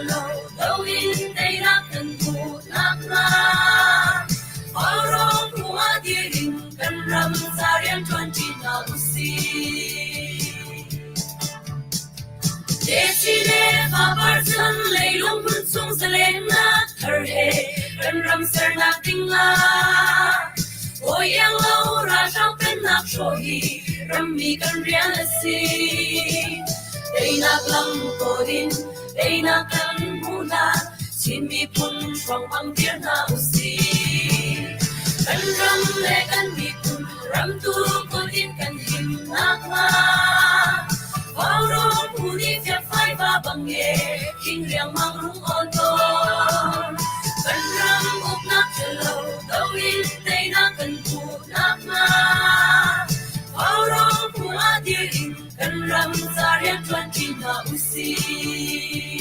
ṭhalo do in teinak kan hmuh nakhnga Vaurawng phu ah dir in kan ram ca rianṭuanṭi hna usih. Desi le fapar cun leilung hmun chung zalennak thar he kan ram sernak ding ah Hawi iang lo ralhrang pennak hrawh hi rammi kan rian a si. Teinak lam kawl in teinak kan hmuh hlan Chin miphun hruang dir hna usih. Kan ram le kan miphun ramtu kut in kan him nakhnga Vaurawng phu nih fiakfai va bang e king riangmang rung awn tawn. Kan ram uknak ṭhalo do in teinak kan hmuh nakhnga Vaurawng phu ah dir in kan ram ca rianṭuanṭi hna usih.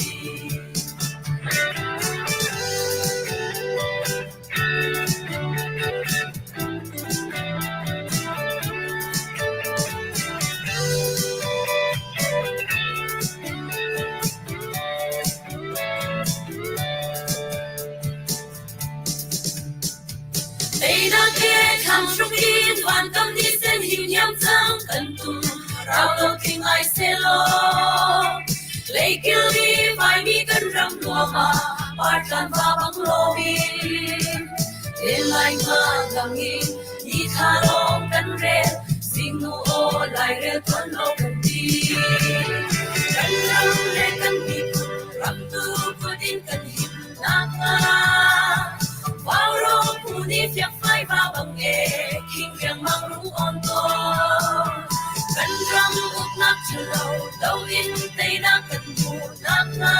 Teinak he thlang hruk in vankam ni sen him hiam cang kan tum rau lo thing ai selaw leikil i vaimi kan ram nuam ah partlan va bang loin len lai nga dang in ni thla lawng kan rel zingnu aw lairel tuan lo kan ti kan ram le kan miphun ram tu kut in kan him nakhnga Vaurawng phu nih fiakfai va bang e khing riangmang rung awn tawn. Kan ram uknak ṭhalo do in teinak kan hmuh nakhnga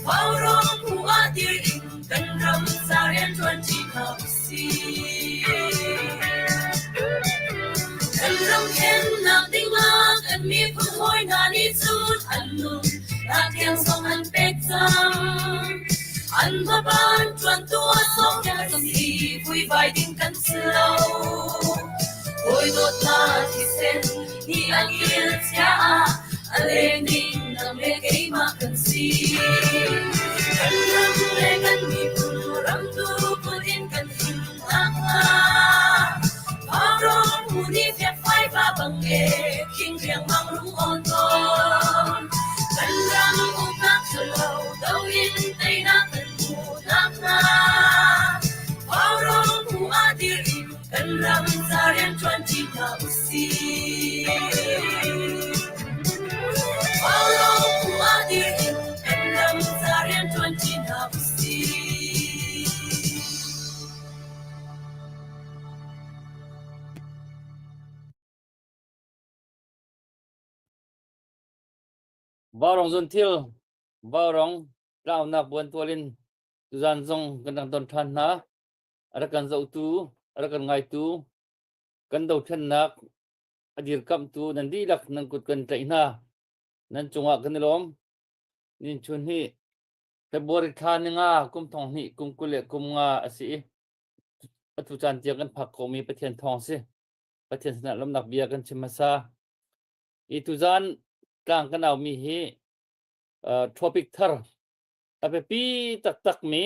Vaurawng phu ah dir in kan ram ca rianṭuanṭi hna usih. Kan ram thlennak dingah kan miphun hawi hna nih cun an nun nak tiang zong an pek cang. An hmaban ṭuantu a sawk si vuivai ding kan si lo. Hawi dawtnak thisen nih an il chia ah a leng ding nang le keimah kan si. Kan ram le kan miphun ram tu kut in kan him nakhnga Vaurawng phu nih fiakfai va bang e khing riangmang rung awn tawn. Kan ram uknak ṭhalo do in teinak kan hmuh nakhnga Vaurawng phu ah dir in kan ram ca rianṭuanṭi hna usih. Vaurawng phu ah dir in kan ram ca rianṭuanṭi hna usih. Vaurawng zunthil, vaurawng tlaunak buantual in tuzan zong kan rak don ṭhan hna. A rak kan zohtu, a rak kan ngaitu, kan dothlennak a dirkamhtu nan dihlak nan kut kan tlaih hna. Nan cungah kan i lawm. Nin chun hi February thla ni nga kum thong hnih kum 25 a si i atu caan tiang kan phak komi Pathian thawng si. Pathian sinah lawmnak bia kan chim hmasa. I tuzan tlang kan aumi hi uh, topic thar a biapi taktakmi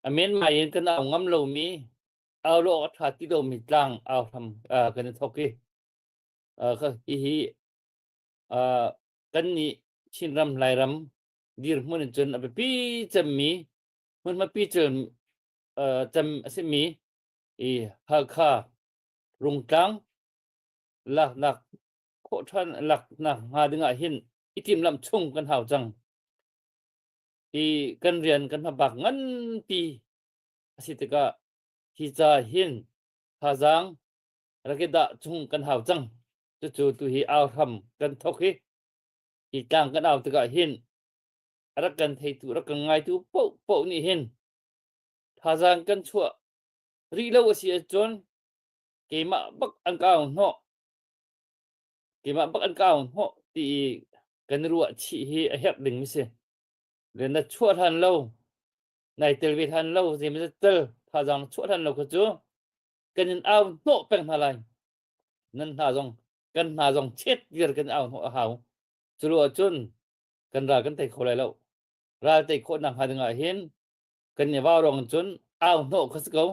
a menmai in kan au ngam lomi au lo awk a ṭha ti lomi tlang au hram uh, kan i thawk i uh, hihi uh, kannih Chinram Lairam dirhmun in cun a biapi cemmi hmunhmapi cem uh, cem a simi i Halkha Rungtlang laknak khawh ṭhan laknak hnga dingah hin i timhlamh chung kan hau cang. Hi kan rian kan hmabak nganpi a si tikah hi ca hin thazaang rak i dah chung kan hau cang. Cucu tuhi au hram kan thawk hi hi tlang kan au tikah hin a rak kan theitu rak kan ngaitu paohpaoh nih hin thazaang kan chuah rih lo a si ahcun keimah bak an ka au hnawh keimah bak an ka au hnawh ti i kan ruah chih hi a herh ding mi si le na chuah hlan lo nai tel ve hlan lo zeimazat tel thazaang chuah hlan lo kha cu kan in au hnawh peng hna lai nan hna zong kan hna zong chet viar kan au hnawh a hau cu lo ahcun. Kan ral kan tei kho lai lo. Ral tei khawh nak hnga ding ah hin kan i vau rong cun au hnawh kha si ko.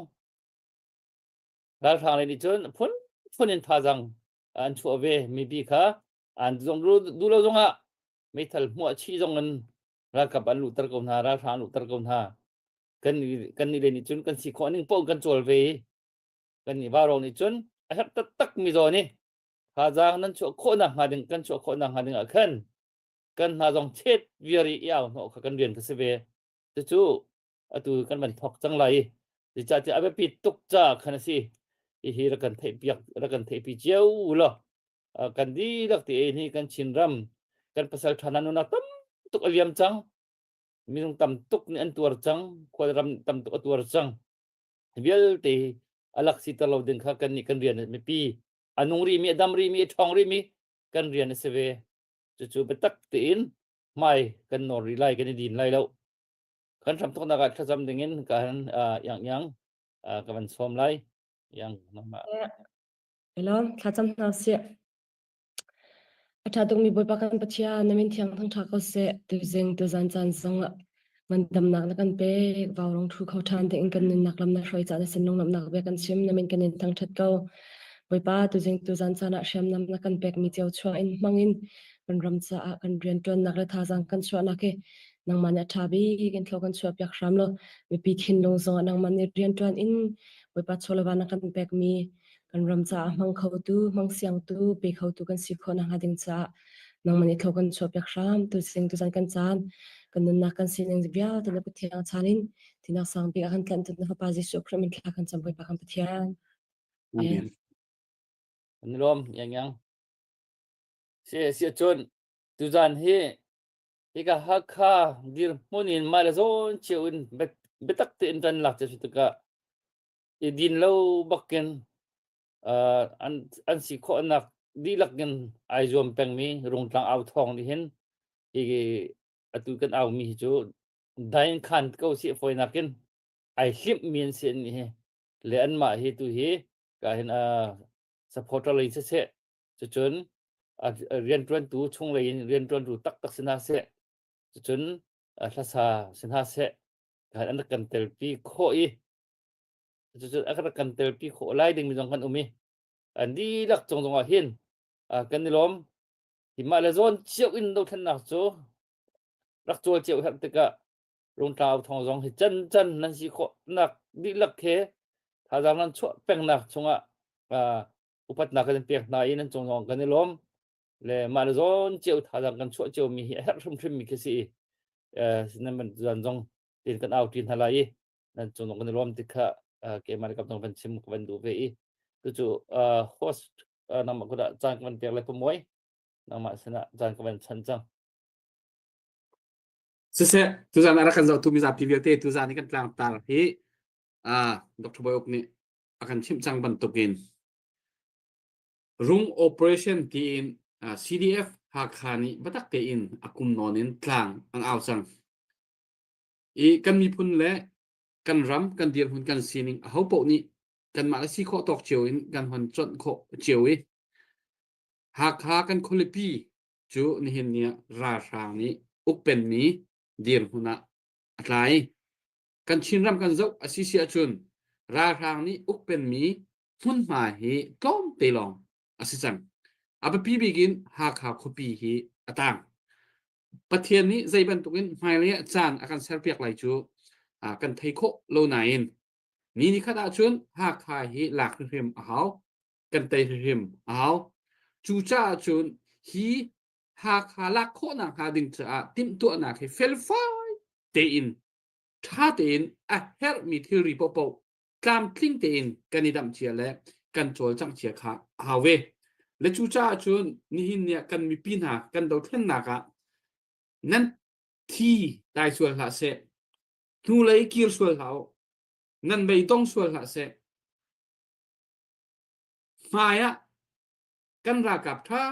Ralhrang lei nih cun phun phun in thazaang an chuah ve mipi kha an zong duh lo zongah meithal hmuah chih zong in ralkap an luhter ko hna ralhrang an luhter ko hna kan kan nih le nih cun kan si khawh ning paoh kan cawl ve i kan nih vaurawng nih cun a herh taktak mi zaw nih thazaang nan chuah khawh nak hnga ding kan chuah khawh nak hnga ding ah khan kan hna zong chet viar i i au hnawh kha kan rian kha si ve cucu atu kan van thok cang lai zeicahtiah a biapi tuk ca khan a si hihi rak kan theih piak rak kan theihpi cio law kan dihlak te hi kan Chinram kan pasal ṭha hna nunak tam tuk a liam cang minung tam tuk nih an tuar cang khualram tam tuk a tuar cang vialte a lak si ter lo ding kha kan nih kan rian mipi a nung rih mi a dam rih mi a ṭhawng rih mi kan rian a si ve cucu biatak tein hmai kan nawr rih lai kan i din lai lo kan hramthawknak ah thlacam dingin ka han yang yang ka van sawm lai yang nangmah Hello, thlacam hna sih. A ṭha tukmi Bawipa kan Pathian, na min thiang thangṭha ko seh. Tuzing, tuzan caan zongah ngandamnak na kan pek. Vaurong ṭhu kho ṭhan ding in kan nunnak lam na hruai caah na sin lunglawmhnak bia kan chim. Na min kan in thangṭhat ko. Bawipa, tuzing, tuzan caan ah hriamnam na kan pekmi cio chuah in hmang in kan ram caah kan rianṭuannak le thazaang kan chuahnak hi nangmah nih a ṭha bik in thlaw kan chuahpiak hram law mipi thinlung zongah nangmah nih rianṭuan in Bawipa chawleva na kan pekmi kan ram caah hmang khotu, hmang siangtu, pe khotu kan si khawh nakhnga ding caah nangmah nih thlaw kan chuahpiak hram. Tuzing tuzan kan caan, kan nunnak kan sining vialte na Pathian chan in tinak sang bik a kan tlanhtu na Fapa Jesuh Khrih min thla kan cam Bawipa kan Pathian. Amen. Kan i lawm yang yang. Si si cun tuzan hi hika Hakha dirhmun in mah le zawn cio in biatak tein kan lak cio tikah i din lo bakin an an si khawhnak dihlak in ai zuam pengmi Rungtlang au thawng nih hin hi atu kan au mi hi cu dain khan ko si fawinak in ai hlimh mi an si an hi le anmah hi tu hi ka hin supporter lei siseh cucun rianṭuantu chunglei in rianṭuantu taktak si hna seh cucun hlasa si hna seh an rak kan telpi khawh i cucun a rak kan telpi khawh lai dingmi zong kan um i an dihlak cung zongah hin kan i lawm hi mah le zawn cio in dothlennak cu rak cawl cio herh tikah Rungtlau thong zong hi can can nan si khawh nak dihlak he thazaang nan chuah pengnak chungah upatnak kan pek hna i nan cung zong kan i lawm le mah le zawn cio thazaang kan chuah cio mi hi a herh hrimhrim mi khi si i nan ban zan zong tin kan au ṭi hna lai i nan cung zong kan i lawm ti kha keimah le kam zong van chim ka van duh ve i cucu host nangmah kudah caan ka van pek le pamuai nangmah sinah caan ka van chan cang. Siseh, tuzan ah rak kan zohtu mizapi vialte tuzan i kan tlangtar hi Dr. Bawi Uk nih a kan chimh cang bantukin rung operation tiin CDF Hakha nih biatak tein a kum nawn in tlang an au cang. I kan miphun le kan ram, kan dirhmun, kan sining aho paoh nih kanmah le si khawh tawk cio in kan hon conh khawh cio i Hakha kan khualipi cu nihin ni ah ralhrang nih ukpenmi dirhmun ah a tlai. Kan Chinram kan zoh a si si ahcun ralhrang nih ukpenmi hmunhma hi tlawmte lawng a si cang. A biapi bik in Hakha khuapi hi a tang. Pathian nih zei bantukin hmailei ah caan a kan serpiak lai cu kan thei khawh lo nain ni ni khat ahcun Hakha hi lak hrimhrim a hau. Kan tei hrimhrim a hau. Cucaah cun hi Hakha lak khawhnak hnga ding caah timhtuahnak hi felfai tein ṭha tein a herhmi thilri paohpaoh tlamtling tein kan i damh cia le kan cawlcangh cia kha a hau ve. Le cucaah cun nihin ni ah kan mipi hna kan dothlennak ah nan thi dai sual hlah seh, hnulei kir sual hlah u, nan beidong sual hlah seh. Hmai ah kan ralkap ṭha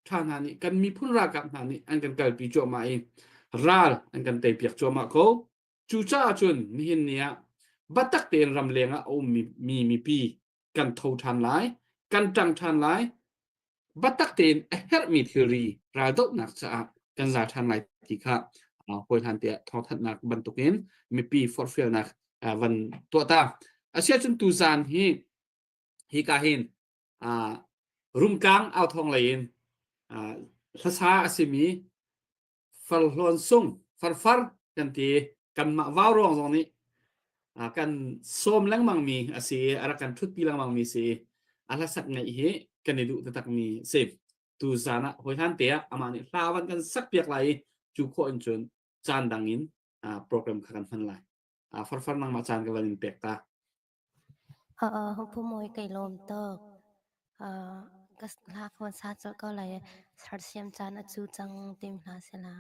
ṭha hna nih kan miphun ralkap hna nih an kan kalpi cuahmah i ral an kan teipiak cuahmah ko. Cucaah cun nihin ni ah biatak tein ramleng ah a ummi mi mipi kan tho ṭhan lai, kan ṭang ṭhan lai. Biatak tein a herhmi thilri raldohnak caah. kan za ṭhan lai ti kha hawi hlan tiah thawngthanhnak bantukin mipi forhfialnak van tuah ta. Asiahcun tuzaan hi hika hin Rungtlang authawng lei in hlasa a simi Farhlawn sung farfar kan ti kanmah vauruang zong nih kan sawm lengmang mi a si i a rak kan ṭhutpi lengmang mi si i a hlasak ngaih hi kan i duh taktak mi a si. Tu zan ah hawihlan te ah amah nih hla van kan sak piak lai i cu khawh in cun caan dang in program kha kan hman lai. Farfar nangmah caan ka van in pek ta. Pu Mawi kai lawm tuk. Ka hla ka van sa colh ko lai. Sersiam caan a cu cang tim hna sila.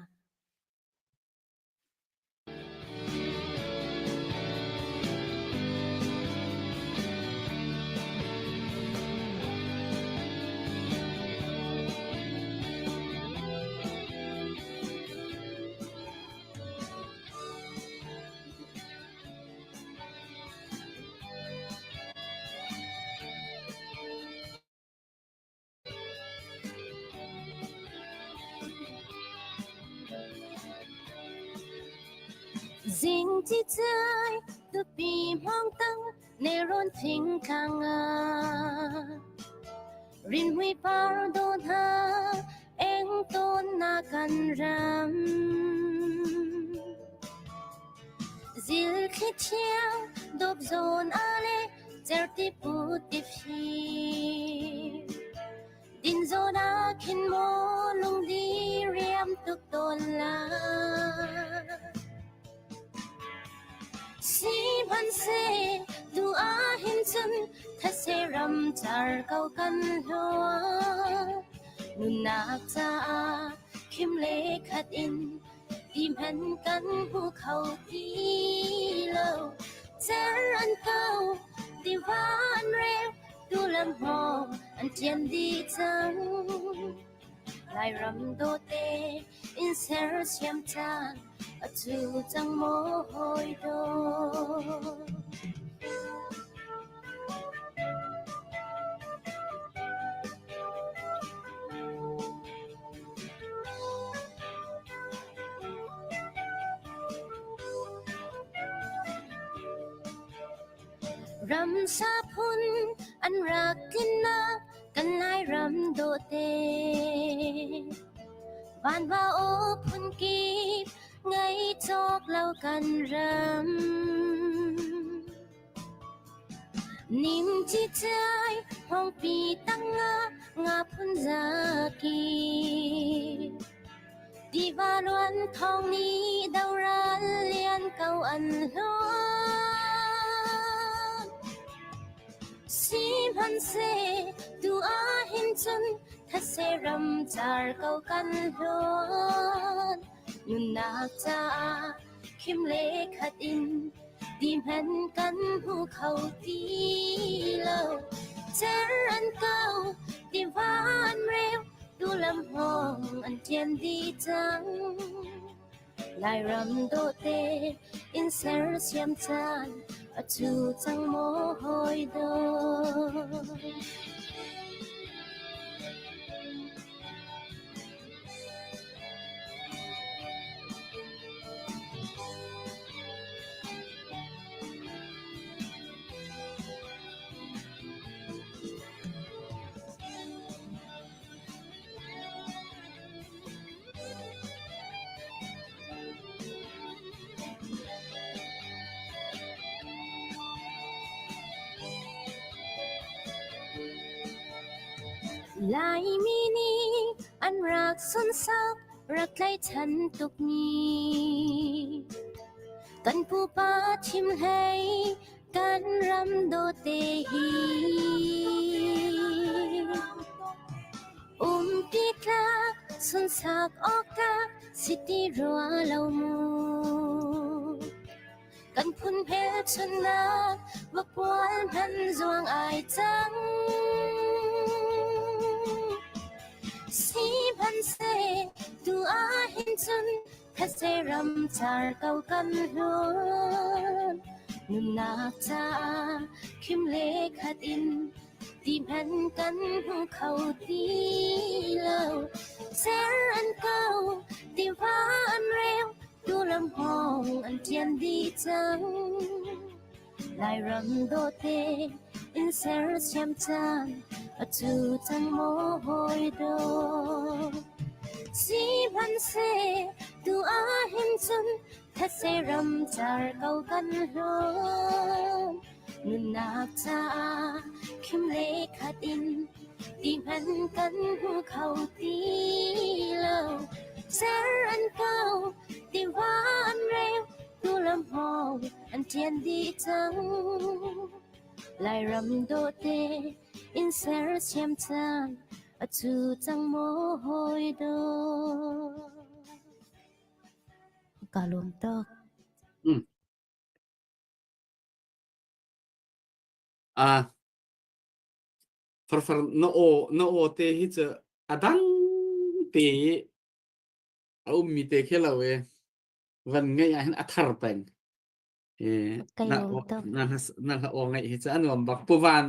Zing ti cai tupi hmang tang nelrawn thingtlang ah rinhmui par dawh hna eng tawn na kan ram. Zilthli thiang dawp zawn a le certi put ti fim. Din zawn ah khin maw lungdi riam tuk tawn la. Sihmanhseh tu ah hin cun thase ram car ko kan hluan. Nunnak caah khim le khat in Ti hmanh kan hmu kho ti lo. Cer an ko, tiva an reu, tu lam hmawng an ṭian dih cang. Lairam dawte in sersiam caan a cu cang maw hawi dawt. Ramsa phun an rak tlinnak kan Lairam dawhte. Vanva aw phun kip ngei cawk lo kan ram. Nim cicai hawngpi tangah nga phun zaki. Tiva luan thawng nih doral lian ko an hluan. Sihmanhseh tu ah hin cun thase ram car ko kan hluan. Nunnak caah khim le khat in ti hmanh kan hmu kho ti lo. Cer an ko, tiva an reu, tu lam hmawng an ṭian dih cang. Lairam dawhte in sersiam caan a cu cang maw hawi dawt. Laimi nih an rak sunsak rak tlaichan tukmi kan pupa thim hlei kan ram dawte hi umpi tlak sunsak awk tlak si ti rua lo mu Kan phun hmelchunhnak vapual hman zuang ai cang. Sihmanhseh tu ah hin cun thetse ram car ko kan hlun. Nunnak caah khim le khat in ti hmanh kan hmu kho ti lo. Ser an kau, tiva an reu, tu lam hawng an ṭian dih cang. Lairam dawte in sersiam caan atu cang maw hawi dawt. Sihmanhseh tu ahhin cun thetse ram car ko kan hlawn. Nunnak caah khim le khat in ti hmanh kan hmu kho ti lo. Ser an kau, tiva an reu, tu lam hawng an ṭian dih cang. Lairam dawhte in sersiam caan atu cang maw hawi dawt. Ka lawm tuk. Mm. Ah, farfar na aw na aw te hi cu a dang te i a ummi te khi lo e van ngeih ah hin a thar peng. E, Kai na lawm aw tuk. na na hla aw ngaih hi cu a nuam bak. Puvan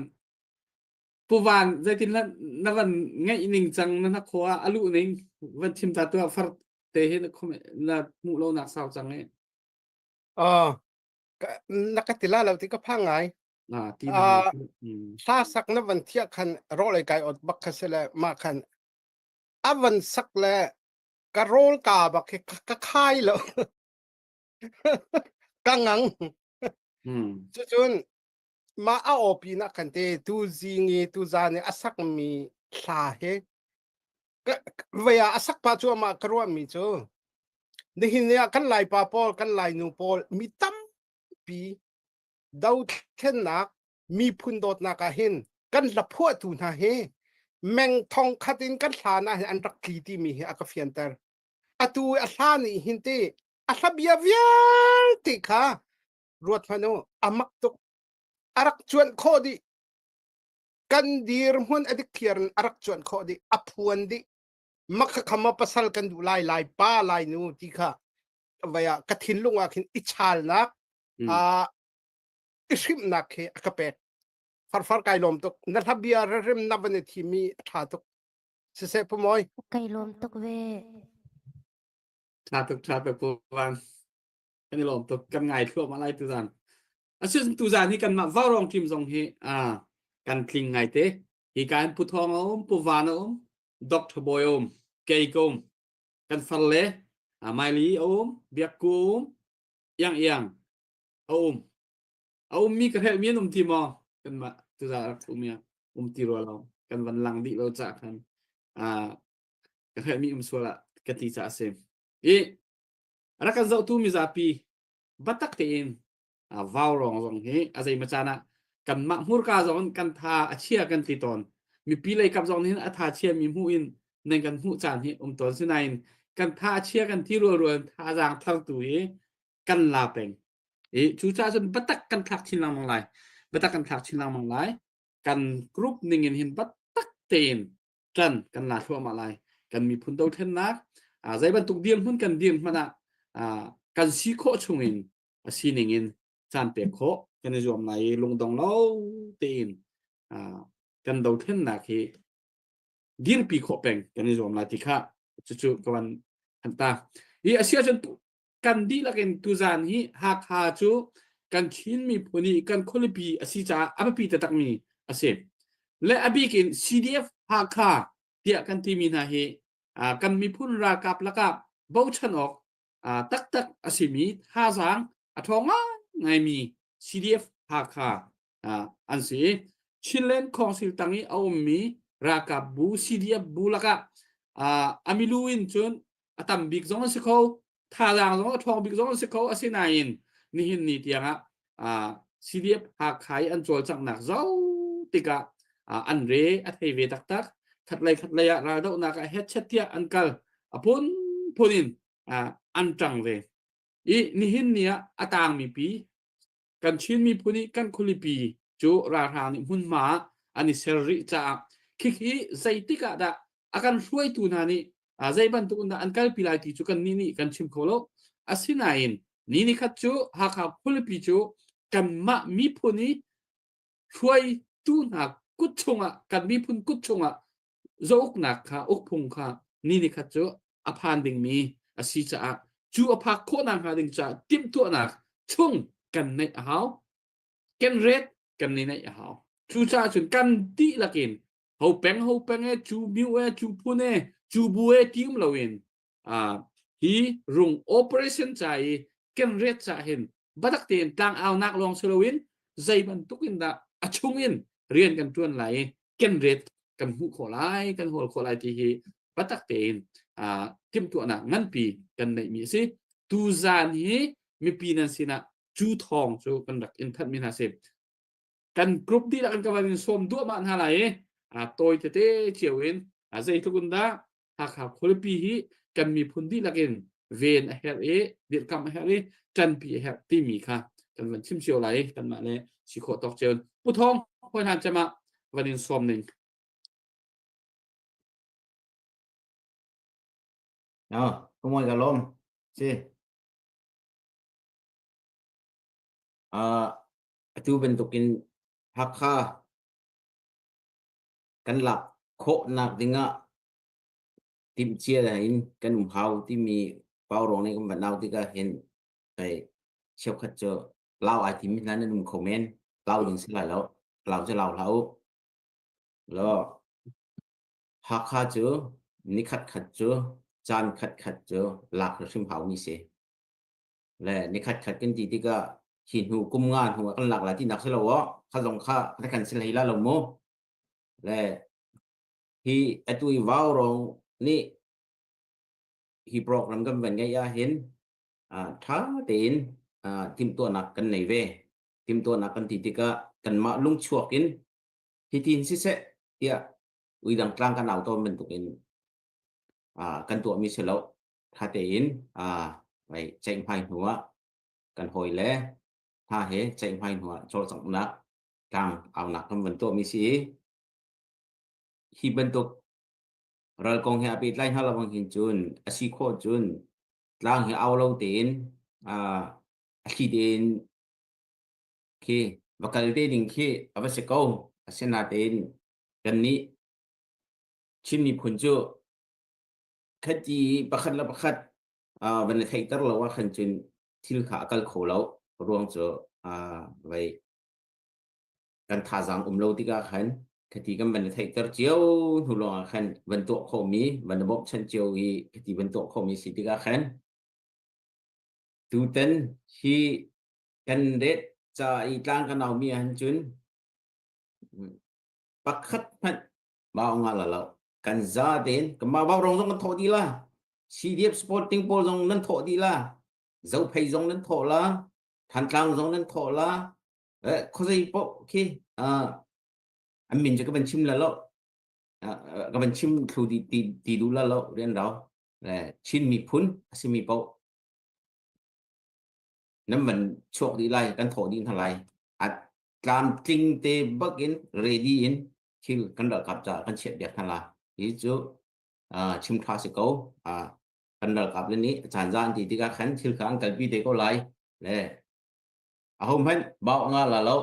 puvan zeitin la na van ngeih ning cang na na khua a luh ning van chim ta tu far te hi na khom na hmuh lo nak sau cang e. Ah, na ka ti la lo ti ka phang ngai. Ah, ti na Ah, mm. hla sak na van thiah khan ro lei kai ot bak kha se le ma khan a van sak le ka rol ka bak hi ka ka khai lo ka ngang Mm. cucun ma a opi na khan te tu zing i tu zan i a sak mi hla he ka vei ah a sak pa cu amah ka ruah mi cu nihin ni ah kan laipa pawl kan lainu pawl mi tampi dothlennak miphun dawtnak ah hin kan hlaphuahtu hna hi meng thong khat in kan hlan ah hin an rak tli timi hi a ka fianter atu a hla nih hin te a hla bia vialte kha ruat hmanh u a mak tuk a rak cuanh khawh dih kan dirhmun a dikthiar in a rak cuanh khawh dih a phuan dih makha khama pasal kan duh lai lai pa lai nu ti kha vaya ka thinlung ah khin i chalnak a i hrimhnak khi a ka pek farfar kai lawm tuk na hla bia rem na van i thimi a tha tuk siseh pu moi Kai lawm tuk ve. Tha tuk tha tuk pu van kan i lawm tuk kan ngai thluahmah lai tuzan Asinain tuzaan hi kanmah Vaurawng team zong hi ah kan tling ngaite. Hi ka in Pu Thawng a um, Pu Van a um, Dr. Bawi a um, kei ka um, kan farle ah Maili a um, Biak Ku a um, Iang Iang a um. A ummi ka hrelhmi an um ti maw? Kanmah tuzaan rak ummi ah um ti rua lo. Kan van lang dih lo cah khan ah ka hrelhmi um sual ah ka ti caah a si. I rak kan zohtu mizapi biatak tein vaurawng zong hi a zeimaw caan ah kanmah hmurka zong in kan tha a chia kan ti tawn mipi lei kap zong nih a tha chia mi hmuh in nan kan hmuh caan hi um tawn sinain kan tha a chia kan ti rual rual thazaang thar tu hi kan la peng i cu caah cun biatak kan thlak chin lengmang lai biatak kan thlak chin lengmang lai kan group ning in hin biatak tein ṭan kan la thluahmah lai kan miphun dothlennak zei bantuk dirhmun kan dir hmanh ah kan si khawh chungin a sining in caan pek khawh kan i zuam lai i lungdong lo tein kan dothlennak hi dirpi khawh peng kan i zuam lai ti kha cucu ka van han ta i a si ahcun kan dihlak in tuzaan hi Hakha cu kan Chin miphun i kan khualipi a si caah a biapi taktakmi a si. Le a bik in CDF Hakha tiah kan timi hna hi kan miphun ralkap lakah bochan awk taktak a simi thazaang a ṭhawng ngaimi CDF Hakha an si. Chinland Council tang i a ummi ralkap bu CDF bu lakah a milu in cun a tam bik zong an si kho thazaang zong a ṭhawng bik zong an si kho asinain nihin ni tiangah CDF Hakha i an cawlcanghnak zoh tikah an re a thei ve taktak khatlei khatlei ah raldohnak ah hetchet tiah an kal a phunphun in an ṭang ve i nihin ni ah a tangmi pi kan Chin miphun i kan khualipi cu ralhrang nih hmunhma ah an i ser rih caah khikhi zeitik ah dah a kan hruaitu hna nih zei bantuk in dah an kalpi lai ti cu kan nih nih kan chim kho lo asinain ni ni khat cu Hakha khualipi cu kanmah miphun i hruaitu hna kut chungah kan miphun kut chungah zauknak kha ukphung kha Ni ni khat cu a phan dingmi a si caah cu a phak khawhnak hnga ding caah timhtuahnak chung kan neih a hau. Kan ret kan ni neih a hau. Cucaah cun kan dihlak in ho peng ho peng e cu miu e cu phun e cu bu e ti um loin hi rung operation ca i kan ret ca hin batak tein tlang aunak lawng si loin zei bantuk in dah a chung in rian kan tuan lai i kan ret kan hmuh khawh lai kan hawl khawh lai ti hi batak tein timhtuahnak nganpi kan neihmi a si. Tuzan hi mipi nan sinah cu thawng cu kan rak in thanh mi hna si. Kan group dihlak in ka van in sawm duahmah hna lai i tawi tete cio in zeitluk in dah Hakha khualipi hi kan miphun dihlak in ven a herh i dirhkamh a herh i ṭanpi a herh timi kha kan van chim cio lai i kanmah le si khawh tawk cio. Pu Thawng, hawi hlan cem ah van in sawm ning. No, kumoi ka lom. Si. Uh, atu bantukin Hakha kan lak khawhnak dingah timhcia in kan um hau timi pauruang nih kan van au tikah hin hei cheukhat cu lau ai timi hna nan um kho men. Lau ding si lai lo. Lau cu lau hlah u. Law Hakha cu nikhat khat cu caan khat khat cu lak hrim hau mi si. Le nikhat khat kan ti tikah hi hnu kum nga hnu ah kan lak lai tinak si lo aw. Kha zong kha na kan si hlei la lo mu. Le hi atu i vaurawng nih hi program kan van ngeih ah hin ṭha tein timhtuahnak kan nei ve. Timhtuahnak kan ti tikah kanmah lungchuak in hitin siseh tiah uidang tlang kan au tawn bantukin kan tuahmi si lo. Ṭha tein ceihmai hnu ah kan hawi le hna he ceihmai hnu ah cawlcanghnak tlang aunak kan van tuahmi si i hi bantuk ral kong he a pehtlai hna lo bang hin cun a si khawh cun tlang hi au lo tein a thli tein khi va kal te ding khi a va si ko. Asinain kannih Chin miphun cu khati pakhat le pakhat van i theihter lo ah khan cun thil kha a kal kho lo ruang cu vei kan thazaang um lo tikah khan khati kan van i theihter cio hnu lawng ah khan van tuah khawhmi van i bawmhchanh cio i khati van tuah khawhmi si tikah khan tutan hi kan ret ca i tlang kan aumi ahhin cun pakhat hmanh mau nga la lo kan za tein kanmah vaurawng zong kan thawh dih la CDF supporting pawl zong nan thawh dih la Zophei zong nan thawh la Thantlang zong nan thawh la eh khuazei poh khi an min cu ka van chim la lo ka van chim thlu ti ti ti duh la lo rian rau Chin miphun a simi poh nan van chuak dih lai kan thawh dih hna lai a tlamtling te bak in ready in thil kan ralkap caah kan chiah piak hna la hi cu chim tha si ko. Kan ralkap le nih caan za an ti tikah khan thil kha an kalpi te ko lai le aho hmanh bau nga la lo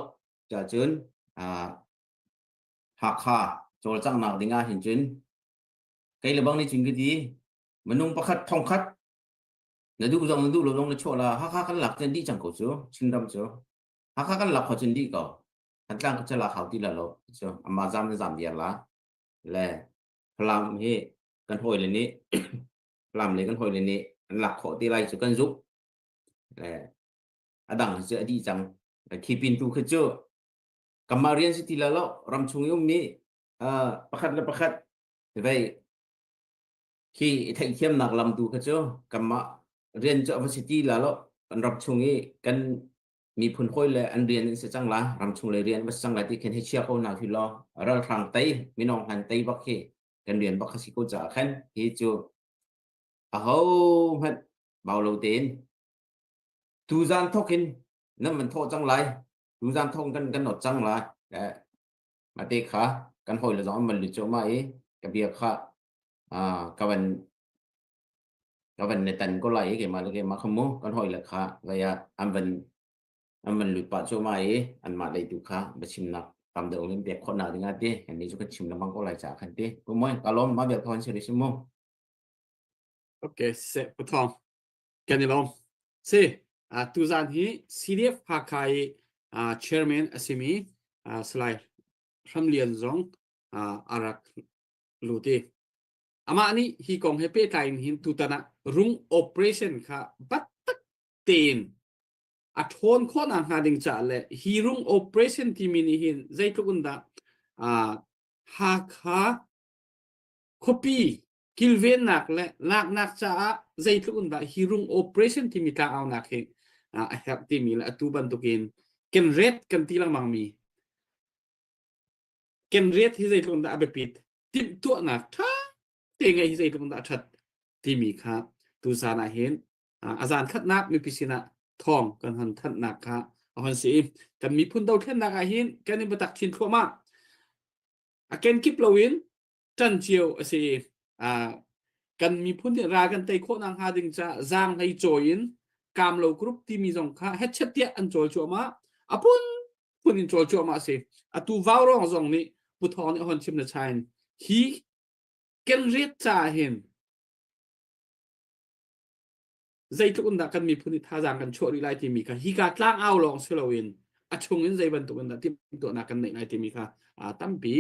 cha cun Hakha cawlcanghnak ding ah hin cun kei le bang nih cun ka ti minung pakhat thongkhat na duh zong na duh lo zong na chuah la Hakha kan lak cun dih cang ko cu Chinram cu Hakha kan lak kho cun dih ko Thantlang ka chala hau ti la lo cu ama zam na zam diar la le Falam hi kan hawi le nih Falam le kan hawi le nih an lak khawh ti lai cu kan zuk le a dang cu a dih cang khipin tu khi cu kamah rian si ti la lo ram chung i ummi pakhat le pakhat vei khi i theihthiamnak lam tu kha cu kanmah rian cu a va si ti la lo kan ram chung i kan miphun hawi le an rian in si cang la ram chung le rian va si cang lai ti khin hei chia ko hna khi law ralhrang tei minong han tei bak khi kan rian bak kha si ko caah khan hi cu aho hmanh bau lo tein tuzan thok in nan van thawh cang lai tuzan thok kan kan not cang lai mate kha kan hawi le zong an van lut ma i ka bia kha ka van ka van ne tan ko lai i keimah le keimah kha mu kan hawi le kha vei ah an van an van lut pah cuahmah i anmah lei tu kha biachimnak tam deuh in pek khawhnak ding ah ti kan nih cu kan chim lengmang ko lai caah khan ti. Pu Moi, ka lawm ma bel kha si rih mu. Okay, seh pathawng. Kan i lawm. Si, uh, tuzan hi CDF Hakha i uh, chairman a simi uh, Salai Hram Lian zong uh, a rak lut i amah nih hi kong he pehtlai in hin tutan ah rung operation kha battak tein a ṭhawn khawhnak hnga ding caah le hi rung operation timi nih hin zeitluk in dah uh, Hakha khuapi kilvennak le laknak caah zeitluk in dah hi rung operation timi tlangaunak hi a herh timi le atu bantukin kan ret kan ti lengmang mi kan ret hi zeitluk in dah a biapit timhtuahnak ṭha te ngeih hi zeitluk in dah a ṭhat timi kha tuzan ah hin a zan khatnak mipi sinah thawng kan hon thanhnak kha a hon si i kan miphun dothlennak ah hin kan in biatak chin thluahmah a kenkip loin ṭan cio a si i kan miphun nih ral kan tei khawh nakhnga ding caah zaanghlei cawi in kamlo group timi zong kha hetchet tiah an cawl cuahmah a phun phun in cawl cuahmah a si atu vaurawng zong nih Pu Thawng nih hon chim na chain hi kenret ca hin zeitluk in dah kan miphun nih thazaang kan chuah rih lai timi kha hika tlang au lawng si loin a chung in zei bantuk in dah timhtuahnak kan neih lai timi kha tampi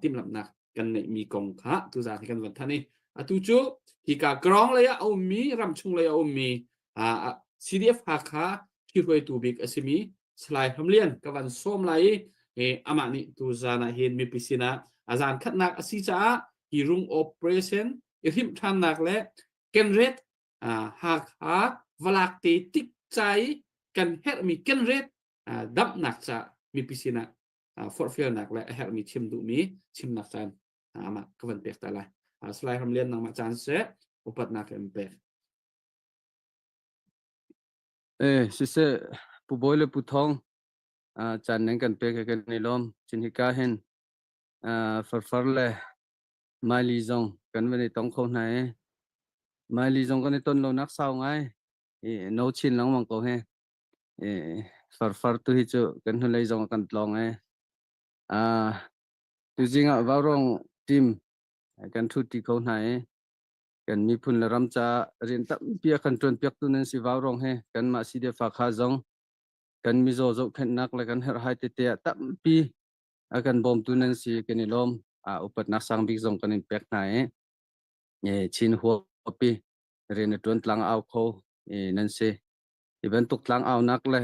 timhlamhnak kan neihmi kong kha tuzaan hi kan van than i atu cu hika Krong lei ah a ummi ramchung lei a ummi CDF Hakha ṭhihruaitu bik a simi Salai Hram Lian ka van sawm lai i amah nih tuzaan ah hin mipi sinah a zaan khatnak a si caah hi rung operation i hrimh ṭhannak le kenret Hakha valak te tik ca i kan herhmi kenret damhnak ca mipi sinah forhfialnak le a herhmi chim duhmi chimnak caan amah ka van pek ta lai. Salai Hram Lian nangmah caan seh upatnak in pek. Eh siseh Pu Bawi le Pu Thawng caan nan kan pek kan i lawm. Cun hika hin farfar le Maili zong kan van i tong kho hna i Maili zong kan i ton lonak sau ngai i no chin lengmang ko he i farfar tu hi cu kan hnulei zong kan tlawng e ah tuzing ah Vaurawng team kan thu ti kho hna i kan miphun le ram ca rian tampi a kan tuan piak tu nan si Vaurawng he kanmah CDF kha zong kan mizaw zohkhenhnak le kan herhhai tete ah tampi a kan bawmtu nan si kan i lawm a upatnak sang bik zong kan in pek hna i Chin huapi rian a tuan tlang au kho nan si hi bantuk tlang aunak le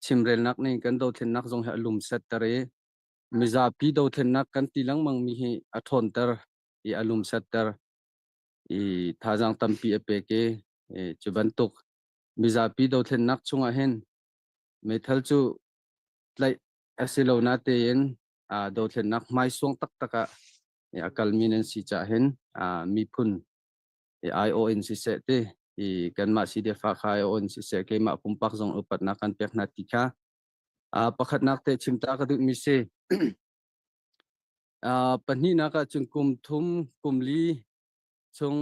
chimrelnak nih kan dothlennak zong hi a lum setter i mizapi dothlennak kan ti lengmang mi hi a ṭhawnter i a lum setter i thazaang tampi a pek i cu bantuk mizapi dothlennak chungah hin meithal cu tlaih a si lo natein dothlennak hmaisuang taktak ah a kalmi nan si cah hin miphun aiawh in siseh ti i kanmah CDF kha aiawh in siseh keimah pumpak zong upatnak kan pek hna ti kha pakhatnak te chimta ka duhmi si pahnihnak ah cun kum thum kum li chung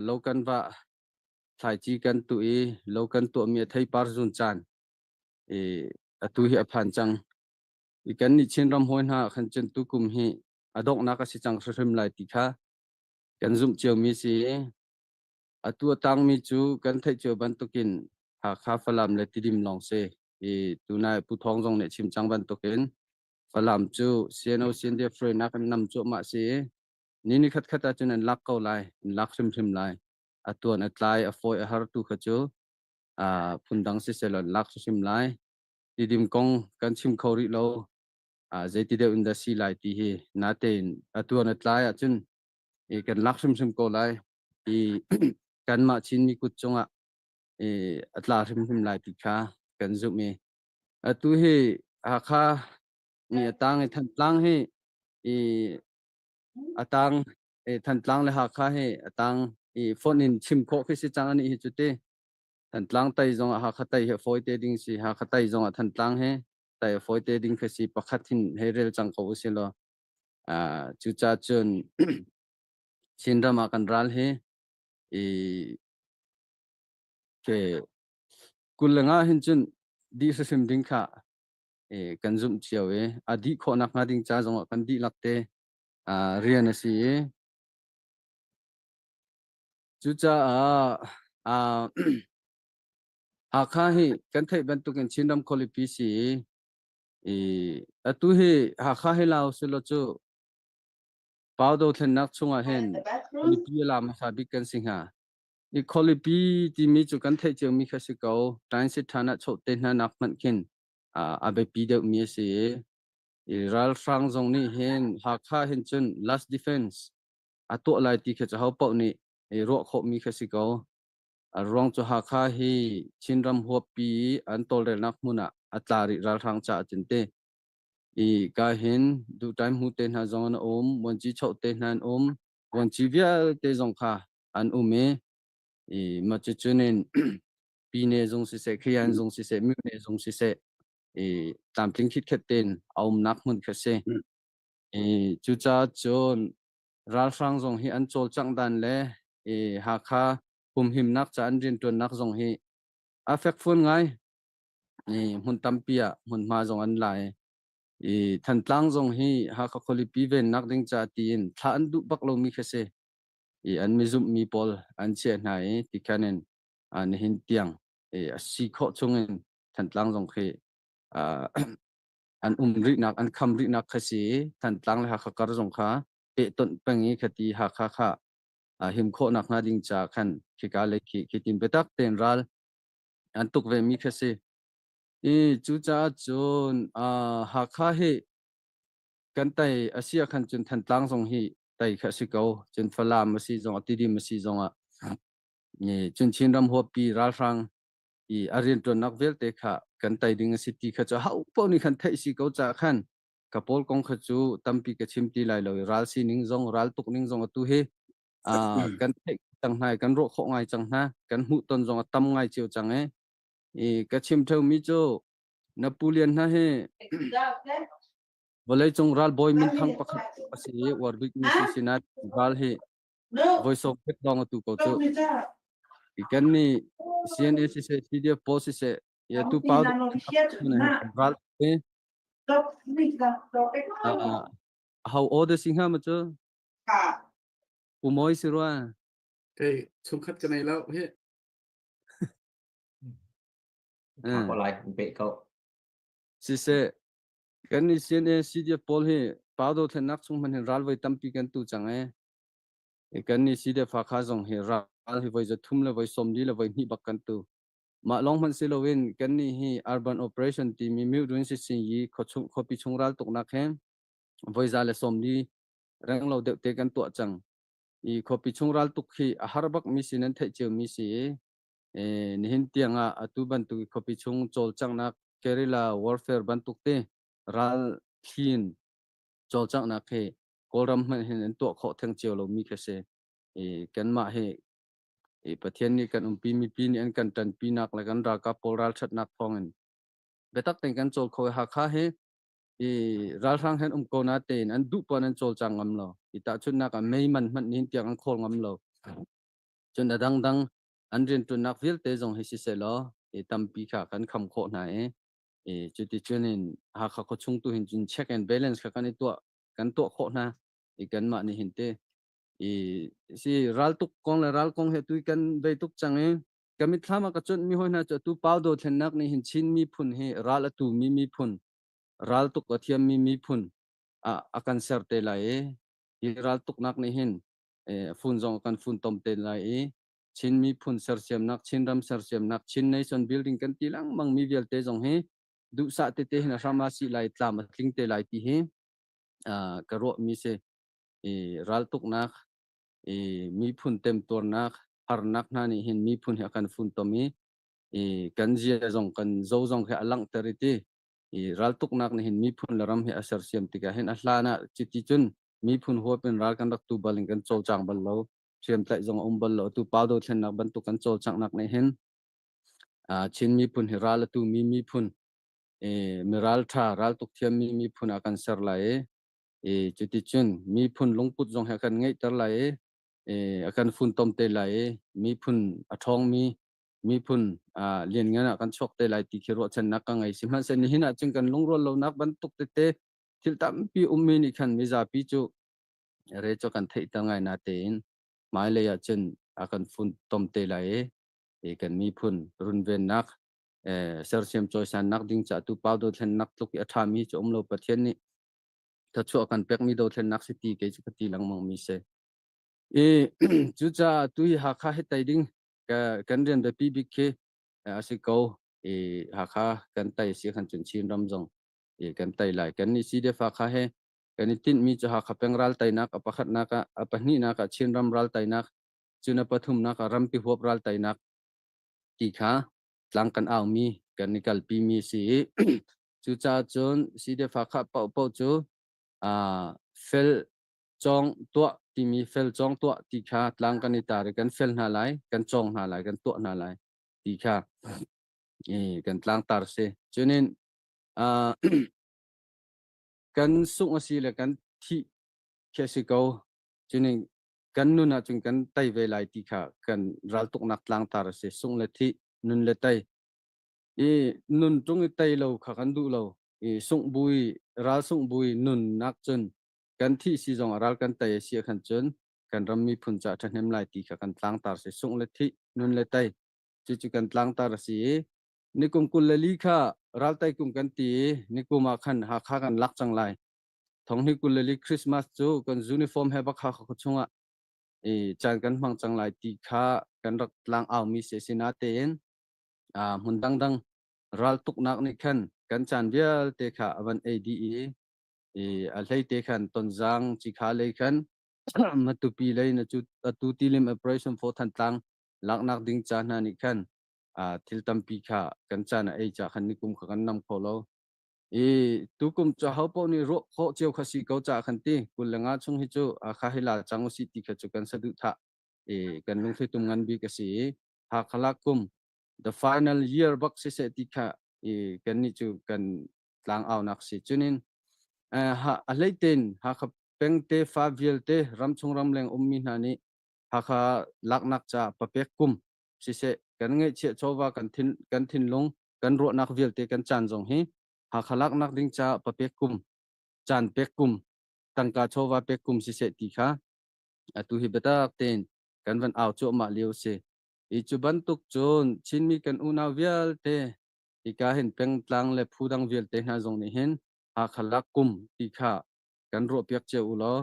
lo kan va thlaici kan tuh i lo kan tuahmi a theipar zun caan i atu hi a phan cang i kan nih Chin ram hawi hna khan cun tukum hi a donghnak a si cang hrimhrim lai ti kha kan zumh ciomi si atu a tangmi cu kan theih cio bantukin Hakha Falam le Tidim lawng si i tunai Pu Thawng zong nih chim cang bantukin Falam cu CNO CNDF hruainak in nam cuahmah si i ni ni khat khat ahcun an lak ko lai an lak hrimhrim lai a tuan a tlai a fawi a har tu kha cu phundang siseh an lak hrimhrim lai. Tidim kong kan chim kho rih lo. Zeiti deuh in dah si lai ti hi natein atuan a tlai ahcun i kan lak hrimhrim ko lai. I kanmah Chinmi kut cungah i a tla hrimhrim lai ti kha kan zumh i atu hi Hakha mi a tang i Thantlang hi i a tang i Thantlang le Hakha hi a tang i phone in chim khawh khi si cang ani hi cu ti. Thantlang tai zong ah Hakha tai hi a fawi te ding si. Hakha tai zong ah Thantlang hi tai a fawi te ding khi si. Pakhat hin hei rel cang ko usih law. Uh, cucaah cun Chinram ah kan ral hi i ke 25 hin cun dih hrimhrim ding kha e, kan zumh cio i a dih khawh nakhnga ding ca zong ah kan dihlak te uh, rian a si i. Cucaah Hakha hi kan theih bantukin Chinram khualipi si i atu hi Hakha hi lau selaw cu Pau dothlennak chungah hin khualipi a la hmasa bik kan si hnga. I khualipi timi cu kan theih ciomi kha si ko. Ṭainsit ṭhan ah chawhte hna nak hmanh khin a biapi deuhmi a si i i ralhrang zong nih hin Hakha hin cun last defense a tuah lai ti kha cu ho paoh nih i ruah khawhmi kha si ko. A ruang cu Hakha hi Chinram huappi i an tawlrelnak hmun ah a tla rih ralhrang caah cun ti. I ka hin duhtaim hmu te hna zong an um, vuanci choh te hna an um, vuanci vialte zong kha an um i i mah cucun in pine zung siseh, khian zung siseh, myone zung siseh i tlamtling khitkhet tein a umnak hmun kha si. I cucaah cun ralhrang zong hi an cawlcangh dan le i Hakha humhimnak ca an rianṭuannak zong hi a fekfuan ngai. I hmun tampi ah hmunhma zong an la i i Thantlang zong hi Hakha khualipi vennak ding ca tiin thlah an duh bak lomi kha si. I an mizumhmi pawl an chiah hna i tikhan in nihin tiang i a si khawh chungin Thantlang zong khi an um rihnak an kham rihnak kha si i Thantlang le Hakha kar zong kha pehtonh peng i khati Hakha kha him khawhnak hnga ding ca khan khika lei khi khitin biatak tein ral an tuk ve mi kha si. I cucaah cun Hakha hi kan tai a si ah khan cun Thantlang zong hi tai kha a si ko. Cun Falam a si zong Tidim a si zong ah cun Chinram huappi ralhrang i a rianṭuannak vialte kha kan tai ding a si ti kha cu ho paoh nih khan theih si ko caah khan ka pawl kong kha cu tampi ka chim ti lai lo i ral sining zong ral tuk ning zong atu hi kan theih cang hna i kan ruah khawh ngai cang hna kan hmuh ton zong a tam ngai cio cang i i ka chim theumi cu na pu lian hna hi vawleicung ralbawi minthang pakhat a si i uar bikmi si sinah ral hi voi sawm pek lawng atu ko cu. Kan nih CNA siseh CDF pawl siseh ya tu pau ral te ho order si hnga ma cu Umoi si rua. Kei chungkhat ka nei lo hi. Ko lai pe ko. Siseh kan nih CNA CDF pawl hi pau do thlennak chung hman hin ral voi tampi kan tu cang e. Kan nih CDF Hakha zong hi ral hi voi za thum le voi sawm li le voi hnih bak kan tu. Mah lawng hmanh si loin kan nih hi urban operation timi Mildun Sising yi khuapi chung ral tuknak he voi za le sawm li reng lo deuh te kan tuah cang. I khuapi chung ral tuk hi a har bak mi si nan theih cio mi si i nihin tiang ah atu bantuk khuapi chung cawlcanghnak guerrilla warfare bantuk te ral thlin cawlcanghnak hi Kawlram hmanh hin an tuah khawh theng cio lomi khi si. I kanmah hi i Pathian nih kan umpi mipi nih an kan ṭanpinak le kan ralkap pawl ralṭhatnak thawngin biatak tein kan cawl kho i Hakha hi i ralhrang hen um ko na tein an duh pawn an cawlcang ngam lo. I tahchunhnak ah mei man hmanh nihin tiang an khawl ngam lo. Cun a dangdang an rianṭuannak vialte zong hi siseh law i tampi kha kan kham khawh hna i i cuticun in Hakha khuachung tu hin cun check and balance kha kan i tuah kan tuah khawh hna i kanmah nih hin te i si raltuk kong le ral kong he tu kan vei tuk cang i ka mitthlam ah ka cuanh mi hoi hna cu atu pau do thlennak nih hin Chin miphun hi ral a tu mi miphun ral tuk a thiam mi miphun a a kan ser te lai i hi ral tuknak nih hin fun zong kan fun tom te lai i Chin miphun sersiamnak Chin ram sersiamnak Chin nation building kan ti lengmang mi vialte zong hi duhsah tete hin a hram a si lai tlam a tling te lai ti hi ka ruahmi si. I raltuknak i miphun temtuarnak harnak hna nih hin miphun hi a kan funtom i i kan zia zong kan zo zong hi a langhter i ti i raltuknak nih hin miphun le ram hi a sersiam tikah hin a hlan ah cuti cun miphun huap in ral kan rak tu bal in kan cawlcang bal lo hriamtlaih zong a um bal lo atu pau dothlennak bantuk kan cawlcanghnak nih hin Chin miphun hi ral a tu mi miphun mi ralṭha raltuk thiammi miphun ah kan ser lai i cuticun miphun lungput zong hi a kan ngeihter lai i a kan funtom te lai i miphun a ṭhawngmi miphun lianngan ah kan chuak te lai ti khi ruahchannak ka ngei. Sihmanhsehlaw nihin ah cun kan lungrual lonak bantuk tete thil tampi ummi nih khan mizapi cu re cu kan theihter ngai na tein hmailei ah cun. a kan funtom te lai i kan miphun runvennak sersiam cawisannak ding ca tu pau dothlennak tluk i a ṭhami cu um lo. Pathian nih thluachuah kan pekmi dothlennak si ti kei cu ka ti lengmang mi si. I cucaah tu hi Hakha hi tei ding kan rian biapi bik khi a si ko. I Hakha kan tei si khan cun Chin ram zong i kan tei lai. Kan nih CDF Hakha he kan i tinhmi cu Hakha peng ral teinak a pakhatnak ah, a pahnihnak ah Chinram ral teinak, cun a pathumnak ah rampi huap ral teinak ti kha tlang kan aumi kan i kalpi mi si i cucaah cun CDF Hakha paohpaoh cu fel cawng tuah timi fel cawng tuah ti kha tlang kan i tar i kan fel hna lai, kan cawng hna lai, kan tuah hna lai ti kha kan tlangtar si. Cunin kan sungh a si le kan thih khi a si ko. Cunin kan nun ahcun kan tei ve lai ti kha kan raltuknak tlangtar a si. Sungh le thih, nun le tei. I nun ṭung i tei lo kha kan duh lo. I sungh bu i ral sungh bu i nunnak cun kan thih si zong ah ral kan tei a si ahkhan cun kan ram miphun caah ṭhahnem lai ti kha kan tlangtar si. Sungh le thih, nun le tei. Cucu kan tlangtar a si i nikum 24 kha raltai kum kan ti i nikum ah khan Hakha kan lak cang lai. Thonghni 24 Christmas cu kan uniform he bak Hakha khua chungah i caan kan hmang cang lai ti kha kan rak tlang aumi si si natein hmun dangdang raltuknak nih khan kan caan vialte kha a van ei dih i a hlei te khan Tonzang Cikha lei khan Matupi lei na cu atu tilim operation for Thantlang laknak ding ca hna nih khan thil tampi kha kan caan a ei ca khan nikum kha kan nam kho lo. I tukum cu ho paoh nih ruah khawh cio kha si ko ca khan ti 25 chung hi cu kha hi la cang usih ti kha cu kan saduhthah i kan lungthli tum ngan bik a si i Hakha kum the final year bak siseh ti kha i kan nih cu kan tlang aunak si. Cunin a hleitein Hakha pengte fa vialte ramchung ramleng ummi hna nih Hakha laknak ca papek kum siseh, kan ngeihchiah chawva, kan thin kan thinlung, kan ruahnak vialte, kan caan zong hi Hakha laknak ding ca papek kum, caan pek kum, tangka chawva pek kum siseh ti kha atu hi biatak tein kan van au cuahmah lio si. I cu bantuk cun Chinmi kan unau vialte hika hin pengtlang le phu dang vialte hna zong nih hin Hakha lak kum ti kha kan ruahpiak cio u law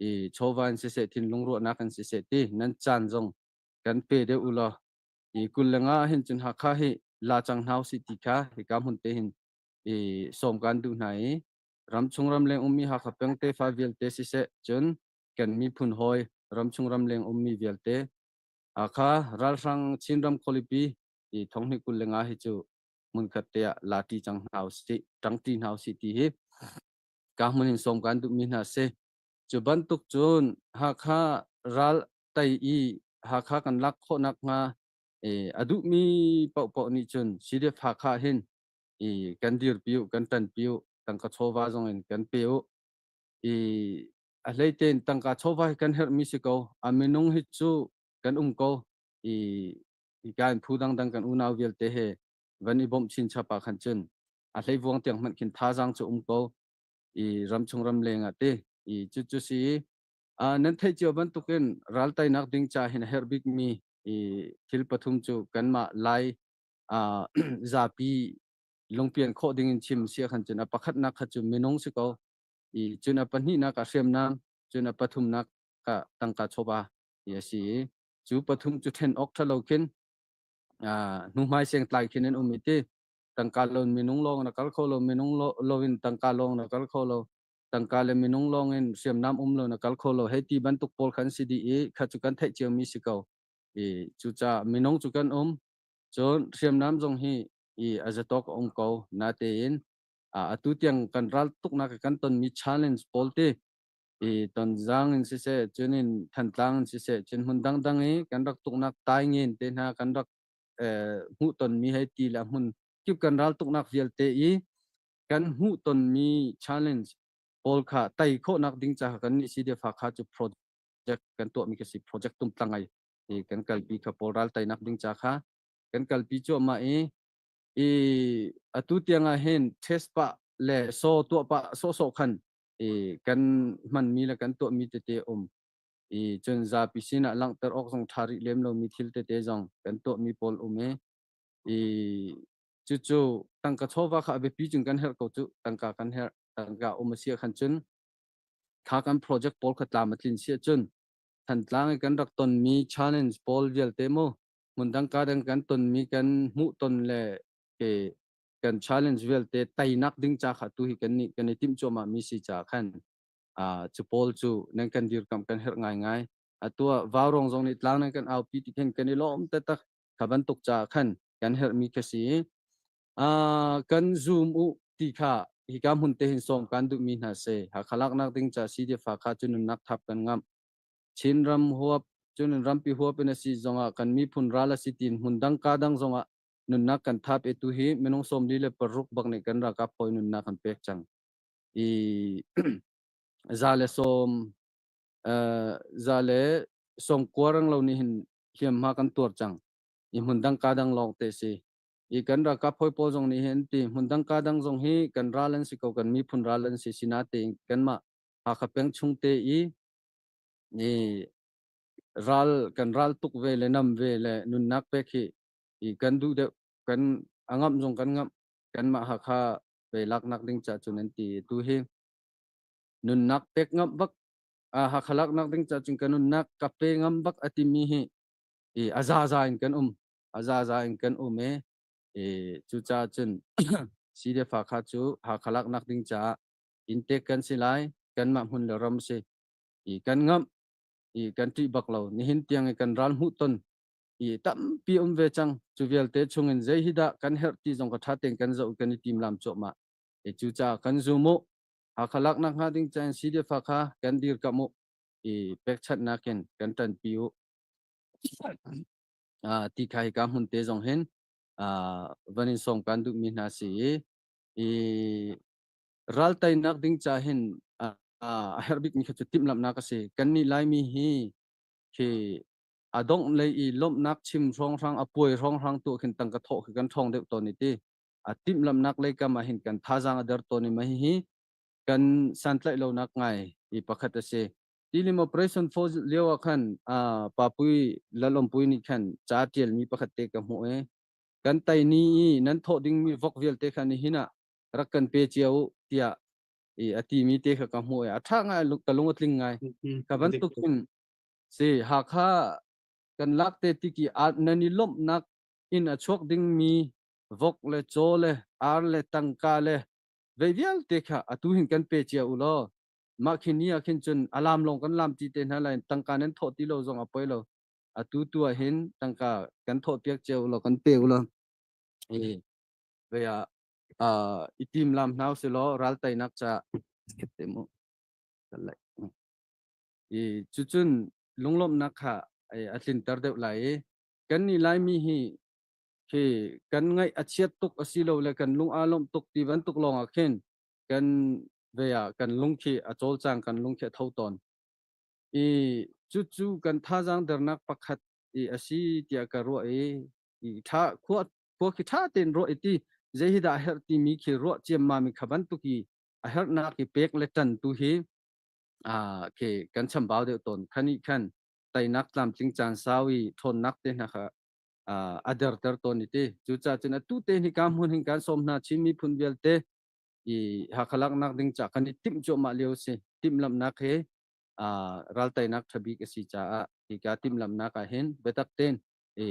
i chawva in siseh, thinlung ruahnak in siseh ti nan caan zong kan pe deuh u law i 25 hin cun Hakha hi la cang hna usih ti kha hika hmun te hin i sawm kan duh hna i ramchung ramleng ummi Hakha peng tefa vialte siseh, cun kan miphun hawi ramchung ramleng ummi vialte Hakha ralhrang Chinram khualipi i thonghnih 25 hi cu hmunkhat te ah la ṭi cang hna usih, ṭangṭi hna usih ti hi ka hmun in sawm kan duhmi hna si. Cu bantuk cun Hakha ral tei i Hakha kan lak khawh nakhnga a duhmi paohpaoh nih cun CDF Hakha hin i kan dirpi u, kan ṭanpi u, tangka chawva zong in kan pe u. I a hleitein tangka chawva hi kan herhmi si ko. A minung hi cu kan um ko. I hika in phu dangdang kan unau vialte he van i bawmh chinchap ah khan cun a hleivuang tiang hmanh khin thazaang cu um ko i ramchung ramleng ah ti i cucu si. Nan theih cio bantukin ral teinak ding ca hin a herh bikmi i thil pathum cu kanmah Lai zapi lungpian khawh ding in chim si khan cun a pakhatnak kha cu minung si ko i cun a pahnihnak ah hriamnam, cun a pathumnak ah tangka chawva ti a si i cu pathum cu ṭhen awk ṭha lo khin hnuhmai sengtlai khin an um i ti tangka loin minung lawng na kal kho lo, minung loin tangka lawng na kal kho lo, tangka le minung lawng in hriamnam um lo na kal kho lo hei ti bantuk pawl khan si dih i kha cu kan theih ciomi si ko. I cucaah minung cu kan um, cun hriamnam zong hi i a zatawk a um ko natein atu tiang kan ral tuknak kan tonmi challenge pawl te i Tonzang in siseh, cun in Thantlang in siseh, cun hmun dangdang i kan rak tuknak taingen te hna kan rak hmuh tonmi hei ti le hmun kip kan ral tuknak vialte i kan hmuh tonmi challenge pawl kha tei khawhnak ding caah kan nih CDF Hakha cu project kan tuahmi ka si. Project tumtlang ai i kan kalpi kha pawl ral teinak ding ca kha kan kalpi cuahmah i i atu tiang ah hin test pah le so tuah pah sawhsawh khan i kan hmanmi le kan tuahmi tete um. I cun zapi sinah langhter awk zong ṭha rih lem lomi thil tete zong kan tuahmi pawl um i i cucu tangka chawva kha a biapi cun kan herh ko cu tangka kan herh tangka um a si ahkhan cun kha kan project pawl kha tlam a tlin si ahcun Thantlang i kan rak tonmi challenge pawl vialte mu hmundang ka dang kan tonmi kan hmuh ton le ke kan challenge vialte teinak ding ca kha tu hi kan nih kan i timh cuahmah mi si ca khan cu pawl cu nan kan dirkamh kan herh ngaingai. Atu ah Vaurong zong nih tlang nan kan aupi ti khin kan i lawm taktak. Kha bantuk ca khan kan herhmi kha si. Kan zoom u ti kha hika hmun te hin sawm kan duhmi hna si. Hakha laknak ding ca CDF Hakha cu nunnak thap kan ngamh. Chinram huap cun rampi huap in a si zongah kan miphun ral a si tiin hmun dang ka dang zongah nunnak kan thap e tu hi minung 46 bak nih kan ralkap hawi nunnak kan pek cang. I 110 190 rang lo nih hin hliamhma kan tuar cang. I hmun dang ka dang lawng te si. I kan ralkap hawi pawl zong nih hin ti hmun dang ka dang zong hi kan ral an si ko kan miphun ral an si sinatein kanmah Hakha peng chung te i i ral kan ral tuk ve le nam ve le nunnak pek hi i kan duh deuh kan a ngamh zong kan ngamh kanmah Hakha pe laknak ding ca cun an ti tu hi nunnak pek ngamh bak a Hakha laknak ding ca cun ka nunnak ka pe ngam bak a timi hi i a zaza in kan um a zaza in kan um e i cucaah cun CDF Hakha cu Hakha laknak ding caah inntek kan si lai kanmah hmun le ram si i kan ngamh i kan ṭih bak lo nihin tiang i kan ral hmuh ton i tampi um ve cang cu vialte chungin zei hi dah kan herh ti zong ka ṭha tein kan zoh kan i timlam cuahmah i cucaah kan zum u Hakha laknak hnga ding cain CDF Hakha kan dirkamh u i pekchanhnak in kan ṭanpi u ti kha hika hmun te zong hin van in sawm kan duhmi hna si i i ral teinak ding ca hin a herh bikmi kha cu timhlamhnak a si kannih Laimi hi khi a dongh lei i lawmhnak chim hrawnghrang a puai hrawnghrang tu khin tangka thawh khi kan ṭhawng deuh tawn i ti a timhlamhnak lei kam ah hin kan thazaang a der tawn i mah hihi kan santlaih lonak ngai i pakhat a si. Tilim Operation Force lio ah khan Papui Lalawmpui nih khan ca ṭialmi pakhat te ka hmuh i kan tai ni i nan thawh dingmi vok vialte kha nihin ah rak kan pe cio u tiah i a timi te kha ka hmuh i a ṭha ngai ka lung a tling ngai. Ka bantuk in si Hakha kan lak te tiki nan i lawmhnak in a chuak dingmi vok le caw le ar le tangka le vei vialte kha atu hin kan pe cia u law mah khi ni ah khin cun a lam lawng kan lam ti te hna lai tangka nan thawh ti lo zong a poi lo atu tu ah hin tangka kan thawh piak cia u law kan pe u law e vei ah i tim lam hna usih law ral teinak ca te mu i cucun lunglawmhnak kha a tlinter deuh lai i kan nih Laimi hi khi kan ngaih a chiat tuk a si lo le kan lung aa lawmh tuk ti bantuk lawng ah khin kan ve ah kan lung khi a cawlcang kan lung khi a tho tawn i cucu kan thazaang dernak pakhat i a si tiah ka ruah i i tha khua khua khi tha tein ruah i ti zei hi dah a herh timi khi ruah ciammam i kha bantuk i a herhnak i pek le ṭan tu hi khi kan chambau deuh tawn khani khan teinak tlamtling caan sau i ṭhawnnak te hna kha a derter tawn i ti cucaah cun atu te hi ka hmun hin kan sawm hna Chin miphun vialte i Hakha laknak ding ca kan i timh cuahmah lio si timhlamhnak he ralteinak ṭha bik a si caah hika timhlamhnak ah hin biatak tein i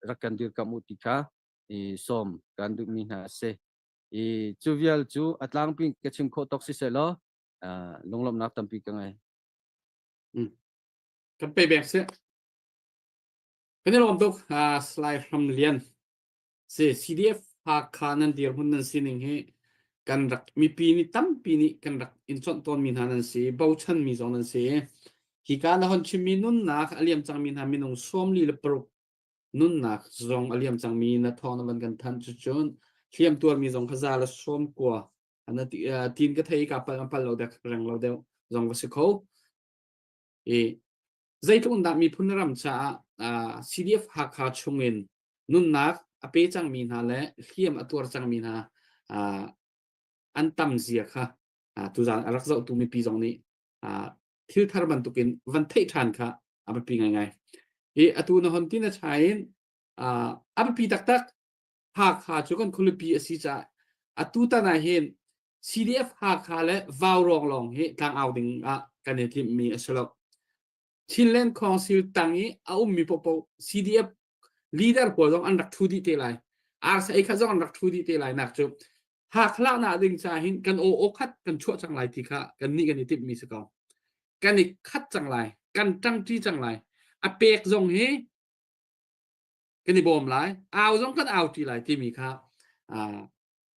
rak kan dirkamh u ti kha i sawm kan duhmi hna a si i cu vial cu a tlangpi ka chim khawh tawk siseh law lunglawmhnak tampi ka ngei. Kan pe bek sih. Kan i lawm tuk Salai Hram Lian. Si CDF Hakha nan dirhmun nan sining hi kan rak mipi nih tampi nih kan rak in chawnh tawnmi hna nan si, bochanmi zong nan si. Hika na hon chimmi nunnak a liam cangmi hna minung 46 nunnak zong a liam cangmi na thawng na van kan thanh cucun hliam tuarmi zong kha za le sawm kua na tin ka thei ka pal pal lo dek reng lo deuh zong va si kho. I zeitluk dah miphun ram caah CDF Hakha chungin nunnak a pe cangmi hna le hliam a tuar cangmi hna an tam zia kha tuzaan a rak zohtu mipi zong nih. Thil thar bantukin van theih ṭhan kha a biapi ngaingai. Hi atu na hon ti na chai in a biapi taktak. Hakha cu kan khualipi a si caah atu tan ah hin CDF Hakha le Vaurawng lawng hi tlangau ding ah kan i timhmi a si lo. Chinland Council tang i a ummi paohpaoh CDF leader pawl zong an rak ṭhu dih te lai. RCA kha zong an rak ṭhu dih te lai nak cu Hakha nak ding ca hin kan aw aw khat kan chuah cang lai ti kha kan nih kan i timhmi si ko. Kan i khat cang lai, kan ṭangṭi cang lai. A pek zong hi kan i bawm lai, au zong kan au ṭi lai timi kha uh,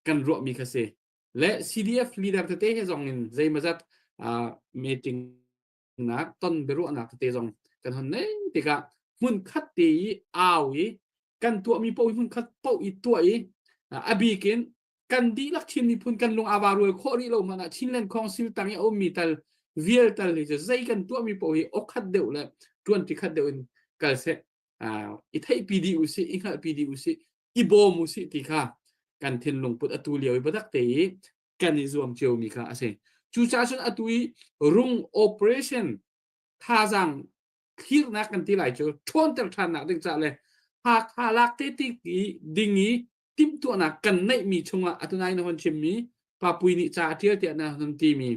kan ruahmi kha si. Le CDF leader tete he zong in zeimazat uh, meeting nak ton biaruahnak tete zong kan hon nei tikah hmun khat te i au i kan tuahmi paoh hmun khat paoh i tuah i a bik in kan dihlak Chin miphun kan lung ava rual khawh rih lo hmanh ah Chinland Council tang i a ummi tal vial tal hi cu zei kan tuahmi paoh hi okhat deuh le tuanti khat deuh in kal seh i theihpi dih usih i hngalhpi dih usih i bawm usih ti kha kan thinlung put atu lio i biatak te i kan i zuam ciomi kha a si. Cucaah cun atu i rung operation thazaang thlirnak kan ti lai cu ṭhawnter ṭhannak ding caah le Hakha lak te ti ding i timhtuahnak kan neihmi chungah atu nai na hon chimmi Papui nih ca a ṭial tiah na hon timi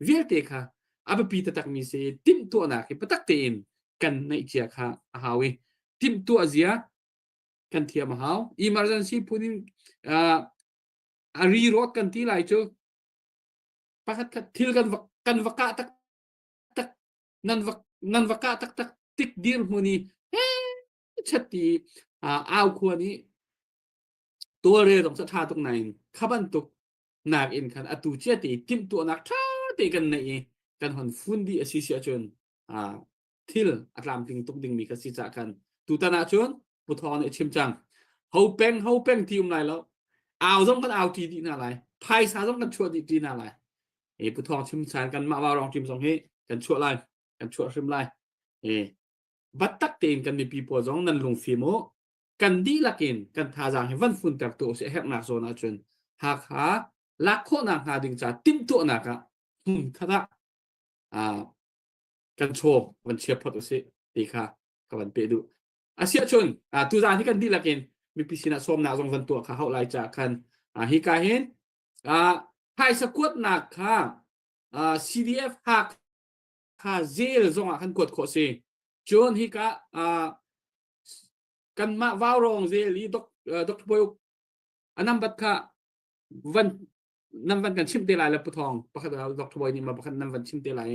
vialte kha a biapi taktakmi si timhtuahnak hi biatak tein kan neih cia kha a hau i timhtuah zia kan thiam a hau. Emergency phun in a ri rawt kan ti lai cu pakhat khat thil kan va kan va kah tak tak nan va nan va kah taktak tik dirhmun i he chat ti au khua nih tawlrel zong cu ṭha tuk nain kha bantuk nak in khan atu cia te timhtuahnak ṭha te kan neih i kan hon fun dih a si si ahcun thil a tlamtling tuk dingmi kha si cah khan tutan ahcun Pu Thawng nih a chim cang. Ho peng ho peng ti um lai lo. Au zong kan au ti dih hna lai. Phaisa zong kan chuah dih ti hna lai. E Pu Thawng chim chan kan mah rong team zong hi kan chuah lai. Kan chuah hrim lai. E battak tein kan mipi pawl zong nan lungfim u. Kan dihlak in kan thazaang hi van funter tu si herhnak zawn ahcun Hakha lak khawhnak hnga ding ca timhtuahnak ah hmun khat ah kan chaw van chia phot usih ti kha ka van peh duh. Asiahcun tuzaan hi kan dihlak in mipi sinah sawmnak zong van tuah kha hauh lai caah khan hika hin phaisa kuatnak kha CDF hak kha zel zongah khan kuat khawh si. Cun hika kanmah vaurawng zel i Dr. Bawi Uk a nambat kha van nan van kan chimh te lai le Pu Thawng pakhat Dr. Bawi nih ma pakhat nan van chim te lai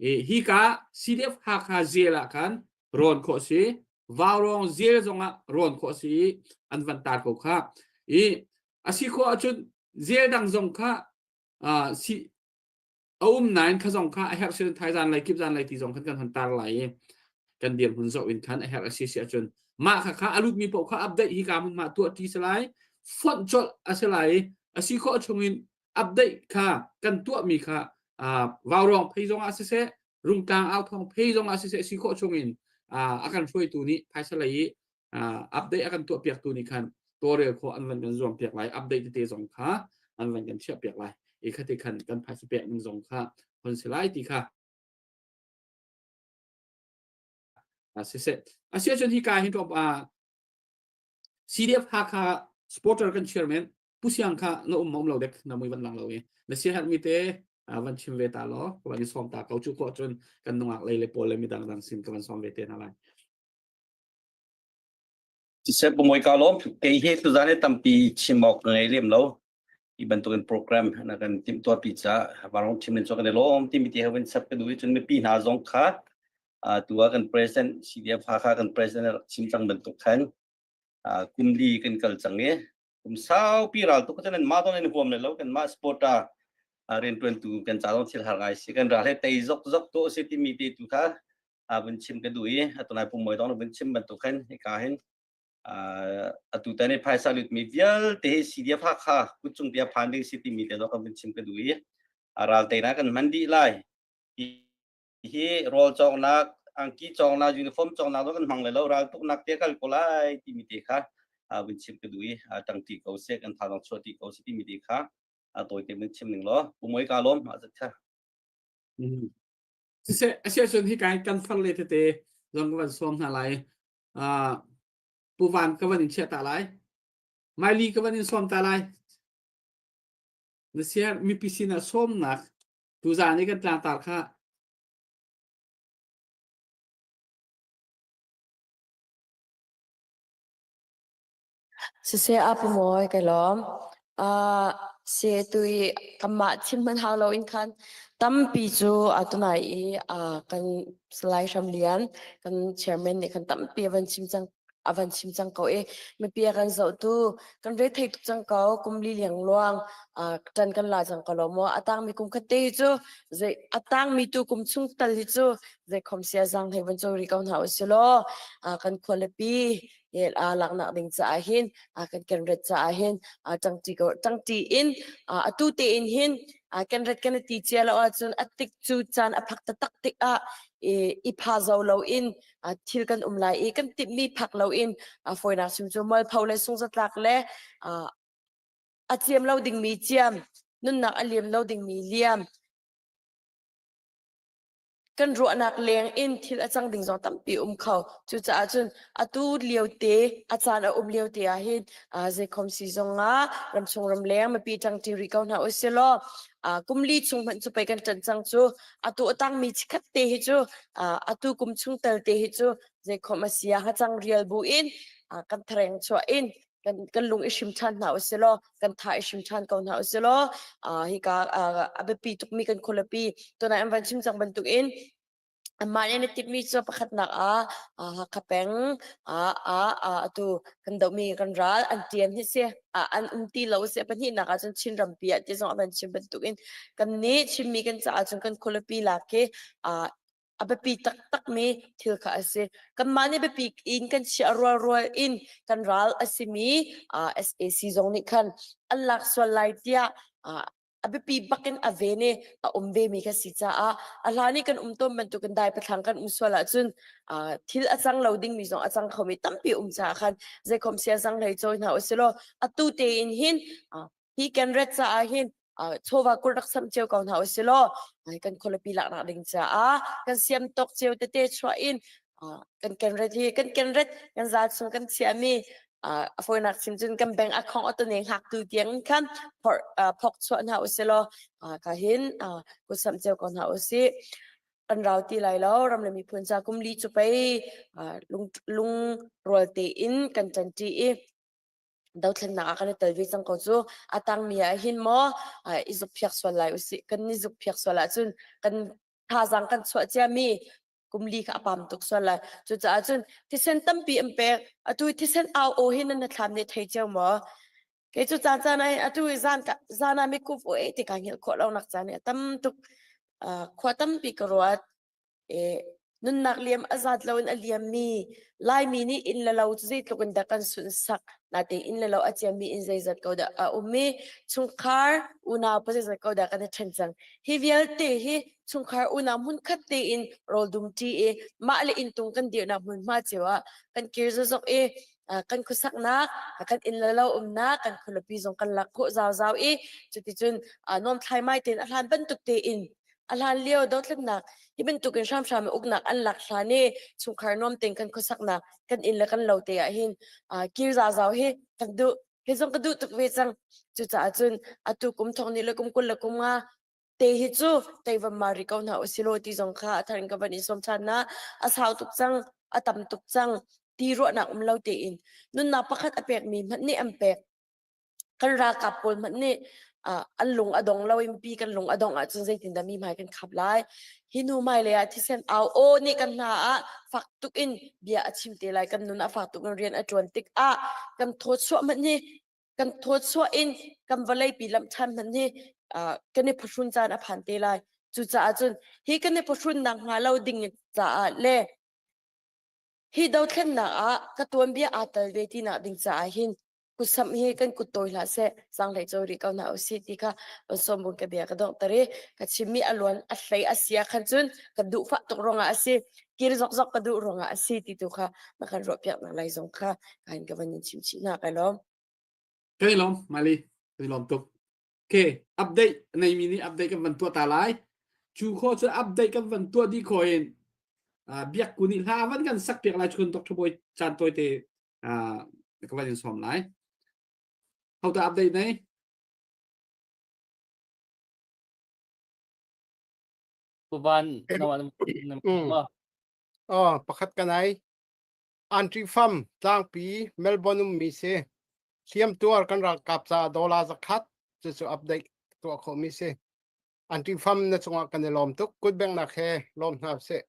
i hi ka CDF Hakha zel ah khan rawn khawh si Vaurawng zel zongah rawn khawh si i an van tar ko kha i a si khawh ahcun zel dang zong kha si a um nain kha zong kha a herh sin thaizan lai kip zan lai ti zong khan kan hon tar lai i kan dirhmun zoh in khan a herh a si si ahcun mah kha kha a lutmi paoh kha update hi ka mun ma tuah ti si lai fonh colh a si lai i a si khawh chungin update kha kan tuahmi kha vaurawng phei zong ah siseh rungtlang au thawng phei zong ah siseh si khawh chungin a kan hruaitu nih phaisa lei i update a kan tuah piaktu nih khan tawlrel khawh an van kan zuam piak lai update tete zong kha an van kan chiah piak lai i khati khan kan phaisa pek ning zong kha hon si lai ti kha siseh asiahcun hi ka hin tlawm CDF Hakha supporter kan chairman Pu Siang kha na um ma um lo dek na mui van lang lo i na sia herh mi te van chim ve ta law ka van i sawm ta ko cu ko cun kan nungak lei le pawl le midang dang sin ka van sawm ve te hna lai. Siseh Pu Mawi ka lawm. Kei hi tuzan hi tampi chim awk ka ngei lem lo. Hi bantukin program na kan timhtuahpi caah Vanlawng team in cu kan i lawm timi ti he vun chap ka duh i cun mipi hna zong kha tu ah kan president CDF Hakha kan president a rak chim cang bantuk khan kum li kan kal cang i kum saupi ral tuk cun mah zong in huam le lo kan mah supporter riantuantu kan ca zong thil har ngai si kan ral he tei zok zok to si timi te tu kha vun chim ka duh i atunai Pu Mawi dong vun chim bantuk khan hika hin atu tan i phaisa lutmi vialte hi CDF Hakha kutcung tia phan ding si timi te zong kan vun chim ka duh i ral teina kan hman dih lai hi rawl cawknak angki cawknak uniform cawknak zong kan hmang lai lo ral tuknak te kal ko lai timi te kha vun chim ka duh i tangti ko seh kan tha zong chuah ti ko seh timi te kha tawi te vun chim ning law Pu Mawi ka lawm azat kha. Siseh a si ahcun hika hin kan far le tete zong ka van sawm hna lai. Uh, Pu Van ka van in chiah ta lai. Maili ka van in sawm ta lai. Na sia mipi sinah sawmnak tuzaan i kan tlangtar kha Siseh a pamuai kai lawm. Uh, se tu i kanmah chim hmanh hau loin khan tampi cu a tunai i uh, kan Salai Hram Lian kan chairman nih khan tampi a van chim cang a van chim cang ko i mipi a kan zohtu kan re thei tuk cang ko kum li liang luang uh, ṭan kan la cang ko lo maw a tangmi kum khat te hi cu zei a tangmi tu kum chung tal hi cu zei khom sia zang hei van cawi rih ko hna usilaw uh, kan khualipi laknak ding caah hin kan kenret caah hin ṭangṭi ko ṭangṭi in atu tein hin kenret kan i ti cia lo ahcun a tik cu caan a phak taktak tikah i pha zo loin thil kan um lai i kan timhmi phak loin fawinak chim cu mualpho le sungzatlak le a ciam lo dingmi ciam nunnak a liam lo dingmi liam kan ruahnak leng in thil a cang ding zong tampi um kho. Cucaah cun atu lio te a caan a um lio te ah hin zeikhom si zong ah ramchung ramleng mipi ṭangṭi rih ko hna usih law kum li chung hmanh cu pei kan ṭan cang cu atu a tangmi chikhat te hi cu atu kum chung tal te hi cu zeikhom a si ah hacang rial bu in kan thareng chuah in kan kan lung i hrim ṭhan hna usih law kan tha i hrim ṭhan ko hna usih law hika a biapi tukmi kan khualipi tunai an van chim cang bantukin anmah nih an i timhmi cu pakhatnak ah Hakha peng ah atu kan dohmi kan ral an ṭian hi si an um ti lo si pahnihnak ah cun Chin rampi ah ti zong a van chim bantukin kan nih Chinmi kan caah cun kan khualipi lak hi a biapi taktakmi thil kha a si. Kanmah nih biapi in kan chiah rualrual in kan ral a simi uh, SAC zong nih khan an lak sual lai tiah uh, a biapi bakin a ven i a um ve mi kha si caah a hlan i kan um tawn bantukin dai pathlang kan um sual ahcun uh, thil a cang lo dingmi zong a cang khomi tampi um caah khan zeikhom sia zang hlei cawi hna usilaw atu tein hin uh, hi kan ret caah hin chawva kul rak sam cio ko hna usih law kan khualipi laknak ding caah kan siam tawk cio tete chuah in kan kenret hi kan kenret kan zal chung kan chiahmi a fawinak chim cun kan bank account atane hngaktu tiang khan phok chuah hna usih law ka hin kut sam cio ko hna usih kan rau ti lai lo ram le miphun ca kum li cu pei lung lung rual tein kan ṭanṭi i dothlennak ah kan i tel ve cang ko cu a tangmi ah hin maw i zukphiak sual lai usih kan i zukphiak sual ahcun kan thazaang kan chuah ciami kum li kha a pam tuk sual lai cucaah cun thisen tampi an pek atu thisen au aw hi nan thlam nih thei cio maw kei cu caan caan ai atu i zan zan ah mikuf o e ti ka hngilh khawh lo nak caan hi a tam tuk khua tampi ka ruat E, nunnak liam a zat loin a liammi Laimi nih inn le lo cu zeitluk in dah kan sunhsak natein inn le lo a ciammi inn zeizat ko dah a um i chungkhar unau pa zeizat ko dah kan i ṭhen cang. Hi vialte hi chungkhar unau hmunkhat tein rawl dumṭi i mah le inntung kan dirhnak hmunhma cio ah kan kir zokzok i kan khuasaknak, kan inn le lo umnak, kan khualipi zong kan lak khawh zauzau i cuticun nuam thlaimai tein a hlan bantuk tein A hlan lio dothlennak hi bantukin hramhram in uknak an lak hlan i chungkhar nuam tein kan khuasaknak kan inn le kan lo te ah hin kir zauzau hi kan duh. Hi zong ka duh tuk ve cang. Cucaah cun atu kum thong ni le kum 20 le kum nga te hi cu teivam ma ri ko hna usilaw ti zong kha a thar in ka van in sawm ṭhan na a sau tuk cang a tam tuk cang ti ruahnak um lo tein nunnak pakhat a pekmi hmanh nih an pek kan ralkap pawl hmanh nih uh, an lung a dong lo in pi kan lung a dong ahcun zeitindah mi hmai kan khap lai hi nu hmailei ah thisen au aw nih kan hna ah fak tuk in bia a chim te lai kan nun ah fak tuk in rian a ṭuan tik ah kan thaw chuah hmanh hi kan thaw chuah in kan vawlei pi lamh ṭhan hmanh hi uh, kan i phuhrun caan a phan te lai cucaah cun hi kan i phuhrun nak hnga lo ding caah le hi dothlennak ah ka tuanbia aa tel ve ti nak ding caah hin kutsamh hi kan kut tawi hlah seh zaanghlei cawi rih ko hna usih ti kha van sawm ka bia ka donghter i ka chimmi a luan a hlei a sia khan cun ka duh fah tuk ruangah a si kir zokzok ka duh ruangah a si ti tu kha na kan ruah piak nak lai zong kha kain ka van in chim chih hna kai lawm Kai lawm Mali kai lawm tuk Okay update nei mi nih update kan van tuah ta lai. Cu khawh cu update kan van tuah dih khawh in biak ku nih hla van kan sak piak lai chun Dr. Bawi caan tawi te ka van in sawm lai. How to update nei? Puvan na Oh, pakhat ka nai. Antri fam tlangpi Melbourne um mi si. Hliam tuar kan ralkap ca dollar zakhat cu cu update tuah khawh mi si. Anti fam na cungah kan i lawm tuk. Kut bengnak he lawm hna sih.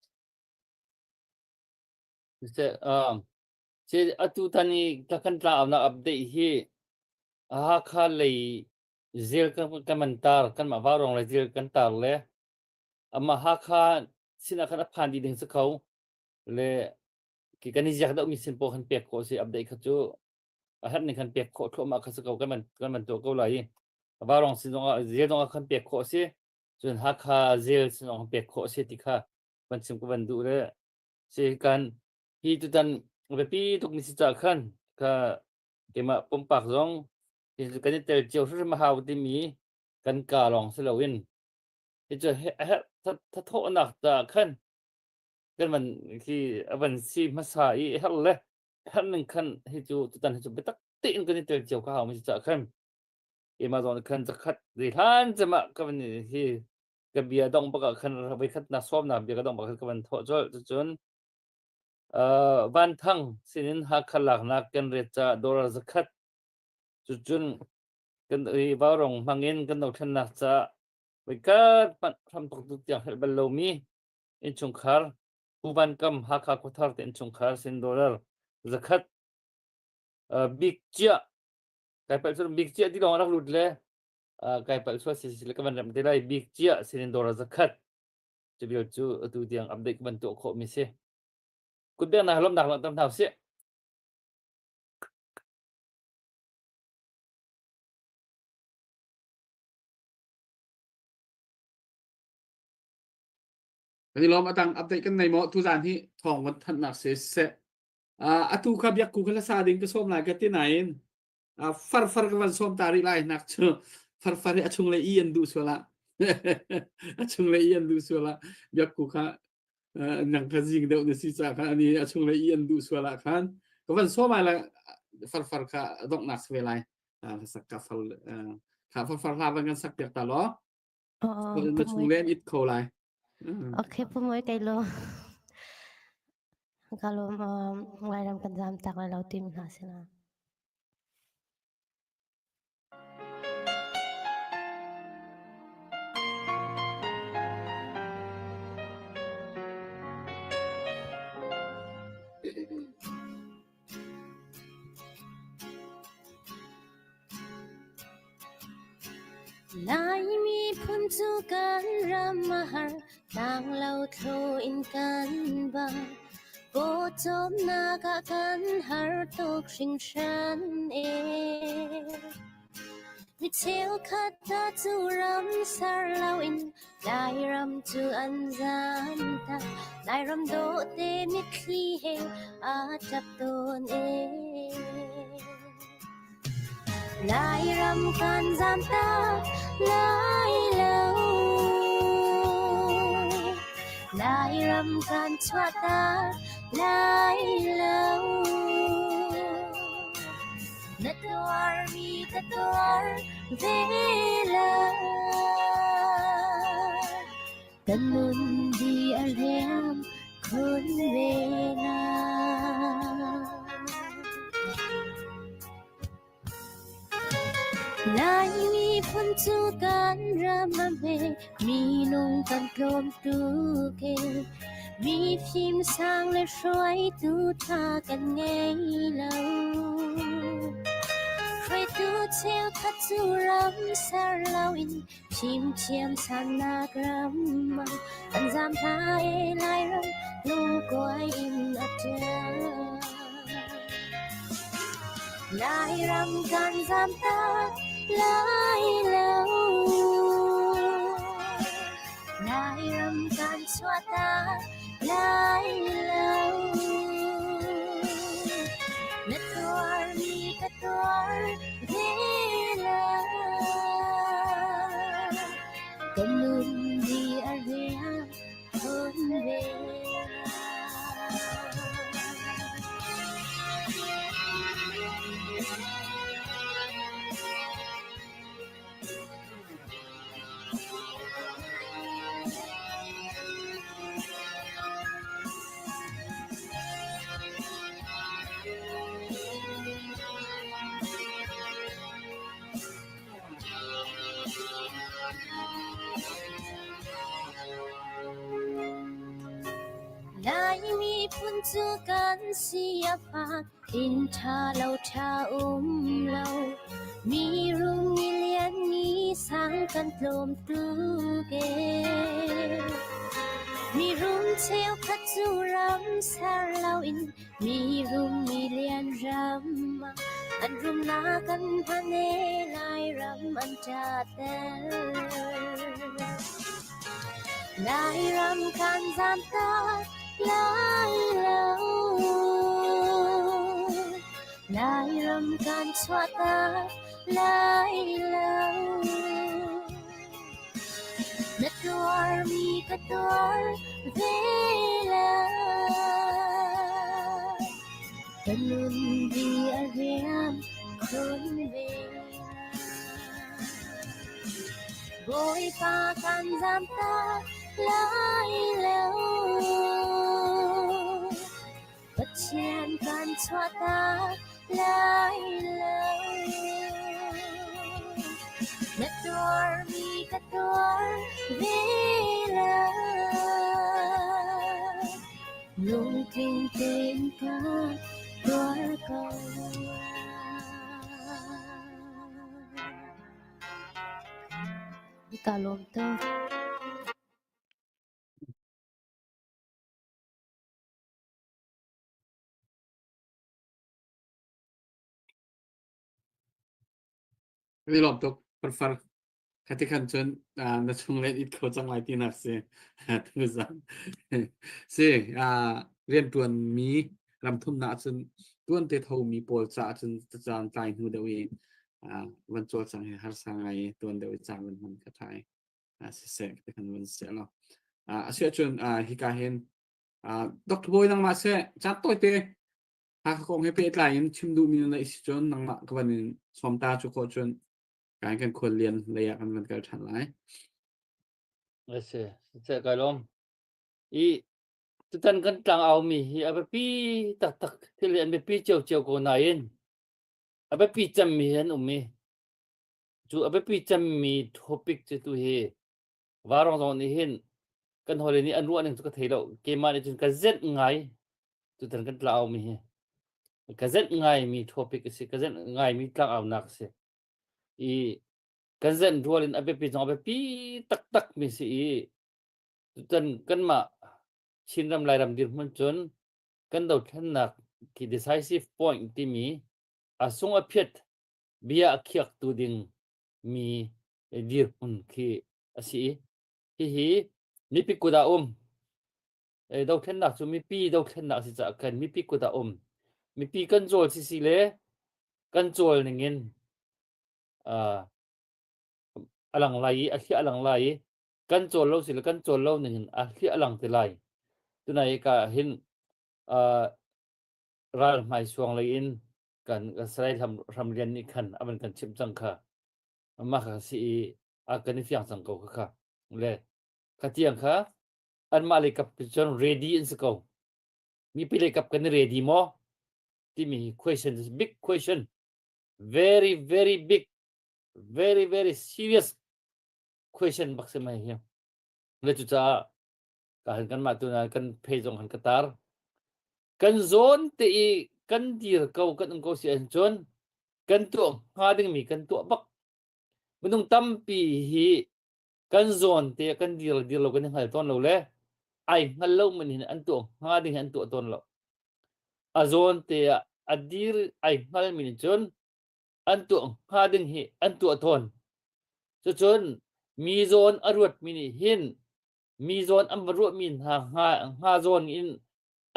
Siseh, um, si atu tan i ka kan tla nak update hi Hakha lei zil kan kan man tar kan mah vaurong le zil kan tar le amah Hakha sinah khan a phan dih ding si kho le ki kan i ziak deuh mi sin pawl khan pek khawh si update kha cu a herh ning khan pek khawh thluahmah kha si ko kan man kan man tuah ko lai i Vaurong sin zongah zel zongah khan pek khawh si cun Hakha zel sin zong pek khawh si ti kha van chim ka van duh le si kan hi tutan biapi tuk mi si ca khan ka keimah pumpak zong kan i tel cio hrimhrim a hau timi kan ka lawng si loin hi cu a herh thathawhnak ca khan kan van khi a van si hmasa i herh le herh ning khan hi cu tutan hi cu biatak tein kan i tel cio ka hau mi si ca khan keimah zong khan zakhat ri hlan cema ka van hi ka bia dong bak ah khan voikhat na sawmnak bia ka dong bak ka van thawh colh cucun Van Thang sinin Hakha laknak kan ret ca dollar zakhat cucun kan i vaurong hmangin kan dothlennak ca voikhat hmanh hramthok tu tiang helh bal lomi innchungkhar Pu Van Kam Hakha Khuathar te innchungkhar sin dollar zakhat bik ciah kai palh cu bik ciah ti lawng rak lut le kai palh sual si si le ka van rem te lai bik ciah sinin dollar zakhat cu vial cu atu tiang update ka van tuah khawh mi si kutbengnak lawmnak langhter hna usih Kan i lawm atang update kan nei maw tuzan hi thawng van thannak se seh atu kha biak ku kha sa ding ka sawm lai ka ti nain far far ka van sawm ta rih lai nak cu far far hi a chung le i an duh sual ah a chung le i an duh sual ah biak ku kha nang kha zing deuh na si ca kha ani a chung le i an duh sual ah khan ka van sawm ai la far far kha donghnak se ve lai sak ka far kha far far hla van kan sak piak ta law na chung le an it kho lai Okay, pumoy kay lo. Kalau ngairam kan zam tak lai lo tim hna sila. Laimi phun cu kan ram a har, tlanglo thlo in kan ba. Pawcawmnak ah kan har tuk hringhran e. Mi cheukhat hna cu ram ser loin Lairam cu an zamtak. Lairam dawhte mitthli he aa ṭap tawn e. Lairam kan zamtak lai lo. Lairam kan chuahtak lai lo. Na tuarmi ka tuar ve lai. Kan nun di a riam khun ve na. Laimi phun cu kan ram a hme, minung kan tlawm tuk e. Mifim sang le hruaitu ṭha kan ngei lo. Hruaitu cheukhat cu ram ser loin fimthiam sannak ram ah an zaam hna e Lairam lungkuai in a ṭial. Lairam kan zaamtak lai lo. Lairam kan chuahtak lai lo. Na tuarmi ka tuar ve lai. Kan nun di a riam. cu kan si a fak, inn ṭha lo ṭha um lo. Mi rum mi lian mi sang kan tlawm tuk ee. Mi rum cheukhat cu ram ser loin mi rum mi lian ram ah an rumnak an hman ee Lairam an ṭatter. Lairam kan zamtak lai lo. Lairam kan chuahtak lai lo. Na tuarmi ka tuar ve lai. Ka nun di a riam khun ve Bawipa kan zamtak lai lo. Pathian kan chuahtak lai lo. Na tuarmi ka tuar ve lai. Lungtling tein ka tuar ko lai. Ka lawm tuk. Kan i lawm tuk farfar. Khati khan cun na chung len it kho cang lai tinak si. Tuzan. Si riantuan mi ramthumnak cun tuan te tho mi pawl caah cun caan tlai hnu deuh i van cawlcang hi harsa ngai i tuan deuh i caan van hman kha ṭha i siseh ti khan van seh lo. Asiahcun hika hin Dr. Bawi nangmah seh caan tawite Hakha kong he pehtlai in chim duhmi na neih si cun nangmah ka van in sawm ta cu khawh cun kan kan khual lian lei ah kan van kal ṭhan lai. Asi, siseh kai lawm. I tutan kan tlang au mi hi a biapi taktak thil hi an biapi ciocio ko nain a biapi cemmi hi an um i cu a biapi cemmi topic cu tu hi Varong zong nih hin kan hawile nih an ruah ning cu ka thei lo. Keimah nih cun ka zenh ngai tutan kan tlang aumi hi. Ka zenh ngaimi topic a si, ka zenh ngaimi tlangaunak a si. I kan zenh rual in a biapi zong a biapi taktak mi si i tutan kanmah Chinram Lairam dirhmun cun kan dothlennak khi decisive point timi a sung a phiat bia a khiaktu ding mi dirhmun khi a si i hihi mipi kut ah um. Dothlennak cu mipi dothlennak a si caah khan mipi kut ah um. Mipi kan cawl sisi le kan cawl ning in a lang lai i a hliah a lang lai i kan cawl lo si le kan cawl lo ning in a hliah a lang te lai. Tunai ka hin ral hmai suang lei in kan Salai Hram Lian nih khan a van kan chimh cang kha. Mah kha si i a kan i fiang cang ko kha kha. Le kha tiang kha anmah lei kap cun ready an si ko. Mipi lei kap kan i ready maw? Timi hi question is big question. Very very big very very serious question bak si mai hi. Le cucaah ka han kanmah tu na kan phei zong han ka tar. Kan zawn te i kan dir ko kan um ko si ahcun kan tuah hnga dingmi kan tuah bak. Minung tampi hi kan zawn te kan dir le dir lo kan i hngal tawn lo le ai hngal lo man hin an tuah hnga ding hi an tuah tawn lo. A zawn te ah a dir ai hngal mi nih cun an tuah hnga ding hi an tuah tawn. Cucun mi zawn a ruat mi nih hin mi zawn an va ruahmi hna hnga hnga zawn in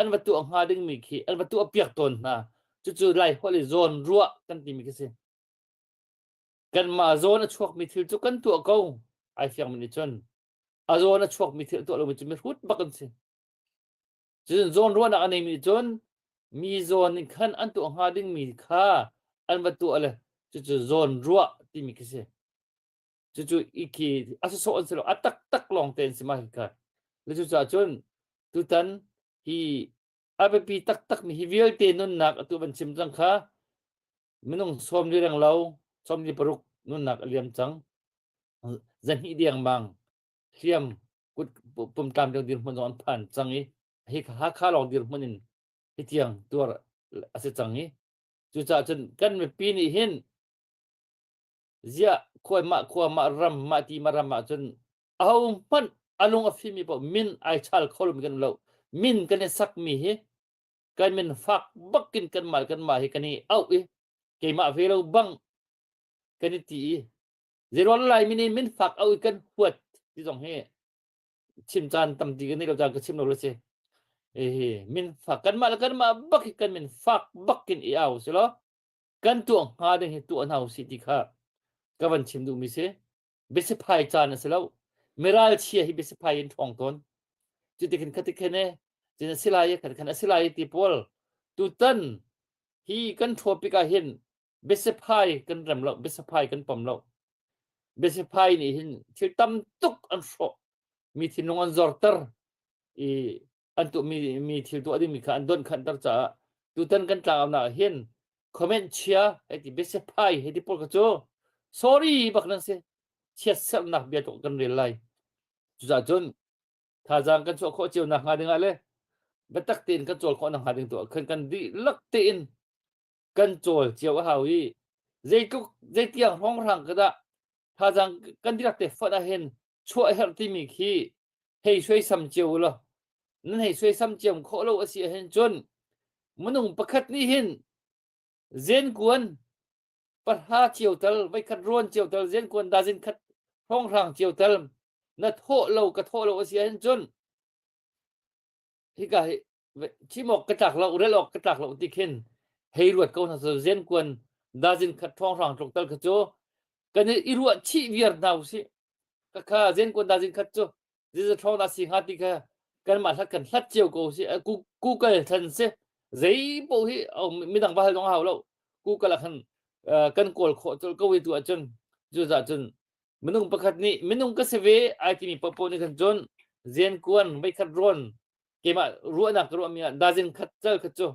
an va tuah hnga dingmi khi an va tuah piak tawn hna. Cucu Lai holh i zawn ruah kan timi khi si. Kanmah zawn a chuakmi thil cu kan tuah ko. Ai fiangmi nih cun a zawn a chuakmi thil a tuah lomi cu mihrut bak an si. Cun zawn ruahnak a neimi nih cun mi zawn in khan an tuah hnga dingmi kha an va tuah le cucu zawn ruah timi khi si. Cucu i khi a sawsawh an si lo a taktak lawng te an si mah hi kha. Le cucaah cun tutan hi a biapi taktak mi hi vialte nunnak atu van chim cang kha minung sawm li reng lo 46 nunnak a liam cang zahnih dengmang hliam kut pumtlam ding dirhmun zong an phan cang i hi Hakha lawng dirhmun in. Hi tiang tuar a si cang i cucaah cun kan mipi nih hin ziah khua mah khua mah ram mah ti mah ram ah cun aho hmanh a lung a fimmi paoh min ai chal kho lomi kan um lo. Min kan i sakmi hi kan min fak bakin kanmah le kanmah hi kan i auh i keimah ve lo bang kan i ti i zeiruang Laimi nih min fak auh i kan huat ti zong hi chim caan tampi kan nei lo caan ka chim lo la si. Hihi min fak kanmah le kanmah bak hi kan min fak bakin i au si law kan tuah hnga ding hi tuah hna usih ti kha ka van chim duhmi si. Biasiphai caan a si lo. Miral chia hi biasiphai in ṭhawng tawn. Cuti khin khati khin e, cun a si lai i khan khan a si lai i ti pawl tutan hi kan ṭhawpik ah hin biasiphai kan rem lo, biasiphai kan pom lo. Biasiphai nih hin thil tam tuk an hrawh. Mi thinlung an zorter i an tuahmi mi thil tuah dingmi kha an donkhanhter caah tutan kan tlangaunak ah hin comment chia hei ti biasiphai hei ti pawl kha cu sorry bak nan si chiatserhnak bia tuk kan rel lai cucaah cun thazaang kan chuah khawh cio nak hnga ding ah le biatak tein kan cawl khawh nak hnga ding tu ah khan kan dihlak tein kan cawl cio a hau i zeitluk zeitiang hrawnghrang ka dah thazaang kan dihlak te fonh ah hin chuah a herh timi khi hei suaisam cio u law nan hei suaisam cio khawh lo a si ahhin cun minung pakhat nih hin zenkuan pahra cio tal voikhat rawn cio tal zenkuan dazin khat hrawnghrang cio tal na thawh lo ka thawh lo a si ahhin cun hika hi chim awk ka tlak lo rel awk ka tlak lo ti khin hei ruat ko hna so zenkuan dazin khat hrawnghrang tluk tal kha cu kan i ruah chih viar hna usih ka kha zenkuan dazin khat cu ziza ṭhawng dah si hnga ti kha kanmah hlat kan hlat cio ko si Google than si zei paoh hi midang va hal zong hau lo Google ah khan kan kawl khawh colh ko i tu ahcun cucaah cun minung pakhat nih minung ka si ve ai timi paohpaoh nih khan cun zenkuan veikhat rawn keimah ruahnak ka ruahmi ah dazin khat cal kha cu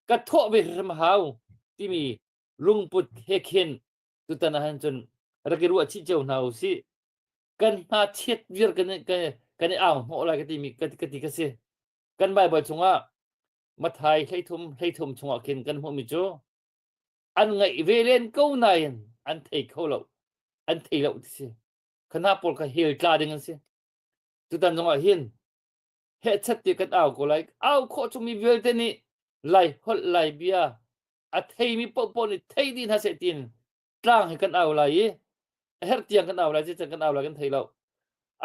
ka thawh ve hrim hau timi lungput he khin tutan ah hin cun rak i ruah chih cio hna usih kan hna chiat vir kan kan i au hnawh lai ka timi ka ka ti ka si kan Bible chungah Mathai 13 13 chungah khin kan hmuhmi cu an ngaih ve len ko nain an thei kho lo an thei lo ti si khana pawl kha hel tla ding an si tutan zongah hin hehchat ti kan au ko lai au khawh chungmi vialte nih lai holh lai bia a theimi paohpaoh nih thei dih hna seh tiin tlang hi kan au lai i a herh tiang kan au lai chan kan au lai kan thei lo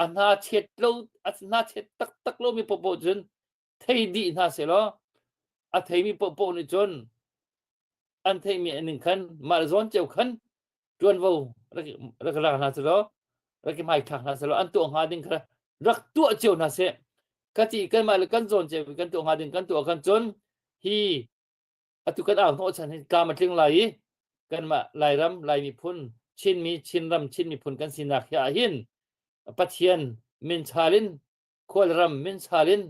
a hna chet lo a hna chet taktak lomi paohpaoh cun thei dih hna seh law a theimi paohpaoh nih cun an theihmi ning khan mah zawn cio khan ṭuanvo rak rak hna selaw rak i hmaithlak hna selaw an tuah hnga ding kha rak tuah cio hna seh ka ti kanmah le kan zawn cio kan tuah hnga ding kan tuah khan cun hi atu kan au hnawh chan hi tlam a tling lai i kanmah Lairam Lai miphun Chinmi Chinram Chin miphun kan sinak hi ah hin Pathian min chal in khualram min chal in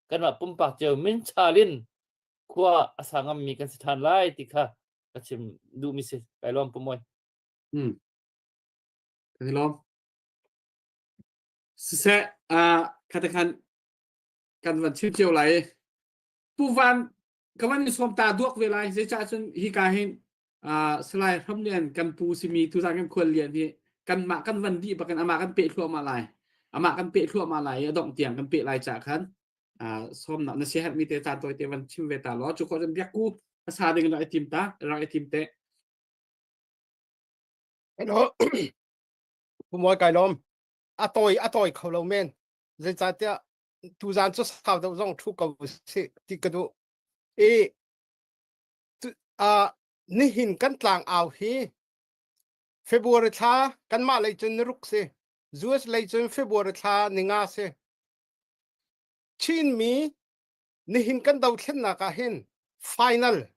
kanmah pumpak cio min chal in khua a sa ngammi kan si ṭhan lai ti kha ka chim duhmi si kai lawm pumawi Hmm. Kan i lawm. Siseh, uh, khate khan kan van chim cio lai. Pu Van, ka van in sawm ta duak ve lai. Zeicah cun hi ka hin uh, Salai Hram Lian kan pu simi tuzan kan khual lian hi kan mah kan van dih bakin amah kan peh thluahmah lai. Amah kan peh thluahmah lai i a dongh tiang kan peh lai ca khan uh, sawmnak na siaherh mi te caan tawi te van chim ve ta law cu ko cun biakku asa ding rak i tim ta rak i tim te Hello. Pumawi kai lawm. A tawi a tawi kho lo men. Zeicahtiah tuzan cu sau deuh zong thu ko si ti ka duh. I uh, nihin kan tlang au hi February thla kanmah lei cun ni ruk si. US lei cun February thla ninga si. Chinmi nihin kan dothlennak ah hin final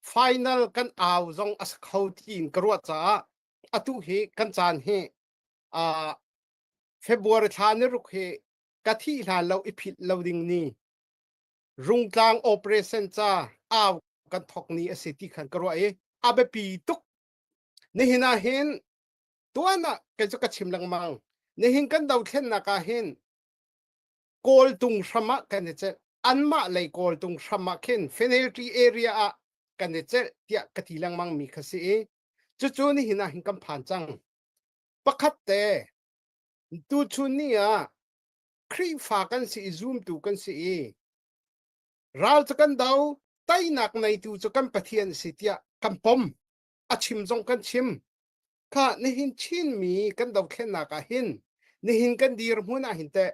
final kan au zong a si kho tiin ka ruah caah atu hi kan caan hi uh, February thla ni ruk hi ka thih hlan lo i philh lo ding ni Rungtlang operation ca au kan thok ni a si ti khan ka ruah i a biapi tuk nihin ah hin tuan ah kei cu ka chim lengmang nihin kan dothlennak ah hin Kawltung hram ah kan i celh. Anmah lei kawltung hram ah khin penalty area ah kan i celh tiah ka ti lengmang mi kha si i cucu nihin ah hin kan phan cang. Pakhat te tuchun ni ah Khrihfa kan si i zumtu kan si i ral cu kan do teinak neitu cu kan Pathian a si tiah kan pom a chim zong kan chim kha nihin Chinmi kan dothlennak ah hin nihin kan dirhmun ah hin teh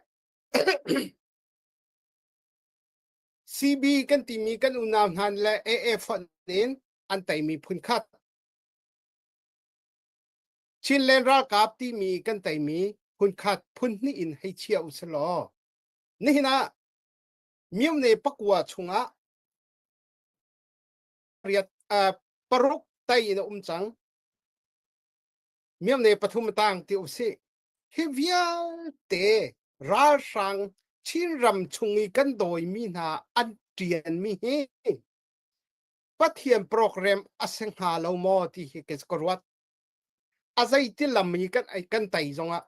CB kan timi kan unau hna le AA fonh in an teimi phun khat Chinland ralkap timi kan teimi phun khat phun hnih in hei chia u selaw nihin ah myone pakua chungah riat uh, paruk tai in a um cang myone pathum tang ti usih Hi vialte ralhrang Chinram chung i kan dawimi hna an ṭianmi hi Pathian program a si hnga lo maw ti hi ka ruat. A zeiti lam i kan, kan tei zongah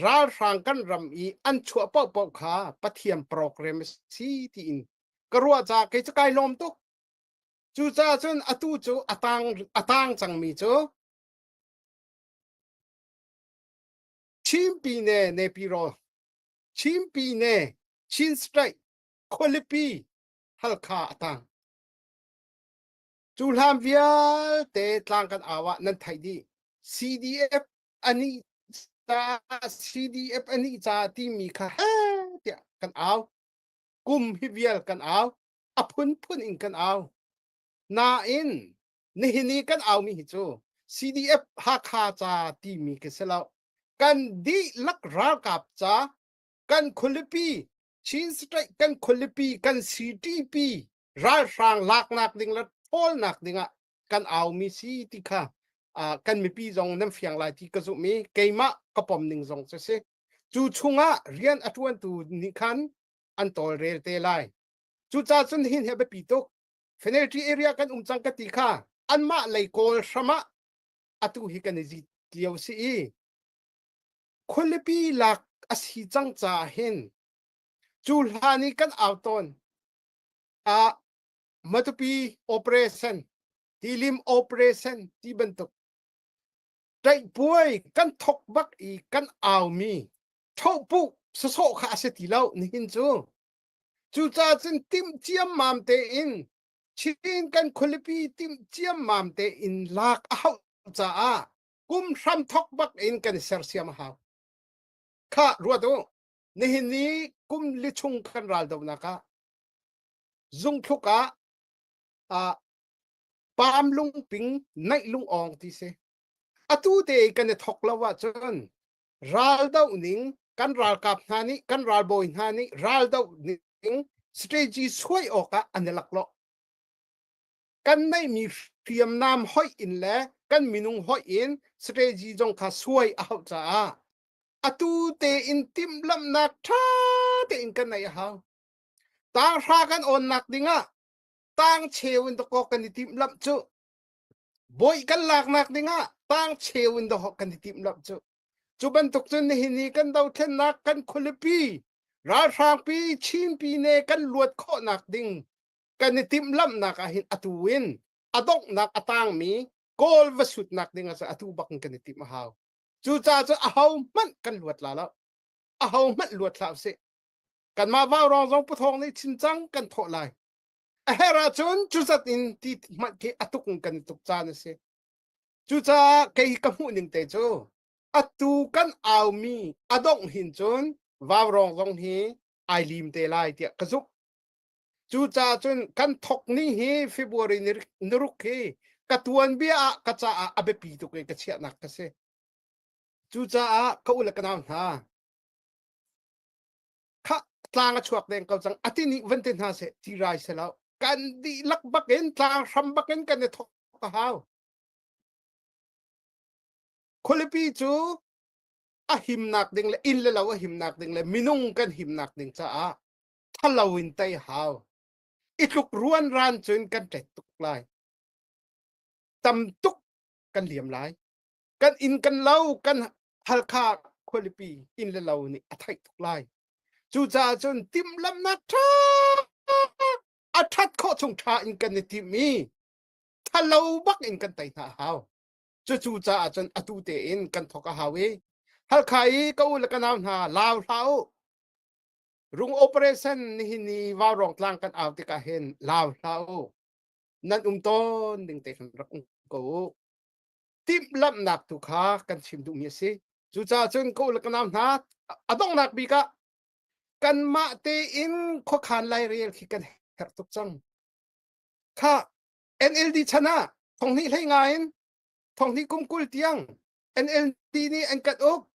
ralhrang kan ram i an chuah paohpaoh kha Pathian program a si tiin ka ruah caah kei cu kai lawm tuk. Cucaah cun atu cu a tang, a tang cangmi cu Chin Pyine Nepiraw, Chin Pyine Chin State khualipi Halkha a tang. Cu hlan vialte tlang kan au ah nan theih dih. CDF anih ca CDF anih ca timi kha he tiah kan au. Kum hi vial kan au. A phunphun in kan au. Nain nihin i kan aumi hi cu CDF Hakha ca timi ka si lo. Kan dihlak ralkap ca, kan khualipi, Chin State kan khualipi, kan CTP ralhrang laknak ding le ṭhawlnak ding ah kan aumi si ti kha uh, kan mipi zong nan fiang lai ti ka zumh i keimah ka pom ning zong cu si. Cu chungah rian a ṭuantu nih khan an tawlrel te lai. Cucaah cun hin hi a biapi tuk. Penalty area kan um cang ka ti kha anmah lei kawl hram ah atu hi kan i zit lio si i khualipi lak a si cang caah hin cu hlan i kan au tawn ah Matupi operation Tilim operation ti bantuk ṭaihpuai kan thok bak i kan aumi ṭhohpuh sasawh kha a si ti lo nihin cu Cucaah cun timh ciammam tein Chin kan khualipi timh ciammam tein lak a hauh caah kum hram thok bak in kan i sersiam a hau. Khah ruat u, nihin ni kum li chung kan raldonak ah zungthluk ah ah paam lungping naih lungawng ti si. Atu te kan i thok lo ahcun raldoh ning kan ralkap hna nih kan ralbawi hna nih raldoh ning strategy suai awkah an i laklawh. Kan neihmi hriamnam hoih in le kan minung hoih in strategy zong kha suai a hauh caah atu tein timhlamhnak ṭha tein kan neih a hau. Tanghra kan awnnak dingah tang cheu in dakaw kan i timhlamh cu Bawi kan laknak dingah tang cheu in dawh kan i timhlamh cu. Cu bantuk cun nihin ni kan dothlennak kan khualipi ralhrangpi Chinpi ne kan luat khawhnak ding kan i timhlamhnak ah hin atu in a donghnak a tangmi Kawl va sutnak ding ah atu bak in kan i timh a hau. Cucaah cun aho hmanh kan luat la lo. Aho hmanh luat hlah usih. Kanmah vaurawng zong puthawng nih chim cang kan thawh lai. A herh ahcun cuzat in ti hmanh khi a tuk in kan i tuk caan a si. Cucaah kei ka hmuh ning te cu atu kan aumi a dongh hin cun vaurawng zong hi ai lim te lai tiah ka zumh. Cucaah cun kan thok ni hi February ni ruk hi ka tuanbia ah ka caah a biapi tuk i ka chiahnak ka si. Cucaah ka u le ka nau hna kha tlang a chuak deng ko cang ati nih van te hna seh ti rai se lo kan dihlak bak in tlang hram bak in kan i thok a hau khualipi cu a himnak ding le inn le lo a himnak ding le minung kan himnak ding caah thalo in tei hau i tluk ruan ran cun kan ṭet tuk lai tam tuk kan liam lai kan inn kan lo kan Halkha khualipi inn le lo nih a theih tuk lai. Cucaah cun timhlamhnak ṭha A ṭhat khawh chung ṭha in kan i timh i ṭhalo bak in kan tei hna a hau. Cucu caah cun atu tein kan thawk a hau i Halkha i ka u le ka nau hna lau hlah u. Rung operation nihin ni Vaurawng tlang kan au tikah hin lau hlah u. Nan um tawn ding te khan rak um ko u. Timhlamhnak tu kha kan chim duhmi a si. Cucaah cun ka u le ka nau hna a donghnak bik ah kanmah tein khuakhan lairel khi kan herh tuk cang. Kha NLD chan ah thonghnih hlei nga in thonghnih kum 20 tiang NLD nih an kan uk.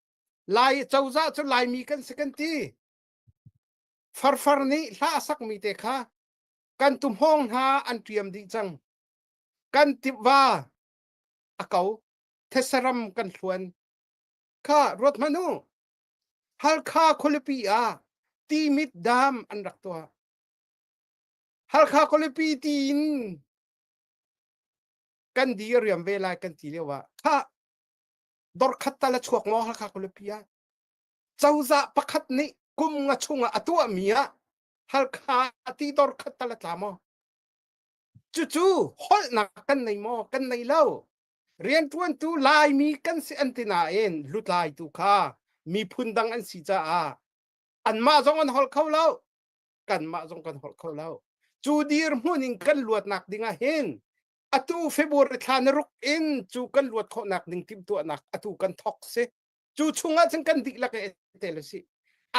Lai cozah cu Laimi kan si kan ti. Farfar nih hla a sakmi te kha kan tuhmawng hna an ṭiam dih cang. Kan tiva a ko. Thesaram kan hluan. Kha ruat hmanh u. Halkha khualipi ah Timit dam an rak tuah. Halkha khualipi tiin kan di a riam ve lai kan ti lio ah kha dor khat tal a chuak maw Halkha khualipi ah cozah pakhat nih kum nga chungah a tuahmi ah Halkha ti dor khat tal a tla maw? Cucu holhnak kan nei maw? Kan nei lo. Rianṭuantu Laimi kan si an ti nain lutlaitu kha miphun dang an si caah anmah zong an holh kho lo. Kanmah zong kan holh kho lo. Cu dirhmun in kan luatnak ding ah hin atu February thla na ruk in cu kan luat khawhnak ding timhtuahnak atu kan thawk si. Cu chungah cun kan dihlak i tel a si.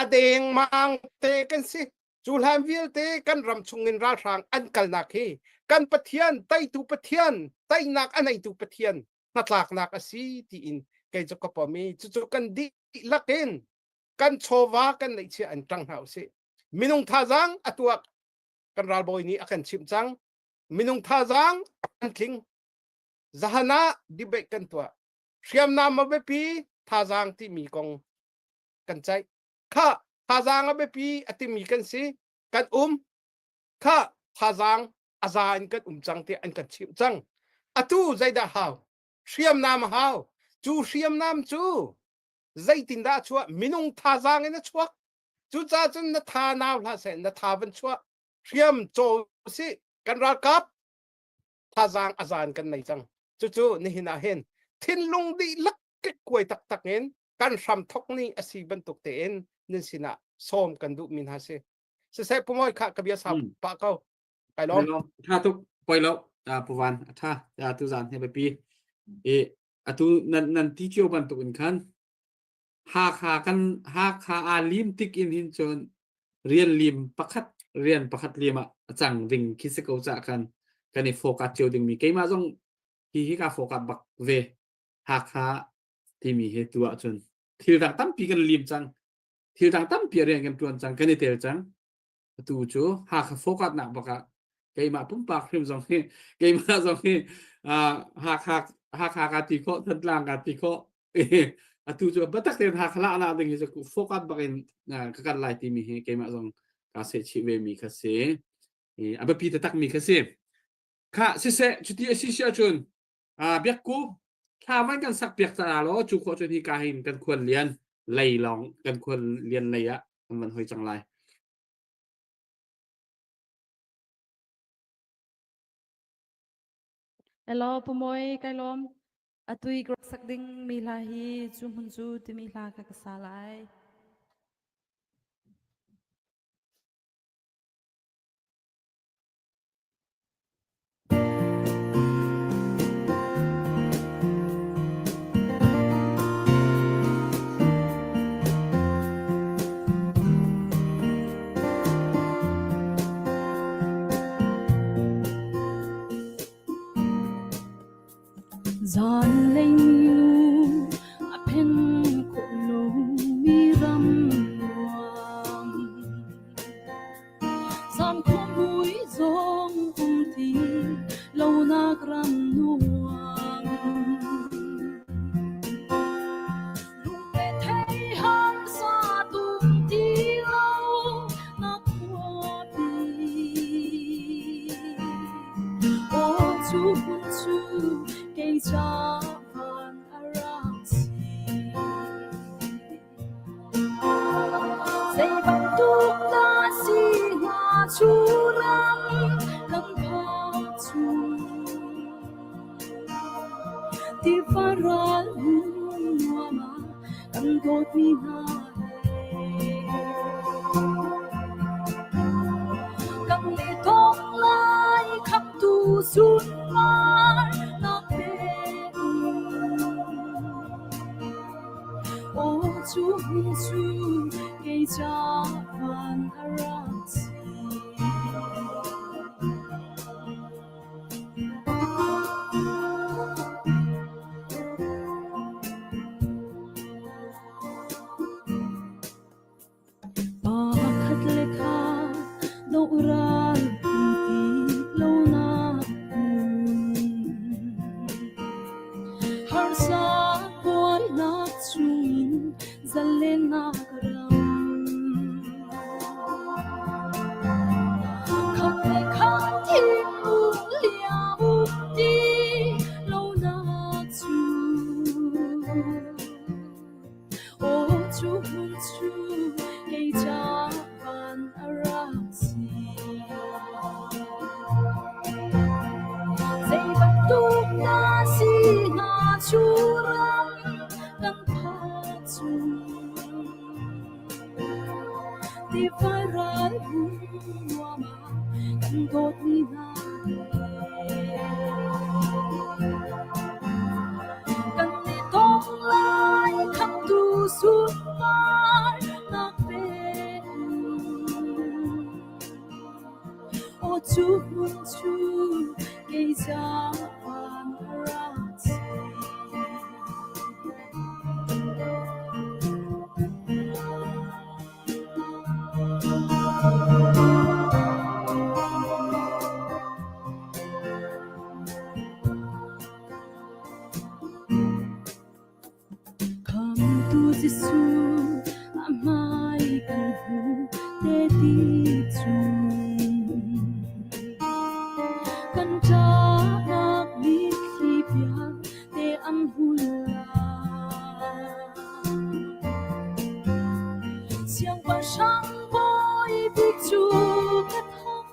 A dengmang te kan si. Cu hlan vialte kan ram chungin ralhrang an kalnak hi kan Pathian, teitu Pathian, teinak a neitu Pathian hnatlaknak a si tiin kei cu ka pom i cucu kan dihlak in kan chawva kan neihchiah an ṭang hna usih. Minung thazaang a tuak kan ralbawi nih a kan chimh cang. Minung thazaang an tling. Zahan ah debate kan tuah. Hriamnam a biapi thazaang timi kong kan ceih. Kha thazaang a biapi a timi kan si kan um kha thazaang a za in kan um cang tiah an kan chimh cang atu zeidah hau hriamnam a hau cu hriamnam cu zeitindah a chuah minung thazaang in a chuak cucaah cun na tha nau hlah seh na tha van chuah hriam caw si kan ralkap thazaang a zan kan nei cang cucu nihin ah hin thinlung dihlak kekkuai taktak in kan hram thok ni a si bantuk tein nan sinah sawm kan duh mi hna si siseh pumawi kha ka bia sau pah ko kai lawm tha tuk poi lo puvan a tha tu zan he biapi e atu nan nan ti cio bantuk in khan Hakha kan Hakha aa lim tik in hin cun rian lim pakhat rian pakhat lim ah a cang ding khi si ko ca khan kan i focus cio ding mi keimah zong hi hi ka focus bak ve Hakha timi hi tu ahcun thil dang tampi kan lim cang thil dang tampi rian kan tuan cang kan i tel cang atu cu Hakha focus nak bak ah keimah pumpak hrim zong hi keimah zong hi Hakha Hakha ka ti khawh Thantlang ka ti khawh atu cu biatak tein Hakha la na ding hi cu focus bak in ka kal lai timi hi keimah zong ka seh chih ve mi kha si a biapi taktak mi kha si kha siseh cuti a si si ahcun Biakku thla van kan sak piak ca law cu khawh cun hi ka hin kan khual lian lei lawng kan khual lian lei ah kan van hoi cang lai. Hello Pumawi kai lawm. Atui ka rak sak ding mi hla hi cu hmun cu timi hla kha ka sa lai. Zanlei nu a phen khawh lomi. Tiva ral hmun nuam ah kan dawtmi hna he. Kan le tong lai khamtu sunpar nak pe Aw cu hmun cu kei ca van a rak si. Pakhat le khat dohral um ti lonak hmun. Harsa buainak chungin zalennak ram. Khat le khat thinlung liam um ti lonak cu. Aw cu hmun cu kei ca van a rak si. Zei bantuk na si hnga cu ram kan phak chung. Tiva ral hmun nuam ah kan dawtmi hna he. Kan i tong lai khamtu sunpar nak pe Aw cu hmun cu kei ca van a rak si. Khamtu Jesuh a hmai kan hmu te ti chung. Kan ṭahnak mitthli vialte an hul lai. Siangpahrang bawi bik cu ka thang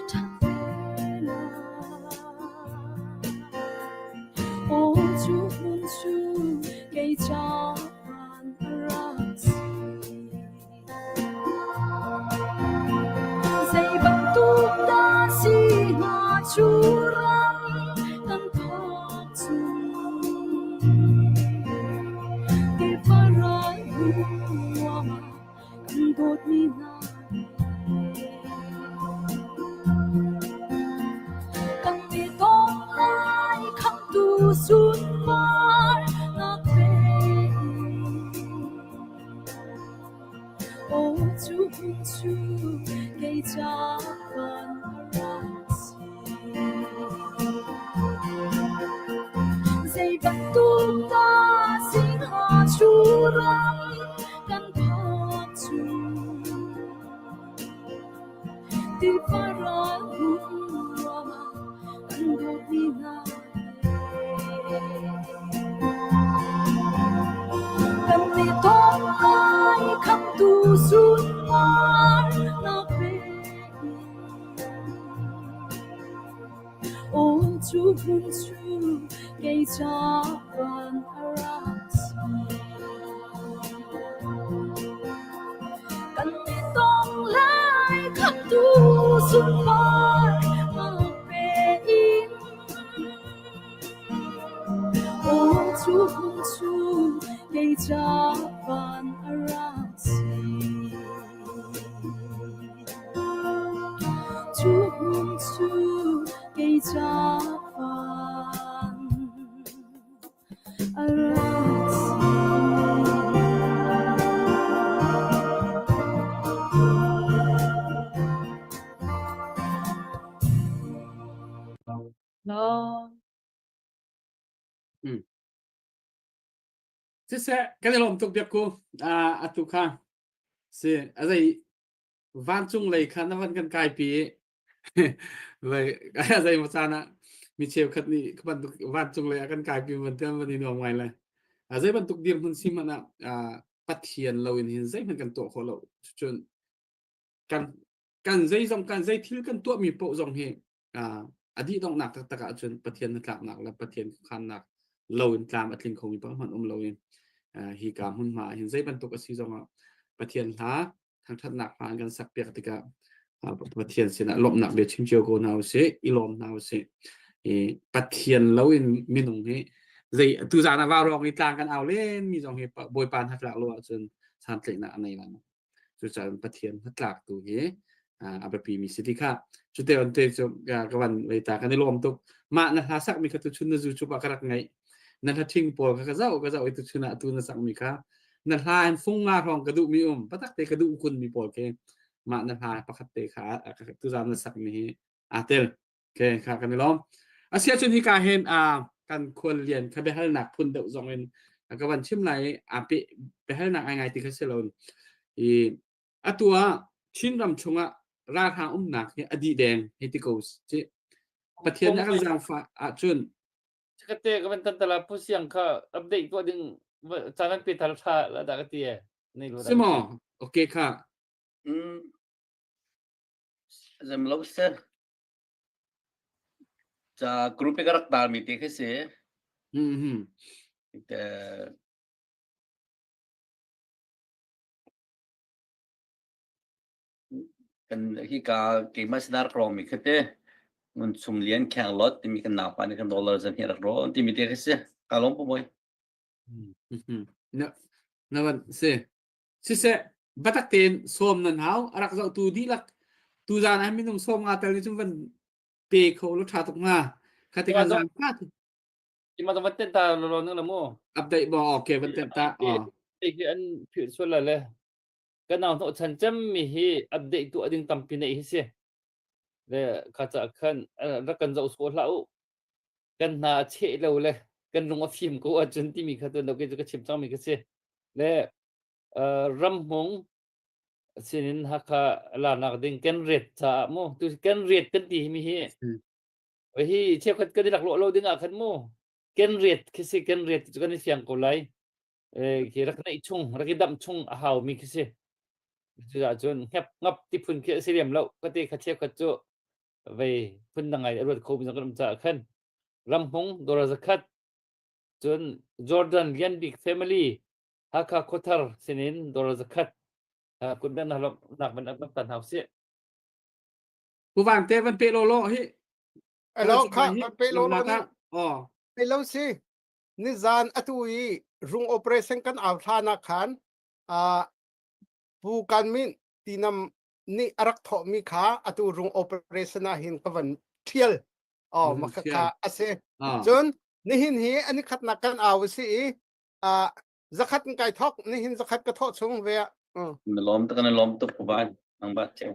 ṭhat ve lai. Aw cu hmun cu kei ca van a rak si. Zei bantuk dah si hnga cu ram kan phak chung. Tiva ral ruang ah kan dawtmi hna he. Kan i dawt lai khamtu sunpar nak pe Aw cu hmun cu kei ca van a rak si. Zei bantuk dah si hnga cu ram kan phak cu. Tiva ral hmun nuam ah kan dawtmi hna he. Kan i dawt lai khamtu sunpar nak pe Aw cu hmun cu kei ca van a rak si. Kan i tong lai khamtu sunpar nak pe in. Aw cu hmun cu kei ca van a rak si. Cu hmun cu kei ca van a rak si. Lo. Siseh, kan i lawm tuk biak ku. Ah, atu kha si a zei vancung lei kha na van kan kai pi i vai a zei maw caan ah mi cheukhat nih ka bantuk vancung lei ah kan kai pi van tian van i nuam ngai le a zei bantuk dirhmun si hmanh ah ah, Pathian lo in hin zeihmanh kan tuah khawh lo cun kan kan zei zong kan zei thil kan tuahmi paoh zong hi a dih donghnak taktak ahcun Pathian hnatlaknak le Pathian khuakhannak. Lo in tlam a tling khomi pakhat hmanh um lo in hi ka hmunhma ah hin zei bantuk a si zongah Pathian hla thangṭhatnak hla an kan sak piak tikah Pathian sinah lawmhnak bia chim cio ko hna usih i lawm hna usih. I Pathian lo in minung hi zei tuzaan ah vaurawng i tlang kan au len mi zong hi Bawipa hnatlak lo ahcun santlaihnak a nei lai lo. Cucaah Pathian hnatlak tu hi a biapi mi si ti kha cute on te cu ka van lei ta kan i lawm tuk mah na hla sak mi kha tu chun na zu chup ah ka rak ngaih na hla thing pawl kha ka zau ka zau i tu chun ah tu na sak mi kha na hla in fung nga hrawng ka duh mi um patak te ka duh kun mi pawl ke mah na hla pakhat te kha tu zan na sak mi hi aa tel ke kha kan i lawm asia cun hi ka hen a kan khual lian kha biahalnak phun deuh zong in ka van chim lai a pe biahalnak ai ngai ti kha si lo i atu ah Chinram chungah ralhrang umnak hi a dih deng hei ti ko si Pathian nih a kan zaangfah ahcun Kate ka van tan tala pu siang kha update tuah ding caan an pe thal tha la dah ka ti e. Nei lo Si maw? Okay kha. Mm. Zem lo se. Ca group ka rak tar mi te khi si. Mhm. Te Kan hika keimah sinar ka rawng mi khi te ngun chung lian kheng lot timi kan naupa nih kan dollar zan hi rak rawn timi te khi si. Ka lawm pu bawi. Na na van si. Siseh batak tein sawm nan hau a rak zohtu dihlak tuzaan ah minung sawm nga tel nih cun van pe kho lo tha tuk hnga. Kha ti kan zang kha Ima van ten ta lo lo nang la mu. Update bo okay van ten ta. Oh. Hi an phil sual la le. Kan nau hnawh chan cem mi hi update tu ading tampi nei hi si. Le kha cha khan rak kan zoh so hlah u. Kan hna a cheh lo le kan lung a fim ko ahcun timi kha tu no ke ka chim cang mi ka si. Le ramhmung sinin Hakha lanak ding kan ret caah mu tu kan ret kan ti mi hi hi cheukhat kan i lak lo ding ah khan mu ken riat khi si ken riat cu kan i fiang ko lai khi rak neih chung rak i damh chung a hau mi khi si cuah cun hngep ngap ti phun khi a si lem lo ka te kha cheukhat cu vei phun dang ngai a ruat kho mi zong kan um caah khan ramhmung dora zakhat cun Jordan Lian Bik family Hakha Khuathar sinin dora zakhat kun ben nak ban nak tan hau si Pu Vang te van pe lo lo hi. Alo kha van pe lo lo ni. Oh. Pe lo si. Ni zan atu i rung operation kan au thla na khan a pu kan min tinam ni arak tho mi kha atu rung operation ah hin ka van thial oh makha kha ase cun nihin hi ani khat nak kan au si i a zakhat kai thok nihin zakhat ka thok chung ve na lom tak na lom tuk ba nang ba cheu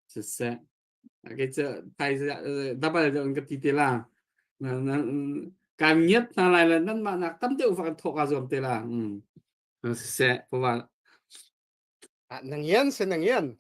Siseh. Kei cu thai dabal deuh in ka ti te la. Kan ngiat hna lai le nan mah nak tam deuh va kan thawk aa zuam te la. Siseh, pawa. Na ngian si na ngian.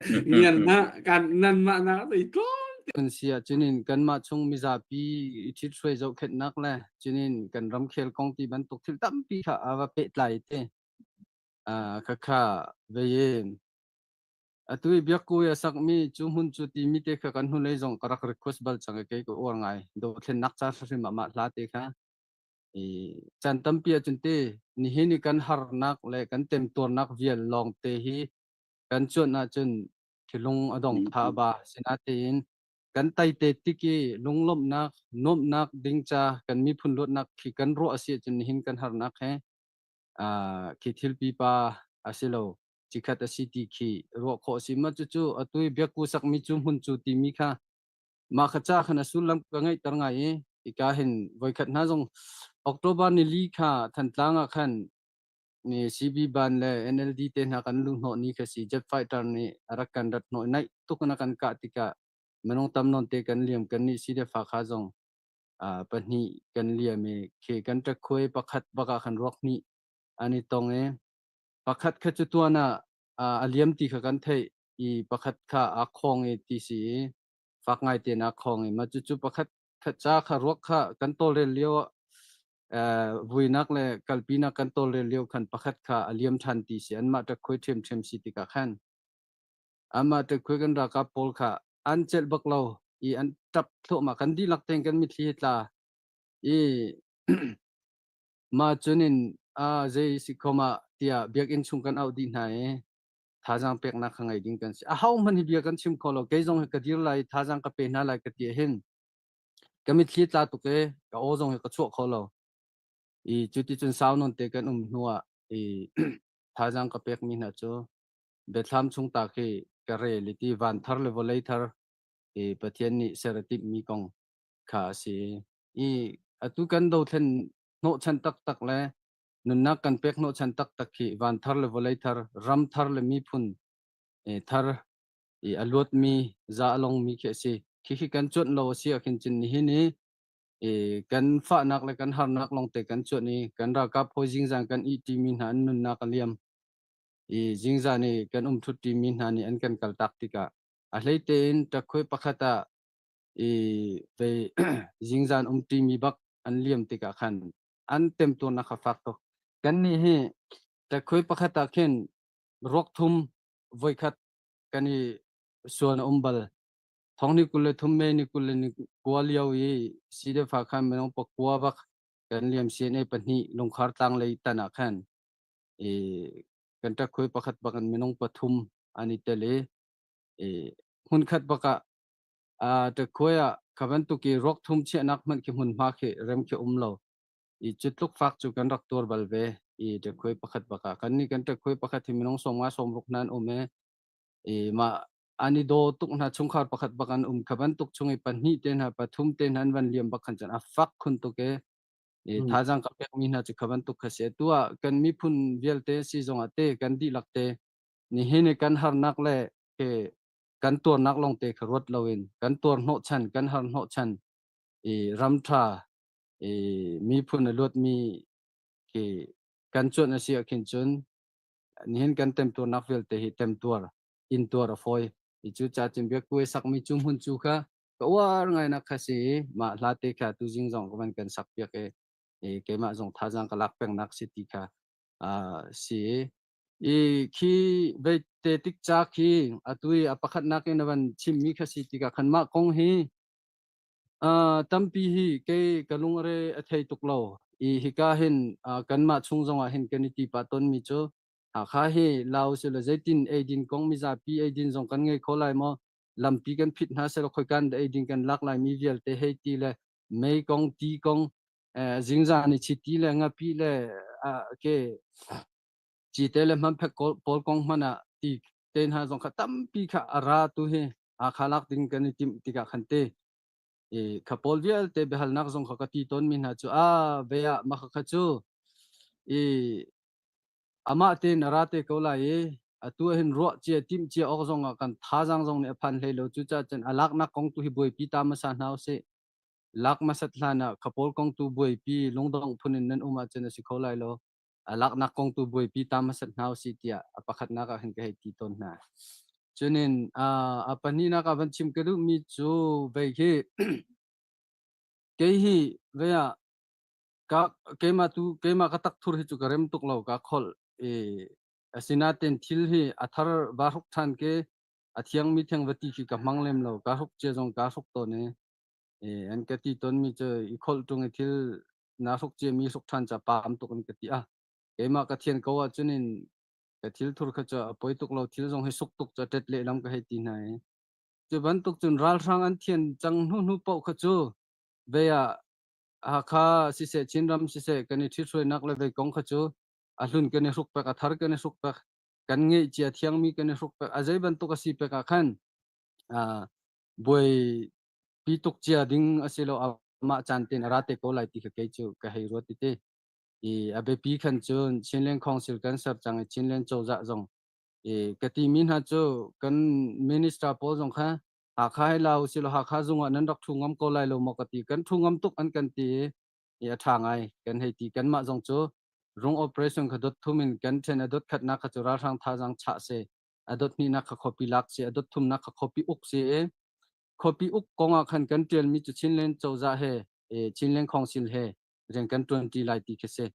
Ngian na kan nan mah na i tlawm. Kan si ah cunin kanmah chung mizapi i ṭhithruai zohkhenhnak le cunin kan ramkhel kong ti bantuk thil tampi kha a va pehtlai te. Khakha vei in atu i biakku i a sakmi cu hmun cu timi te kha kan hnulei zong ka rak request bal cang i kei ka uar ngai. Dothlennak ca hrim ah mah hla te kha i caan tampi ahcun te nihin i kan harnak le kan temtuarnak vial lawng te hi kan cuanh ahcun thilung a dong tha ba. Sinatein kan taite tik i lunglawmhnak nuamhnak ding ca kan miphun luatnak khi kan ruah a si ahcun nihin kan harnak he khi thil pipa a si lo, cikhat a si ti khi ruah khawh a si. Ma cucu atu i biakku sakmi cu hmun cu timi kha mah kha ca khan a sullam ka ngeihter ngai i hika hin voikhat hna zong October ni li kha Thantlang ah khan ni CB ban le NLD te hna kan luh hnawh ni kha si. Jet fighter nih a rak kan rat hnawh, naih tuk in a kan kah tikah minung tam nawn te kan liam. Kan nih si le fa kha zong pahnih kan liam i khi kan ṭakhuai pakhat bak ah khan ruak hnih an i tong i pakhat kha cu tuan ah a liam ti kha kan theih i pakhat kha aa khawng i ti si i fak ngai tein aa khawng i mah cucu pakhat kha ca kha ruak kha kan tawlrel lio ah vuinak le kalpinak kan tawlrel lio khan pakhat kha a liam ṭhan ti si. Anmah ṭakhuai ṭhiamṭhiam si tikah khan amah ṭakhuai kan ralkap pawl kha an celh bak lo i an ṭap thluahmah. Kan dihlak tein kan mitthli hi tla i mah cun in a zei si khom ah tiah biakinn chung kan auh dih hna i thazaang peknak kha ngei ding kan si. Aho hmanh hi bia kan chim kho lo. Kei zong hi ka dir lai, thazaang ka pe hna lai ka ti hin ka mitthli tla tuk i ka aw zong hi ka chuah kho lo. I cuti cun sau nawn te kan um hnu ah i thazaang ka pekmi hna cu biathlam chung ta khi ka rel i ti van thar le vawlei thar i Pathian nih ser a timhmi kong kha a si. I atu kan dothlen hnawhchan taktak le nunnak kan pek hnawhchan taktak hi van thar le vawlei thar, ram thar le miphun thar i a luatmi za a longmi khi a si. Khi kan cuanh lo a si ahkhin cun nihin i kan fahnak le kan harnak lawngte kan cuanh i kan ralkap hawi zingzan kan ihṭimi hna an nunnak a liam i zingzan i kan umṭhutṭimi hna nih an kan kaltak tikah a hlei tein ṭakhuai pakhat ah i vei zingzan umṭimi bak an liam tikah khan an temtuarnak kha fak tuk. Kannih hi ṭakhuai pakhat ah khin ruak thum voikhat kan i suan a um bal. Thong ni 23 May ni 29 lio i CDF khan minung pakua bak kan liam. CNA pahnih Lungkhar tlang lei tan ah khan i kan ṭakhuai pakhat bak in minung pathum an i tel i hmunkhat bak ah ṭakhuai ah kha bantuk i ruak thum chiahnak hmanh khi hmunhma khi rem khi um lo i cu tluk fak cu kan rak tuar bal ve i ṭakhuai pakhat bak ah. Kan nih kan ṭakhuai pakhat hi minung 50 60 hna an um i mah an i daw tuk hna, chungkhar pakhat bak an um. Kha bantuk chung i pahnih te hna, pathum te hna an van liam bak khan cun a fak khun tuk i thazaang ka pekmi hna cu kha bantuk kha si. Atu ah kan miphun vialte si zongah te kan dihlak te nihin i kan harnak le ke kan tuarnak lawngte kha ruat loin kan tuar hnawhchan, kan har hnawhchan i ram ṭha i miphun a luatmi khi kan cuanh a si ah khin cun nihin kan temtuarnak vialte hi temtuar intuar a fawi i cu ca cun biakkuai sakmi cu hmun cu kha ka uar ngai nak kha si i mah hla te kha tuzing zong ka van kan sak piak i keimah zong thazaang ka lak pengnak si ti kha si i khi vei te tik ca khi atu i a pakhatnak in a van chimmi kha si tikah khan mah kong hi tampi hi kei ka lungre a thei tuk lo i hika hin kanmah chung zongah hin kan i ti pah tawnmi cu Hakha hi Laos le zeitin eidin kong mizapi eidin zong kan ngei kho lai maw, lampi kan phit hna selaw khoikan dah eidin kan lak lai mi vialte hei ti le mei kong, ti kong, zingzan i chiti le ngapi le ke cite le hmanphek pawl kong hmanh ah ti te hna zong kha tampi kha a ra tu hi Hakha lak ding kan i timh tikah khan te i kha pawl vialte biahalnak zong kha ka ti tawn mi hna cu a ve ah mah kha cu i amah tein a ra te ko lai i atu ah hin ruah cia timh cia awk zong ah kan thazaang zong nih a phan hlei lo. Cucaah cun a laknak kong tu hi buaipi ta hmasa hna usih. Lak hmasat hlan ah kha pawl kong tu buaipi lungdongh phun in nan um ahcun a si kho lai lo. A laknak kong tu buaipi ta hmasat hna usih tiah a pakhatnak ah hin ka hei ti tawn hna. Cunin a pahnihnak ah van chim ka duhmi cu vei khi kei hi vei ah ka keimah tu keimah ka takthur hi cu ka rem tuk lo ka kholh i asinain thil hi a thar va hruk ṭhan ke a thiangmi thiang va ti khi ka hmang lem lo ka hruk cia zong ka hruk tawn i an ka ti tawnmi cu i kholh ṭung i thil na hruk ciami hruk ṭhan ca paam tuk an ka ti a keimah ka thian ko ahcun in ka thil thur kha cu a poi tuk lo thil zong hi suk tuk cu a ṭet lehlam ka hei ti hna i cu bantuk cun ralhrang an thian cang hnu hnu paoh kha cu vei ah Hakha siseh Chinram siseh kan i ṭhithruainak le vei kong kha cu a hlun kan i hruk pek a thar kan i hruk pek kan ngeih cia thiangmi kan i hruk pek a zei bantuk a si pek ah khan buai pi tuk cia ding a si lo amah caan ten a ra te ko lai ti kha kei cu ka hei ruat ti i a biapi khan cun Chinland Council kan ser cang i Chinland cozah zong i ka ti mi hna cu kan minister pawl zong kha Hakha hi la usih law Hakha zung ah nan rak ṭhu ngam ko lai lo maw ka ti. Kan ṭhu ngam tuk an kan ti i a ṭha ngai kan hei ti. Kanmah zong cu rung operation kha dot thum in kan ṭhen a dot khatnak kha cu ralhrang thazaang chah si, a dot hnihnak kha khuapi lak si, a dot thumnak kha khuapi uk si i khuapi uk kong ah khan kan ṭialmi cu Chinland cozah he Chinland Council he rian kan ṭuanṭi lai ti khi si.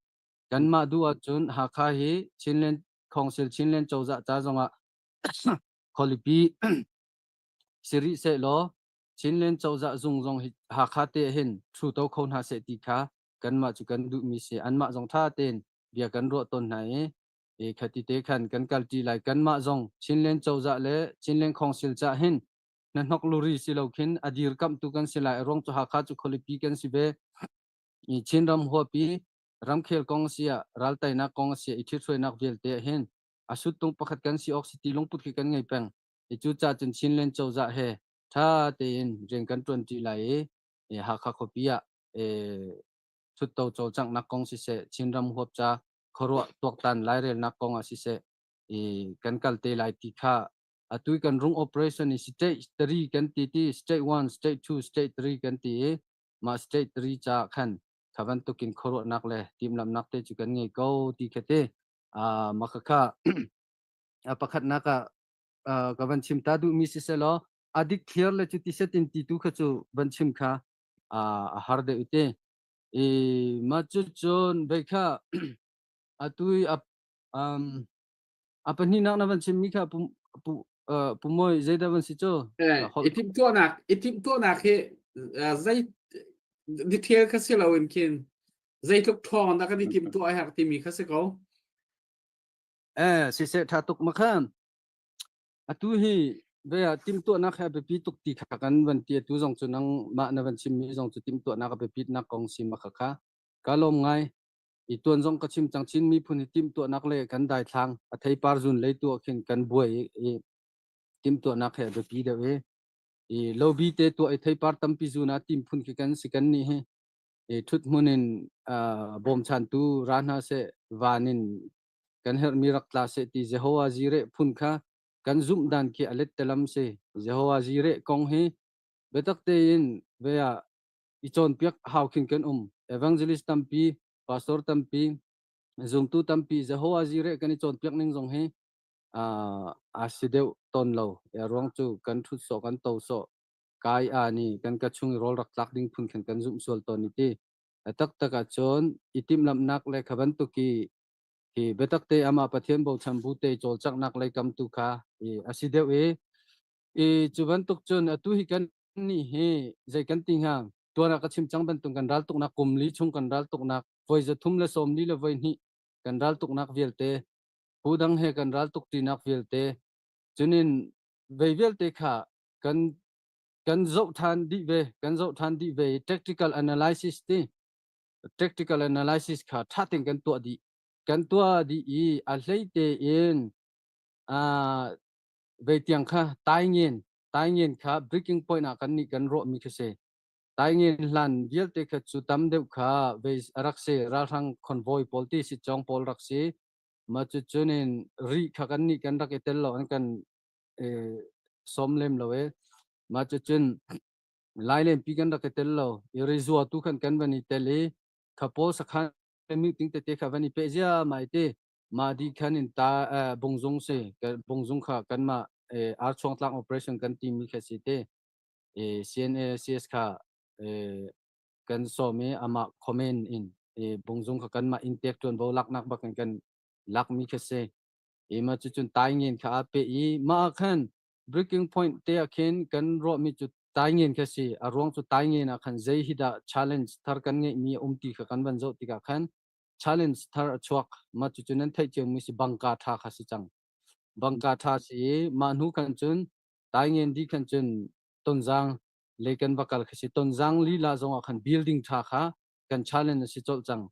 Kanmah duh ahcun Hakha hi Chinland Council Chinland cozah ca zongah khualipi si rih sehlaw Chinland cozah zung zong hi Hakha te hin ṭhuto kho hna seh ti kha kanmah cu kan duhmi si. Anmah zong ṭha tein bia kan ruah tawn hna i khati te khan kan kalṭi lai. Kanmah zong Chinland cozah le Chinland Council cah hin hnahnok luri si lo khin a dirkamhtu kan si lai. A ruang cu Hakha cu khualipi kan si ve. I Chinram huapi ramkhel kong a si ah raltainak kong a si ah i ṭhithruainak vialte ah hin a suttung pakhat kan si awk si ti lungput khi kan ngei peng. I cucaah cun Chinland cozah he ṭha tein rian kan ṭuanṭi lai i Hakha khuapi ah ṭhutto cawlcanghnak kong siseh, Chinram huap ca khuaruah tuaktan lairelnak kong ah siseh i kan kal te lai ti kha atu kan rung operation i state 3 kan ti ti state 1, state 2, state 3 kan ti i mah state 3 ca khan kha bantukin khuaruahnak le timhlamhnak te cu kan ngei ko ti kha te mah khakha pakhatnak ah ka van chim ta duhmi siselaw a dik thliar le cu ti setin ti tu kha cu van chim kha a har deuh te i ma cu cun vei kha atu i um a pahnihnak na van chimmi kha pu pu pu moi zeidah van si cu i timhtuahnak i timhtuahnak hi zei detail kha si loin khin zeitluk ṭhawng dah kan i timhtuah a herh timi kha si ko Eh, siseh ṭha tuk ma khan. Atu hi ve ah timhtuahnak he a biapi tuk ti kha kan van ti atu zong cu nang mah na van chimmi zong cu timhtuahnak a biapitnak kong si ma kha kha ka lawm ngai. I tuan zong ka chim cang Chin miphun hi timhtuahnak le kan daithlang a theipar zun lei tu ah khin kan buai i timhtuahnak he a biapi deuh i i lobi te tuah i theipar tampi zun ah tim phun khi kan si kan nih hi i ṭhut hmun in bawmchantu ra hna seh van in kan herhmi rak tla seh ti Jehovah Jireh phun kha kan zumh dan khi a lettelam si. Jehovah Jireh kong hi biatak tein ve ah i cawnpiak hau khin kan um. Evangelist tampi, pastor tampi, zumtu tampi Jehovah Jireh kan i cawnpiak ning zong hi a si deuh tawn lo. A ruang cu kan ṭhut sawh kan to sawh kai a nih kan ka chung i rawl rak tlak ding phun khin kan zumh sual tawn i ti. A taktak ahcun i timhlamhnak le kha bantuk i hi biatak te amah Pathian bochan bu te cawlcanghnak lei kam tu kha i a si deuh i i cu bantuk cun atu hi kan nih hi zei kan ti hnga tuan ah ka chim cang bantuk kan ral tuknak kum li chung kan ral tuknak voi zathum le sawm li le voi hnih kan ral tuknak vialte phu dang he kan ral tuk ṭinak vialte cunin vei vialte kha kan kan zoh ṭhan dih ve kan zoh ṭhan dih ve i tactical analysis ti tactical analysis kha ṭha tein kan tuah dih kan tuah dih i a hlei tein vei tiang kha taingen taingen kha breaking point ah kan nih kan ruah mi khi si taingen hlan vialte kha cu tam deuh kha vei rak si ralhrang convoy pawl ti si chong pawl rak si ma cu cunin ri kha kan nih kan rak i tel lo an kan som lem lo e ma cu cun lailenpi kan rak i tel lo i rizua tu khan kan van i tel i kha pawl sakhan meeting tete kha van i pe zia mai te ma di khan in ta bungzung si bungzung kha kan ma Archuangtlang operation kan timi kha si te CNA CS kha kan sawm i amah comment in bungzung kha kanmah in tek tuanvo laknak bak in kan lakmi kha si. I ma cucun taingen kha a pe i mah khan breaking point te ah khin kan ruahmi cu taingen kha si. A ruang cu taingen ah khan zei hi dah challenge thar kan ngeihmi a um ti kha kan van zoh tikah khan challenge thar a chuak. Mah cucu nan theih ciomi si bangka tha kha si cang. Bangka tha si i mah hnu khan cun taingen di khan cun tonzang le kan va kal kha si. Tonzang lila zong ah khan building tha kha kan challenge a si colh cang.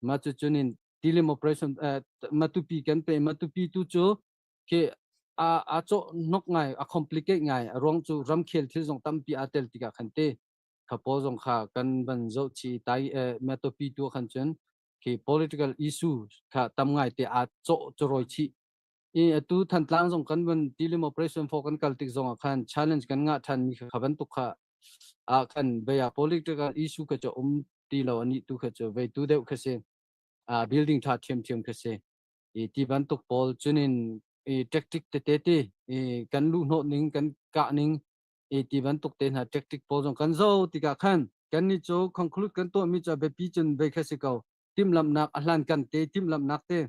Mah cucun in tilim operation Matupi kan pe. Matupi tu cu khi a a cawh hnok ngai, a complicate ngai. A ruang cu ramkhel thil zong tampi aa tel tikah khan te kha pawl zong kha kan van zoh chi tai Matupi tu khan cun khi political issue kha tam ngai te aa cawh choroi chih. I atu Thantlang zong kan van tilim operation for kan kal tik zong ah khan challenge kan ngah than mi kha bantuk kha ah khan baya political issue kha chu um ti lo ani tu kha chu vei tu deuh kha si building tha thiam thiam kha si. I ti bantuk pawl cunin i tactic tete te i kan luh hnawh ning kan kah ning i ti bantuk te hna tactic pawl zong kan zo tikah khan kan ni cu conclude kan tuah mi cu biapi cun vei kha si ko. Timhlamhnak a hlan kan te timhlamhnak te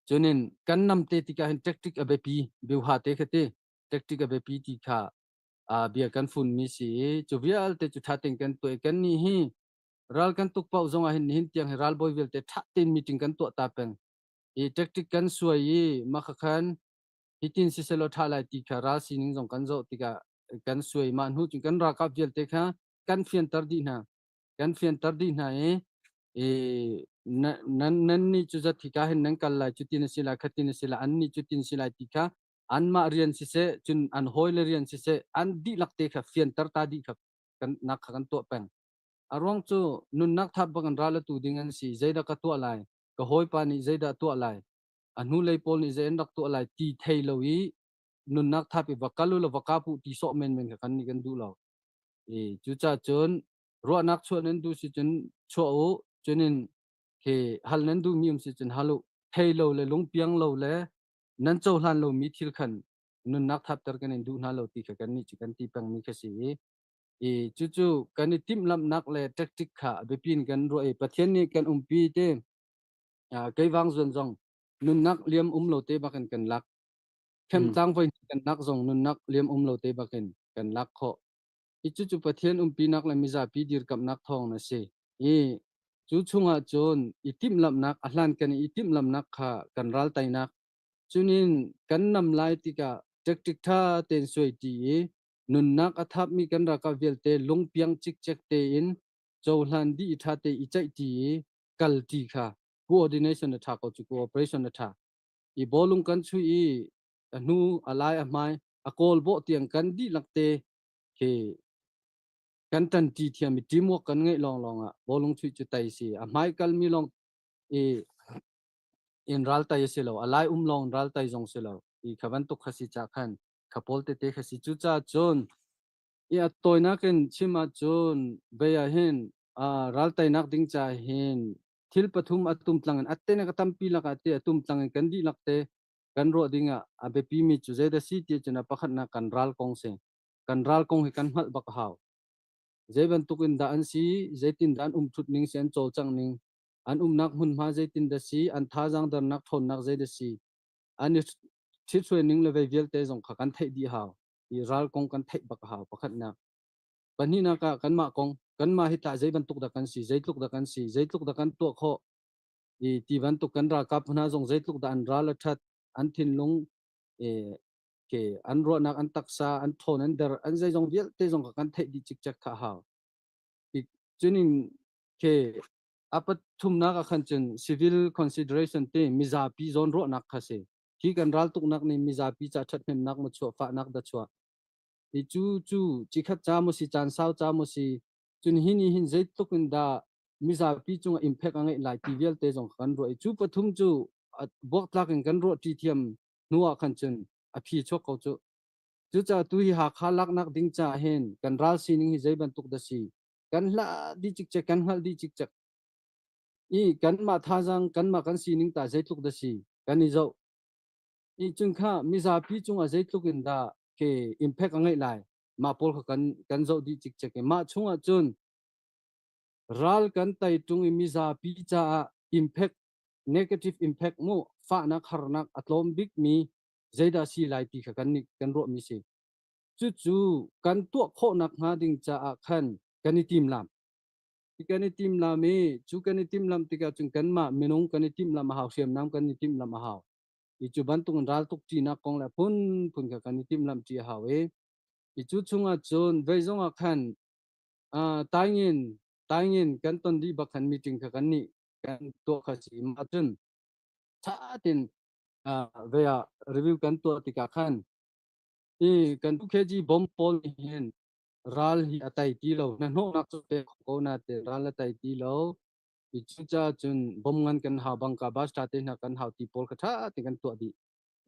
cunin kan nam te tikah hin tactic a biapi biuha te kha te tactic a biapi ti kha bia kan fun mi si i cu vialte cu tha tein kan tuah kan ni hi ral kan tuk paoh zong ah hin nihin tiang hi ralbawi vialte tha tein meeting kan tuah ta peng i tactic kan suai i mah khan hitin siselaw tha lai ti kha ral sining zong kan zoh tikah kan suai. Mah hnu cun kan ralkap vialte kha kan fianter dih hna kan fianter dih hna i i nan nan nih cu zat hika hin nan kal lai, cutin a si lai, khatin a si lai, an nih cutin si lai ti kha anmah rian siseh cun an hawile rian siseh an dihlak te kha fianter ta dih kha kan nak kha kan tuah peng. A ruang cu nunnak thap bak in ral atu ding an si. Zeidah ka tuah lai, ka hawipa nih zeidah tuah lai, a hnulei pawl nih zei an rak tuah lai ti thei lo i nunnak thap i va kal u law va kap u ti sawh menmen kha kan nih kan duh lo. I cucaah cun ruahnak chuah nan duh si cun chuah u, cunin khi hal nan duh mi um si cun hal u. Thei lo le lungpiang lo le nan cohlan lomi thil khan nunnak thapter kan in duh hna lo ti kha kan nih cu kan ti pengmi kha si i i cucu kan i timhlamhnak le tactic kha biapi in kan ruah i Pathian nih kan umpi te keivang zuan zong nunnak liam um lo te bakin kan lak. Khemtlang voi kan lak zong nunnak liam um lo te bakin kan lak khawh i cucu Pathian umpinak le mizapi dirkamhnak thawng na si. I cu chungah cun i timhlamhnak a hlan kan i timhlamhnak kha kan ral tainak cunin kan nam lai tikah tactic tha tein suai ti i nunnak a thapmi kan ralkap vialte lungpiang cikcek tein cohlan dih i ṭha te i ceih ti i kal ti kha coordination a ṭha ko cu cooperation a ṭha i bawlung kan chuih i a hnu a lai a hmai a kawl bawh tiang kan dihlak te khi kan ṭanṭi thiam i teamwork kan ngeih lawnglawng ah bawlung chuih cu tai si. A hmai kalmi lawng i in ral tai a si lo, a lai um lawng ral tai zong si lo. I kha bantuk kha si ca khan kha pawl tete kha si. Cucaah cun i a tawinak in chim ahcun bei ah hin ral tainak ding ca hin thil pathum a tumtlang in atte na ka tampi lakah te a tumtlang in kan dihlak te kan ruah ding ah a biapi mi cu zeidah si ti cun a pakhatnak kan ral kong si. Kan ral kong hi kan hngalh bak a hau. Zei bantuk in dah an si, zeitin dah an um thut ning si, an cawlcangh ning, an umnak hmunhma zeitin dah si, an thazaang dernak ṭhawnnak zeidah si, an i ṭhithruai ning le vei vialte zong kha kan theih dih hau. I ral kong kan theih bak a hau pakhatnak. Pahnihnak ah kanmah kong, kanmah hi tah zei bantuk dah kan si, zeitluk dah kan si, zeitluk dah kan tuah khawh, i ti bantuk kan ralkap hna zong zeitluk dah an ral a ṭhat, an thinlung i ke an ruahnak, an taksa, an ṭhawn, an der, an zeizong vialte zong kha kan theih dih cikcek kha a hau. I cunin ke a pathumnak ah khan cun civil consideration te mizapi zawn ruahnak kha si. Hi kan raltuknak nih mizapi ca ṭhathnemnak maw chuah, fahnak dah chuah. I cu cu cikhat ca maw si, caan sau ca maw si, cun hi nih hin zeitluk in dah mizapi cungah impact a ngeih lai ti vialte zong kha kan ruah i cu pathum cu buaktlak in kan ruah ṭi thiam hnu ah khan cun a phi chuak ko cu. Cucaah tu hi Hakha laknak ding caah hin kan ral sining hi zei bantuk dah si, kan hlah dih cikcek, kan hngalh dih cikcek i kanmah thazaang, kanmah kan sining ta zeitluk dah si kan i zoh. I cun kha mizapi cungah zeitluk in dah ke impact a ngeih lai mah pawl kha kan kan zoh dih cikcek i mah chungah cun ral kan tai ṭung i mizapi caah impact negative impact mu fahnak harnak a tlawm bik mi zeidah si lai ti kha kan nih kan ruah mi si. Cucu kan tuah khawhnak hnga ding caah khan kan i timlam. Kan i timlam i cu kan i timlam tikah cun kanmah minung kan i timlam a hau, hriamnam kan i timlam a hau. I cu bantuk in raltuk ṭinak kong le phunphun kha kan i timlam ṭi a hau i i cu chungah cun vei zongah khan uh, taingin taingin kan ton dih bak khan meeting kha kan nih kan tuah kha si ma cun ṭha tein uh, vei ah review kan tuah tikah khan i kan 2 kg bomb pawl nih hin ral hi a tai ti lo na hnawhnak cu pe kho ko na te ral a tai ti lo i cucaah cun bom ngan kan hau bangka bus ṭha te hna kan hau ti pawl kha ṭha tein kan tuah dih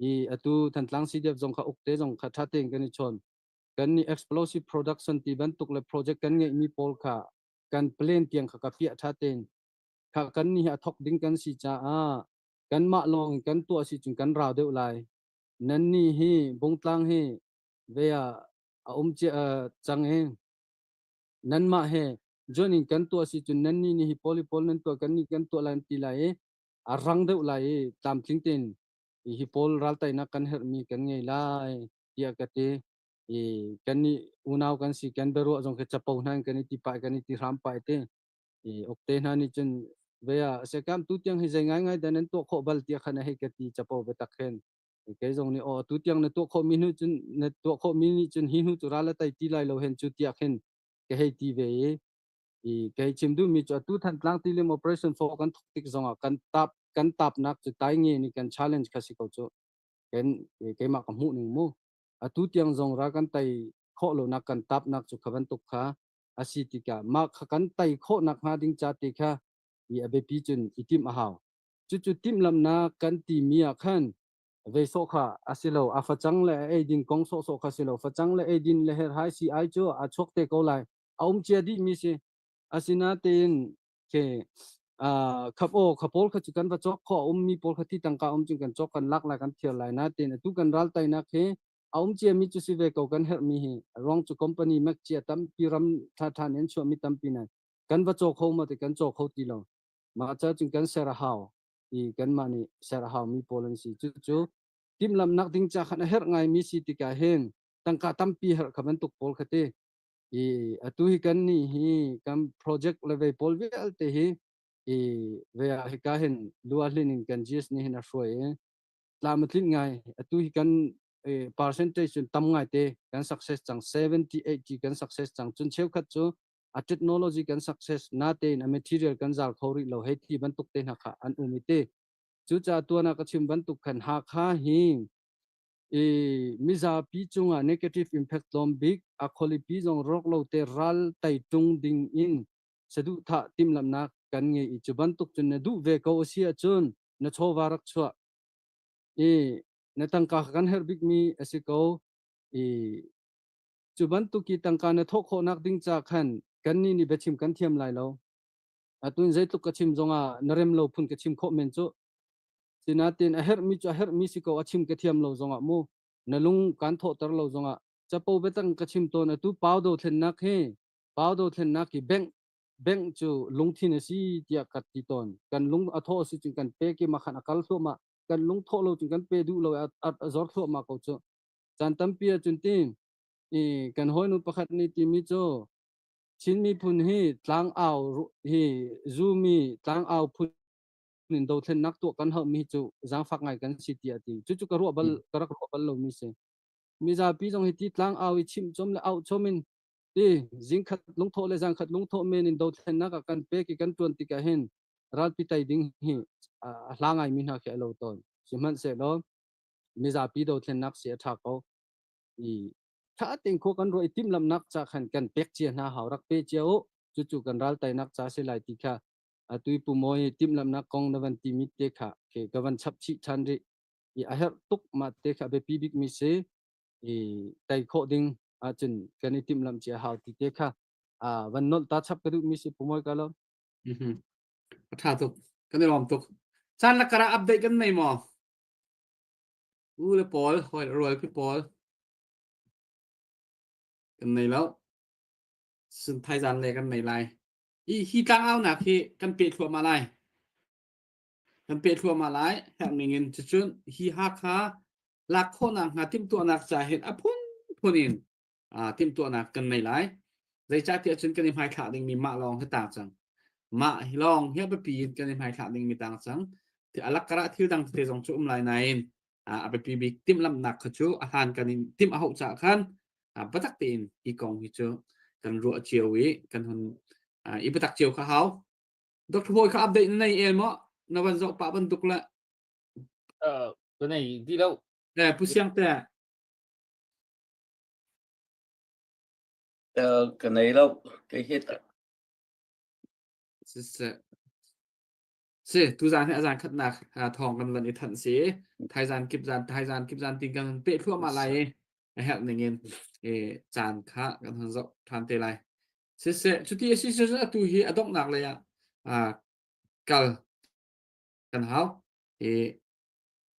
i atu Thantlang CDF zong kha ukte zong kha ṭha tein kan i chawn kan nih explosive production ti bantuk le project kan ngeihmi pawl kha kan plan tiang kha ka piah ṭha tein kha kan nih a thok ding kan si caah kanmah lawng in kan tuah si cun kan rau deuh lai nan nih hi bungtlang hi ve ah a um cia cang i nanmah he join in kan tuah si cun nan nih nih hi pawl hi pawl nan tuah kan nih kan tuah lai an ti lai i a rang deuh lai i tlamtling tein hi pawl raltainak kan herhmi kan ngei lai tiah ka ti i kan nih unau kan si kan biaruah zong khi capo hna in kan i ti pah kan i ti hram pah te i ukte hna nih cun ve ah sekam tu tiang hi zei ngai ngai dah nan tuah khawh bal tiah khan a hei ka ti capo biatak khin kei zong nih aw tu tiang na tuah khawh mi hnu cun na tuah khawh mi nih cun hi hnu cu ral a tai ti lai lo hen cu tiah khin ka hei ti ve i i ka hei chim duh mi cu atu Thantlang tilim operation for kan thok tik zongah kan tap kan tapnak cu tai nge ni kan challenge kha si ko cu kan keimah ka hmuh ning mu atu tiang zong ra kan tai khawh lo nak kan tapnak cu kha bantuk kha asi tikah mah kha kan tai khawh nak hnga ding ca te kha i a biapi cun i timh a hau Cucu timhlamhnak kan timi ah khan vei sawh kha a si lo. A facang le a eidin kong sawhsawh kha si lo. Facang le eidin le herhai si ai cu a chuak te ko lai. A um cia dihmi si. Asinatein ke khap aw kha pawl kha cu kan va cawk kho a ummi pawl kha ti tangka um cun kan cawk kan lak lai kan thiar lai natein atu kan ral tainak hi a um ciami cu si ve ko kan herhmi hi ruang cu company mek cia tampi ram tha tha nih an chuahmi tampi nan kan va caw kho ma ti kan caw kho ti lo Mah ca cun kan ser a hau i kanmah nih ser a haumi pawl an si. Cucu timhlamhnak ding ca khan a herh ngaimi si tikah hin tangka tampi herh kha bantuk pawl kha ti. I atu hi kan nih hi kan project le vei pawl vialte hi i ve ah hika hin lua hlin in kan GS nih hin a hruai i tlam a tlinh ngai. Atu hi kan percentage cun tam ngai te kan success cang 70 80 kan success cang. Cun cheukhat cu a technology kan success natein a material kan zal kho rih lo hei ti bantuk te hna kha an um i te cucaah tuan ah ka chim bantuk khan Hakha hi i mizapi cungah negative impact tlawm bik a khualipi zong rawk lo te ral tai tung ding in saduhthah timhlamhnak kan ngei i cu bantuk cun na duh ve ko a si ahcun na chawva rak chuah i na tangka kan herh bikmi a si ko i Cu bantuk i tangka na thawh khawhnak ding ca khan kannih nih biachim kan thiam lai lo. Atu in zeitluk ka chim zongah na rem lo phun ka chim khawh men cu. Sinain a herhmi cu a herhmi si ko a chim ka thiam lo zongah mu na lung kan thawhter lo zongah capo biatang ka chim tawn atu pau dothlennak hi pau dothlennak hi bank bank cu lungthin a si tiah ka ti tawn. Kan lung a thawh a si cun kan pek i makhan a kal thluahmah. Kan lung thawh lo cun kan pe duh lo i a, a zor thluahmah ko cu. Caan tampi ahcun ti i kan hawinu pakhat nih timi cu Chin miphun hi tlangau hi zumi tlangau phun in dothlennak tuah kan hauhmi cu zaangfak ngai kan si tiah a ti. Cucu ka ruah bal ka rak ruah bal lomi si. Mizapi zong hi ti tlangau i chimh chom le auh chom in ti zingkhat lungthawh le zangkhat lungthawh men in dothlennak ah kan pek i kan tuan tikah hin ralpi tai ding hi a hla ngaimi hna khi a lo tawn. Sihmanhsehlaw mizapi dothlennak si a ṭha ko. I ṭha tein khua kan ruah i timhlamhnak ca khan kan pek cia hna hau rak pe cia u. Cucu kan ral teinak ca si lai ti kha atu i Pu Mawi timhlamhnak kong na van timi te kha ke ka van chap chih ṭhan rih. I a herh tuk mah te kha biapi bikmi si i tei khawh ding ahcun kan i timhlamh cia hau ti te kha van nolh ta chap ka duhmi si Pu Mawi ka lo. A ṭha tuk. Kan i lawm tuk. Caan lakar ah update kan nei maw? U le pawl, hawi le rual pi pawl kan nei lo. Sun thaizan le kan nei lai. Hi hi tlangaunak hi kan peh thluahmah lai. Kan peh thluahmah lai. Herh ning in cucun hi Hakha lak khawhnak hnga timhtuahnak ca hin a phunphun in timhtuahnak kan nei lai. Zeicahtiah cun kan i hmaithlah dingmi mah lawng hi tang cang. Mah hi lawng hi a biapi in kan i hmaithlah dingmi tang cang. A lakkarah thil dang tete zong cu um lai nain a biapi bik timhlamhnak kha cu a hlan kan in timh a hauh caah khan biatak tein hi kong hi cu kan ruah cio i kan hun i biatak cio kha hau. Dr. Bawi kha update na nei el maw? Na van zoh pah bantuk le. Ka nei ti lo. Eh, Pu Siang te. Ka nei lo. Ka hit. Siseh. Si, tuzaan hi a zan khatnak thawng kan van i thanh si. Thaizan kip zan thaizan kip zan tin kan peh thluahmah lai i a herh ning in e caan kha kan hon zoh ṭhan te lai. Siseh, cuti a si cu atu hi a donghnak lei ah kal kan hau. I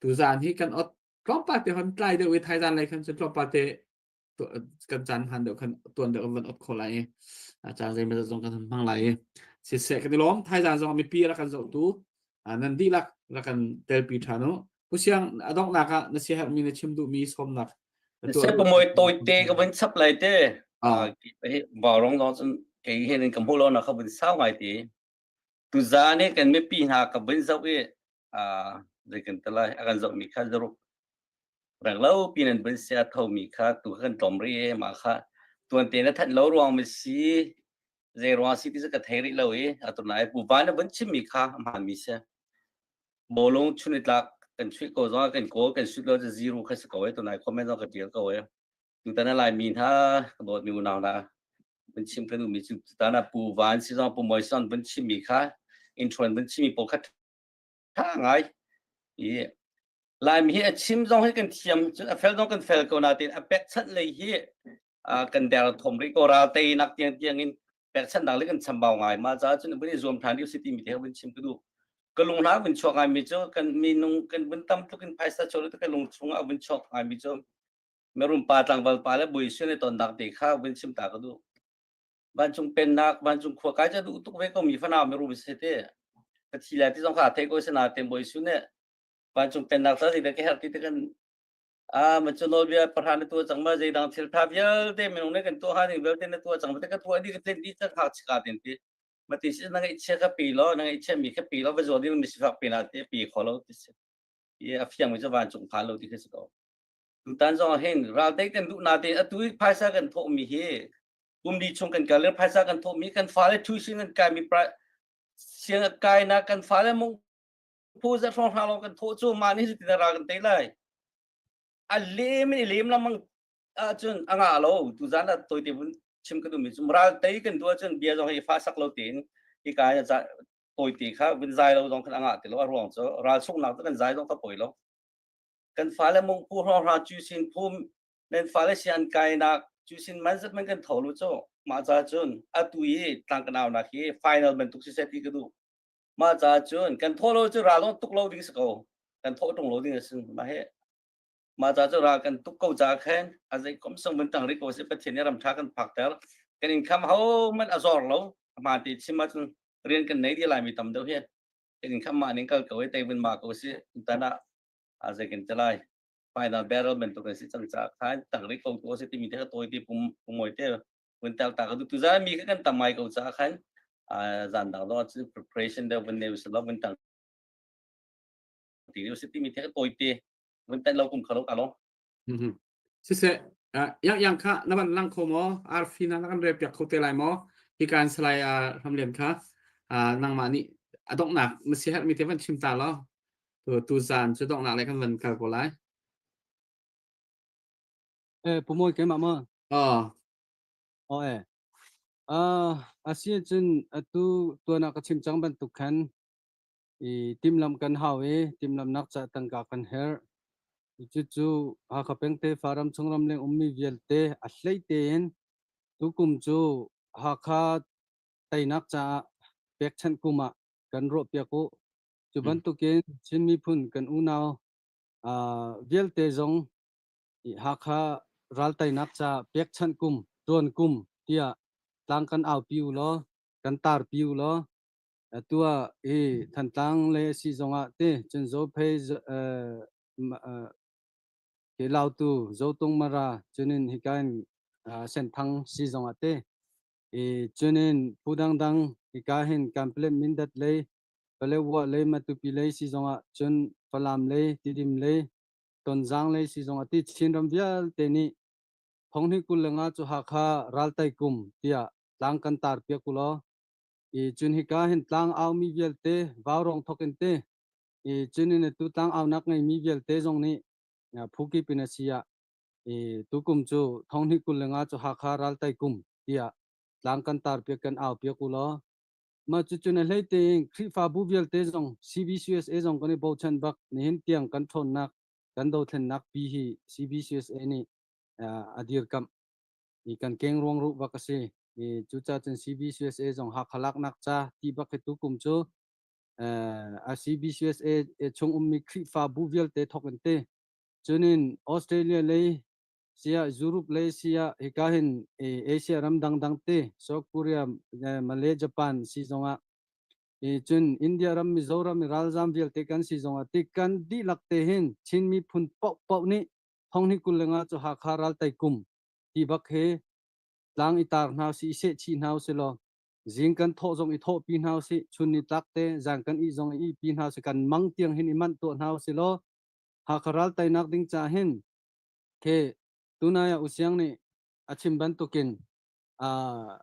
tuzaan hi kan ot tlawmpal te hon tlai deuh i thaizan lei khan cun tlawmpal te kan caan hman deuh khan tuan deuh van ot kho lai i caan zeimawzat zong kan hmang lai i siseh kan i lawm thaizan zong mipi rak kan zohtu nan dihlak rak kan telpi ṭhan u Pu Siang a donghnak ah na siaherhmi na chim duhmi sawmnak Sepamoy tawite ka vun chap lai te. Vaurawng zong cun kei he nin ka hmuh lo na ka vun sau ngai ti. Tuzaan i kan mipi hna ka vun zoh i zei kan ti lai a kan zohmi kha zaruk reng lo pi nan vun sia thomi kha tu kha kan tlawm rih i mah kha tuan te na thanh lo ruang mi si zei ruang si ti cu ka thei rih lo i atu nai pu van na vun chimmi kha a hmaan mi si bawlung chun i tlak kan chuih ko zong kan kawl kan shoot lo cu zero kha si ko e tunai comment zong ka tial ko e tutan a laimi hna ka dawtmi unau hna vun chim kan duhmi cu tutan ah Pu Van si zong Pu Moi Son vun chimmi kha intro in vun chimmi pawl kha tha ngai i Laimi hi a chim zong hi kan thiam cun a fel zong kan fel ko nain a pekchanh lei hi kan der thom rih ko ral teinak tiang tiang in pekchanhnak le kan chambau ngai ma ca cun vun i zuam than dih si timi te vun chim ka duh ka lung hna vun chuak ngai mi cu kan minung kan vun tam tluk in phaisa chawlu ka lung chung ah vun chuak ngai mi cu Merum pa tlangval pa le bui sin i tonnak te kha vun chim ta ka duh. Vancung pennak, vancung khua kai ca duh tuk ve ko mi fanau merum se te. Ka thi lai ti zong kha thei ko se na tem boi su ne. Vancung pennak sa zei ka herh ti te kan a ma chu nawlbia pahra na tua cang ma zeidang thil tha vialte minung ne kan tuah ha ding vialte na tua cang ma te ka tua di ka tlen di cang hak chika ten ti. Ma ti si na ngai chia ka pi lo na ngai chia mi ka pi lo va zo ding mi sifak pi na te pi kho lo ti si. I a fiang mi chu vancung phan lo ti kha si ko. Tutan zong ah hin raltei kan duh natein atu i phaisa kan thawhmi hi kum li chung kan kal i phaisa kan thawhmi kan fale tuition kan kaimi siang kainak kan fale mung phu za hrawng hra lawng kan thawh cu mah nih cutin ral kan tei lai. A lem in i lem lengmang ahcun a ngah lo tuzan ah tawite vun chim ka duhmi cu ral tei kan duh ahcun bia zong hi fa sak lo tein hika tawite kha vun zai lo zong khan a ngah ti lo a ruang cu ral sunghnak cu kan zai zong ka poi lo. Kan fale mungphu hrawng cu sin phum nan fale si an kainak cu sin man zat man kan tho lu cu mah ca cun atu i tlang kan aunak hi final bantuk si seh ti ka duh mah ca cun kan thaw lo cu ral tuk lo ding si ko kan thawh tung lo ding a sin mah he mah ca cu ral kan tuk ko ca khen a zei kom song vun tang ri ko si pathian nih ram tha kan phak ter kan income ho man a zor lo ma ti chim ah cun rian kan nei di lai mi tam deuh hi kan income ma ning kal ko i tei vun ma ko si tan ah a zei kan ti lai final barrel bantuk an si cang caah khan tangri ko tu a si timi te kha tawi te pum pumoi te vun tel ta ka du tu zan mi kha kan tam ngai ko caah khan zan dang dong cu preparation deuh vun nei selo vun tang ti si timi te kha tawi te vun tel lo kum khalo ka lo Siseh, yang yang kha na van lang kho maw? Arfi na kan rel piak kho te lai maw? Hi kan salai Ramlian kha nangmah nih a donghnak na siaherhmi te van chim ta law. Tu tu zan cu donghnak le kan van kal ko lai. Eh, pumawi keimah maw? Oh. Oh eh. Ah, asi cun atu tuan ah ka chim cang bantuk khan i timhlamh kan hau i timhlamhnak ca tangka kan herh. Cucu Hakha peng tefa ram chung ramleng ummi vialte a hlei tein tukum cu Hakha teinak caah pekchanh kum ah kan ruahpiak u. Cu bantukin Chin miphun kan unau Vialte zong Hakha ralteinak ca pekchanh kum, tuan kum tiah tlang kan aupi u law, kan tarpi u law, atu ah hi Thantlang le si zongah te cun Zophei ke Lautu, Zotung Mara cunin hika in Senthang si zongah te i cunin phu dangdang hika hin Kanpalet Mindat lei Paletwa lei Matupi lei si zongah cun Falam lei Tidim lei Tonzang lei si zongah ti Chinram vialte nih thonghnih 25 cu Hakha raltai kum tiah tlang kan tar piak u law i cun hika hin tlang aumi vialte vaurawng thok in te i cun in atu tlang aunak ngeimi vialte zong nih phu kip in a si ah i tukum cu thonghnih 25 cu Hakha raltai kum tiah tlang kan tar piak kan au piak u law mah cucun a hlei tein Khrihfabu vialte zong CBCUSA zong kan i bochan bak nihin tiang kan ṭhawnnak kan dothlennak pi hi CBCUSA nih a dirkamh i kan keng ruang ruh bak a si. I cucaah cun CBCUSA zong Hakha laknak ca ti bak hi tukum cu a CBCUSA chung ummi Khrihfabu vialte thok in te cunin Australia lei siah Europe lei siah hika hin Asia ram dangdang te South Korea, Malay, Japan si zongah i cun India ram Mizoram i ralzam vialte kan si zongah ti kan dihlak te hin Chin miphun paohpaoh nih thonghnih 25 cu Hakha raltai kum ti bak he tlang i tar hna si i seh chih hna usih law zing kan thawh zong i thawhpi hna usih chun ni tlak te zan kan ih zong i ihpi hna usih kan mang tiang hin i manh tuah hna usih law Hakha ral teinak ding ca hin Khi tunai ah Usiang nih a chim bantukin uh,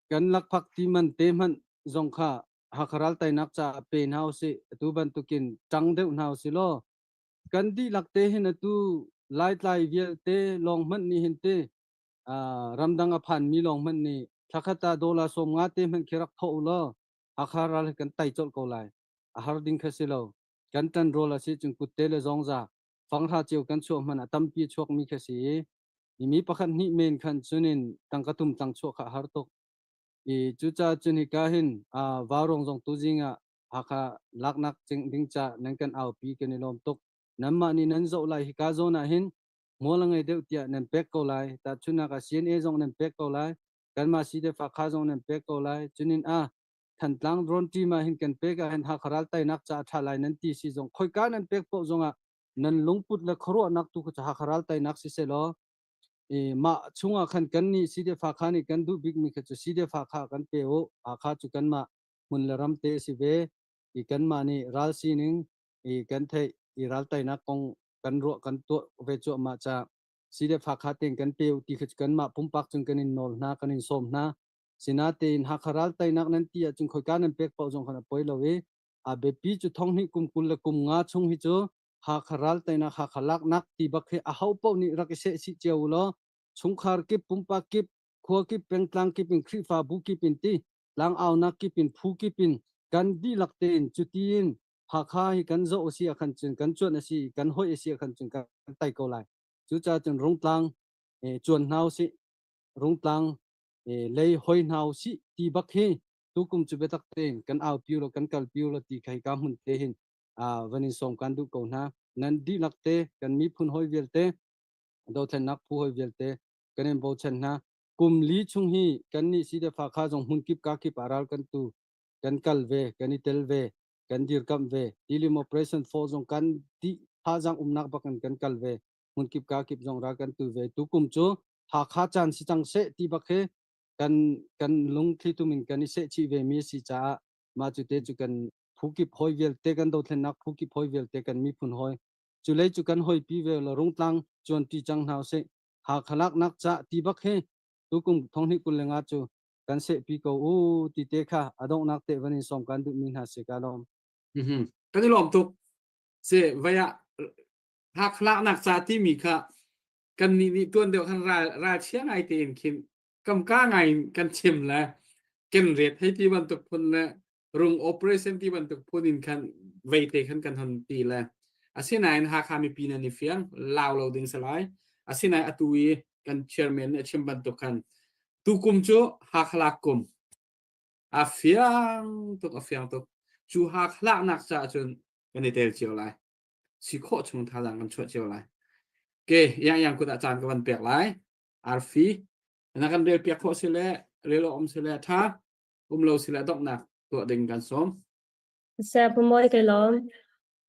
kan lakphak ti man te hmanh zong kha Hakha ral teinak caah pe hna usih atu bantukin ṭang deuh hna usih law kan dihlak te hin atu Laitlai vialte lawng hmanh nih hin te uh, ramdang a phanmi lawng hmanh nih thlakhat ah dollar 50 te hmanh khi rak thawh u law Hakha ral hi kan tai colh ko lai. A har ding kha si lo. Kan ṭan rawl a si cun kutte le zongza fanghra cio kan chuah hmanh ah tampi a chuakmi kha si i mi pakhat hnih men khan cunin tangka tum tlang chuah kha a har tuk. I cucaah cun hika hin vaurawng zong tuzing ah Hakha laknak ding ca nan kan aupi kan i lawm tuk. Nanmah nih nan zoh lai hika zawn ah hin hmual a ngei deuh tiah nan pek ko lai. Tahchunhnak ah CNA zong nan pek ko lai. Kanmah CDF-Hakha zong nan pek ko lai. Cunin ah Thantlang drone team ah hin kan pek ah hin Hakha ral teinak ca a ṭha lai nan ti si zong khoika nan pek paoh zongah nan lungput le khuaruahnak tu kha Hakha ral teinak si selaw i mah chungah khan kan nih CDF Hakha nih kan duh bikmi kha cu CDF Hakha kan pe u Hakha cu kanmah hmun le ram te a si ve i kanmah nih ral sining i kan theih i ral teinak kong kan ruah kan tuah ve cuahmah ca CDF Hakha tein kan pe u ti kha cu kanmah pumpak cun kan in nawl hna kan in sawm hna Sinatein Hakha ral teinak nan ti ahcun khoika nan pek paoh zong khan a poi lo i a biapi cu thonghnih kum 20 le kum nga chung hi cu Hakha ral teinak Hakha laknak ti bak hi a ho paoh nih rak i seh chih cio u law chungkhar kip pumpak kip khua kip pengtlang kip in Khrihfabu kip in ti tlangaunak kip in phu kip in kan dihlak tein cuti in Hakha hi kan zoh a si ah khan cun kan cuanh a si kan hoih a si ah khan cun kan tai ko lai. Cucaah cun Rungtlang cuan hna usih Rungtlang lei hoi hna usih ti bak hi tukum cu biatak tein kan aupi lo kan kalpi lo ti kha hika hmun te hin van in sawm kan duh ko hna. Nan dihlak te kan miphun hoi vialte dothlennak phu hoi vialte kan in bochan hna. Kum li chung hi kan nih CDF Hakha zong hmun kip ka kip ah ral kan tu kan kal ve kan i tel ve kan dirkamh ve. Tilim Operation 4 zong kan di thazang umnak bak in kan kal ve. Hmun kip ka kip zong ral kan tu ve. Tukum cu Hakha caan si cang seh ti bak hi kan kan lungthli tum in kan i seh chih ve mi a si caah mah cu te cu kan phu kip hoi vialte kan dothlennak phu kip hoi vialte kan miphun hoi cu lei cu kan hoi pi ve lo rungtlang cuan ti cang hna usih Hakha laknak ca ti bak hi tukum thonghnih 25 cu kan seh pi ko u ti te kha a donghnak te van in sawm kan duh mi hna si ka lawm. Kan i lawm tuk. Se vaya Hakha laknak ca timi kha kannih nih tuan deuh khan ral ralchia ngai tein khin kamka ngai in kan chim le ken ret hei ti bantuk phun le rung operation ti bantuk phun in khan vei te khan kan hon ti le asinain Hakha mipi nan i fiang lau lo ding salai asinain atu i kan chairman nih a chim bantuk khan tukum cu Hakha lak kum a fiang tuk a fiang tuk cu Hakha laknak caah cun kan i tel cio lai. Si khawh chung thazaang kan chuah cio lai. Ke yang yang kut ah caan ka van pek lai. Arfi na kan rel piak khawh si le rel um si le tha um lo si le donghnak tuah ding kan sawm. Seh Pu Mawi kai lawm.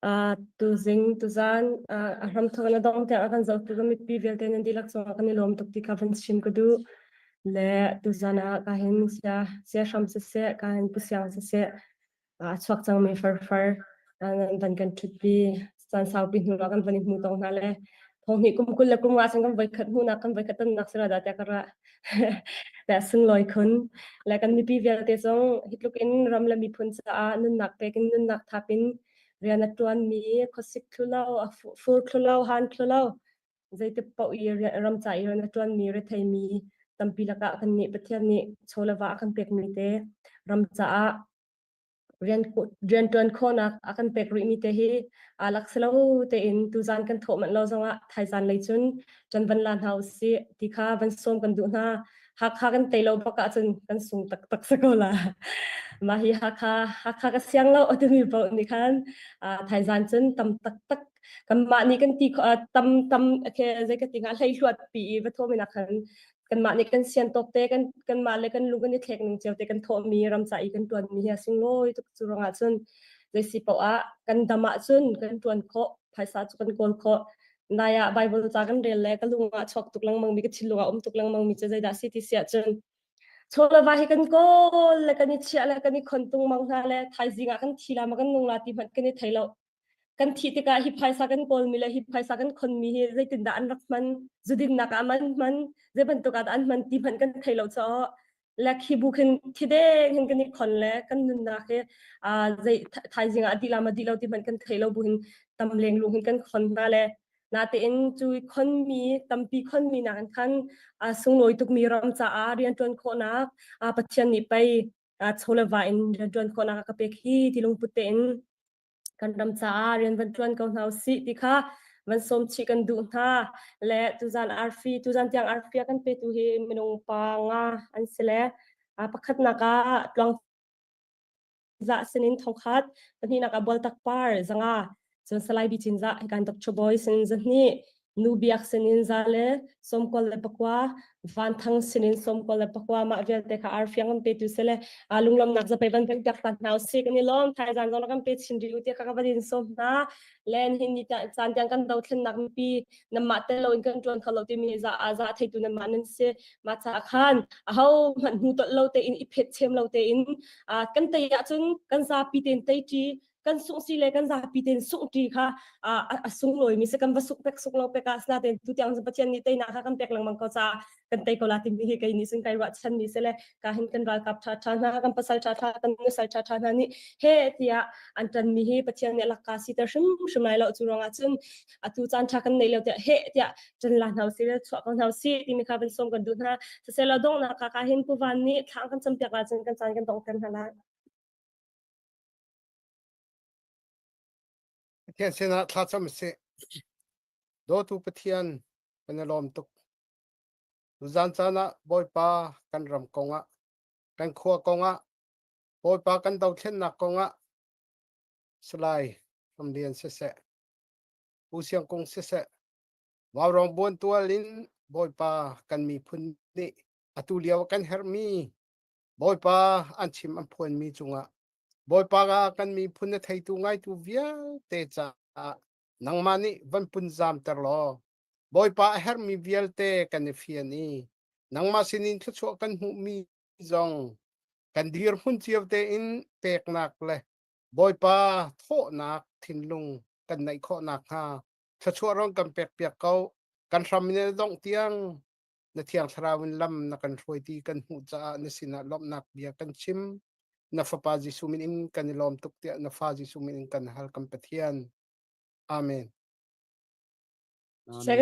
Uh, tuzing tuzan uh, a hram thawk na dong tiang a kan zohtu ka mipi vialte nan dihlak cungah kan i lawm tuk ti kha van chim ka duh. Le tuzan ah ka hin sia sia hram siseh ka hin pu siang siseh a chuak cangmi farfar nan van kan ṭhutpi caan saupi hnu ah kan van i hmu tong hna le thonghnih kum 20 le kum nga cun kan voikhat hmuhnak kan voikhat tonnak si da tiah ka ruah le sunglawi khun le kan mipi vialte zong hi tluk in ram le miphun caah nunnak pek in nunnak thap in rian a ṭuanmi khuasik thlu lo fur thlu lo han thlu lo zeiti paoh i ram ca i rian a ṭuanmi retheimi tampi lakah kan nih Pathian nih chaw le va a kan pekmi te ram caah rian rianṭuan khawhnak a kan pek rihmi te hi aa lak si lo tein tuzan kan thawh manh lo zongah thaizan lei cun ṭan van la hna usih ti kha van sawm kan duh hna. Hakha kan tei lo bak ahcun kan sung taktak si ko la. Mah hi Hakha Hakha ka siang lo a timi paoh nih khan thaizan cun tam taktak kanmah nih kan ti tam tam zei ka ti hnga hlei hluat pi i va thawmi nak khan kanmah nih kan sian tawk te kan kanmah le kan lung kan i thlek ning cio te kan thawhmi ram ca i kan tuanmi hi a sunglawi tuk cu ruangah cun zei si paoh ah kan dam ahcun kan tuan khawh phaisa cu kan kawl khawh nai ah Bible ca kan rel le ka lung ah chuak tuk lengmang mi ka thinlung ah um tuk lengmang mi cu zeidah si ti si ahcun chawlava hi kan kawl le kan i chiah le kan i khon tung mang hna le thaizing ah kan thi la ma kan nung la ti hmanh kan i thei lo kan thih tikah hi phaisa kan kawlmi le hi phaisa kan khonmi hi zeitindah an rak hman zudinnak ah man hman zei bantuk ah dah an hman ti hmanh kan thei lo caah le khi bu khin thi deng hin kan i khon le kan nunnak hi zei thaizing ah dih la ma dih lo ti hmanh kan thei lo bu hin tam leng lung hin kan khon hna le natein cu khonmi tampi khonmi nak in khan sunglawi tukmi ram caah rianṭuan khawhnak Pathian nih pei chawle va in rianṭuan khawhnak a ka pek hi ti lungput tein kan ram caah rian van ṭuan ko hna usih ti kha van sawm chih kan duh hna le tuzan arfi tuzan tiang arfi a kan petu hi minung pa nga an si le pakhatnak ah tluang za sinin thongkhat pahnihnak ah bualtak par zanga cun Salai Bi Cinzah hikan Dr. Boy sin zahnih Nu Biak sinin za le 99 Van Thang sinin 99 mah vialte kha arfiang kan petu sele lunglawmnak zapei van pek piak ta hna usih kan i lawm thaizang zong kan pe chin rih u tiah ka van in sawm hna len hin ni caan tiang kan dothlennak mipi nanmah tel loin kan ṭuan kho lo timi za za theitu nanmah nan si mah caah khan aho hmanh hnu tolh lo tein i phet chem lo tein kan tei ahcun kan zapi tein tei ṭi kan sungh si le kan zapi tein sungh ṭi kha a sunglawi mi si kan va suk pek suk lo pek ah asinain tu tiang Pathian nih teinak kha kan pek lengmang ko caah kan tei ko la timi hi kei nih cun kai ruahchan mi si le ka hin kan ralkap ṭha ṭha hna kan pasal ṭha ṭha kan nusal ṭha ṭha hna nih he tiah an ṭan mi hi Pathian nih lakka siter hrimhrim lai lo cu ruangah cun atu caan ṭha kan nei lo tiah he tiah ṭan la hna usih le chuah ko hna usih timi kha van sawm kan duh hna siseh donghnak ka ka hin Pu Van nih thla kan campiak la cun kan caan kan donghter hna lai. Pathian sinah thlacam sih. Dawtu Pathian kan i lawm tuk. Tuzan caan ah Bawipa kan ram kongah, kan khua kongah, Bawipa kan dothlennak kongah Salai Ramlian siseh, Pu Siang Kung siseh, Vaurawng buantual in Bawipa kan miphun nih atu lio kan herhmi Bawipa an chim an phuanmi cungah Bawipa kan miphun na theitu ngaitu vialte caah nangmah nih van punzamter law Bawipa a herhmi vialte kan i fian i nangmah sinin thluachuah kan hmuhmi zong kan dirhmun cio tein peknak le Bawipa thawhnak thinlung kan neih khawh nakhnga thluachuah rong kan pekpiak ko kan hram in a dongh tiang na thiang thlarau in lam na kan hruai ti kan hmuh caah na sinah lawmhnak bia kan chim na fapa Jesuh min in kan i lawm tuk tiah na fa Jesuh min in kan hal kan Pathian amen Amen.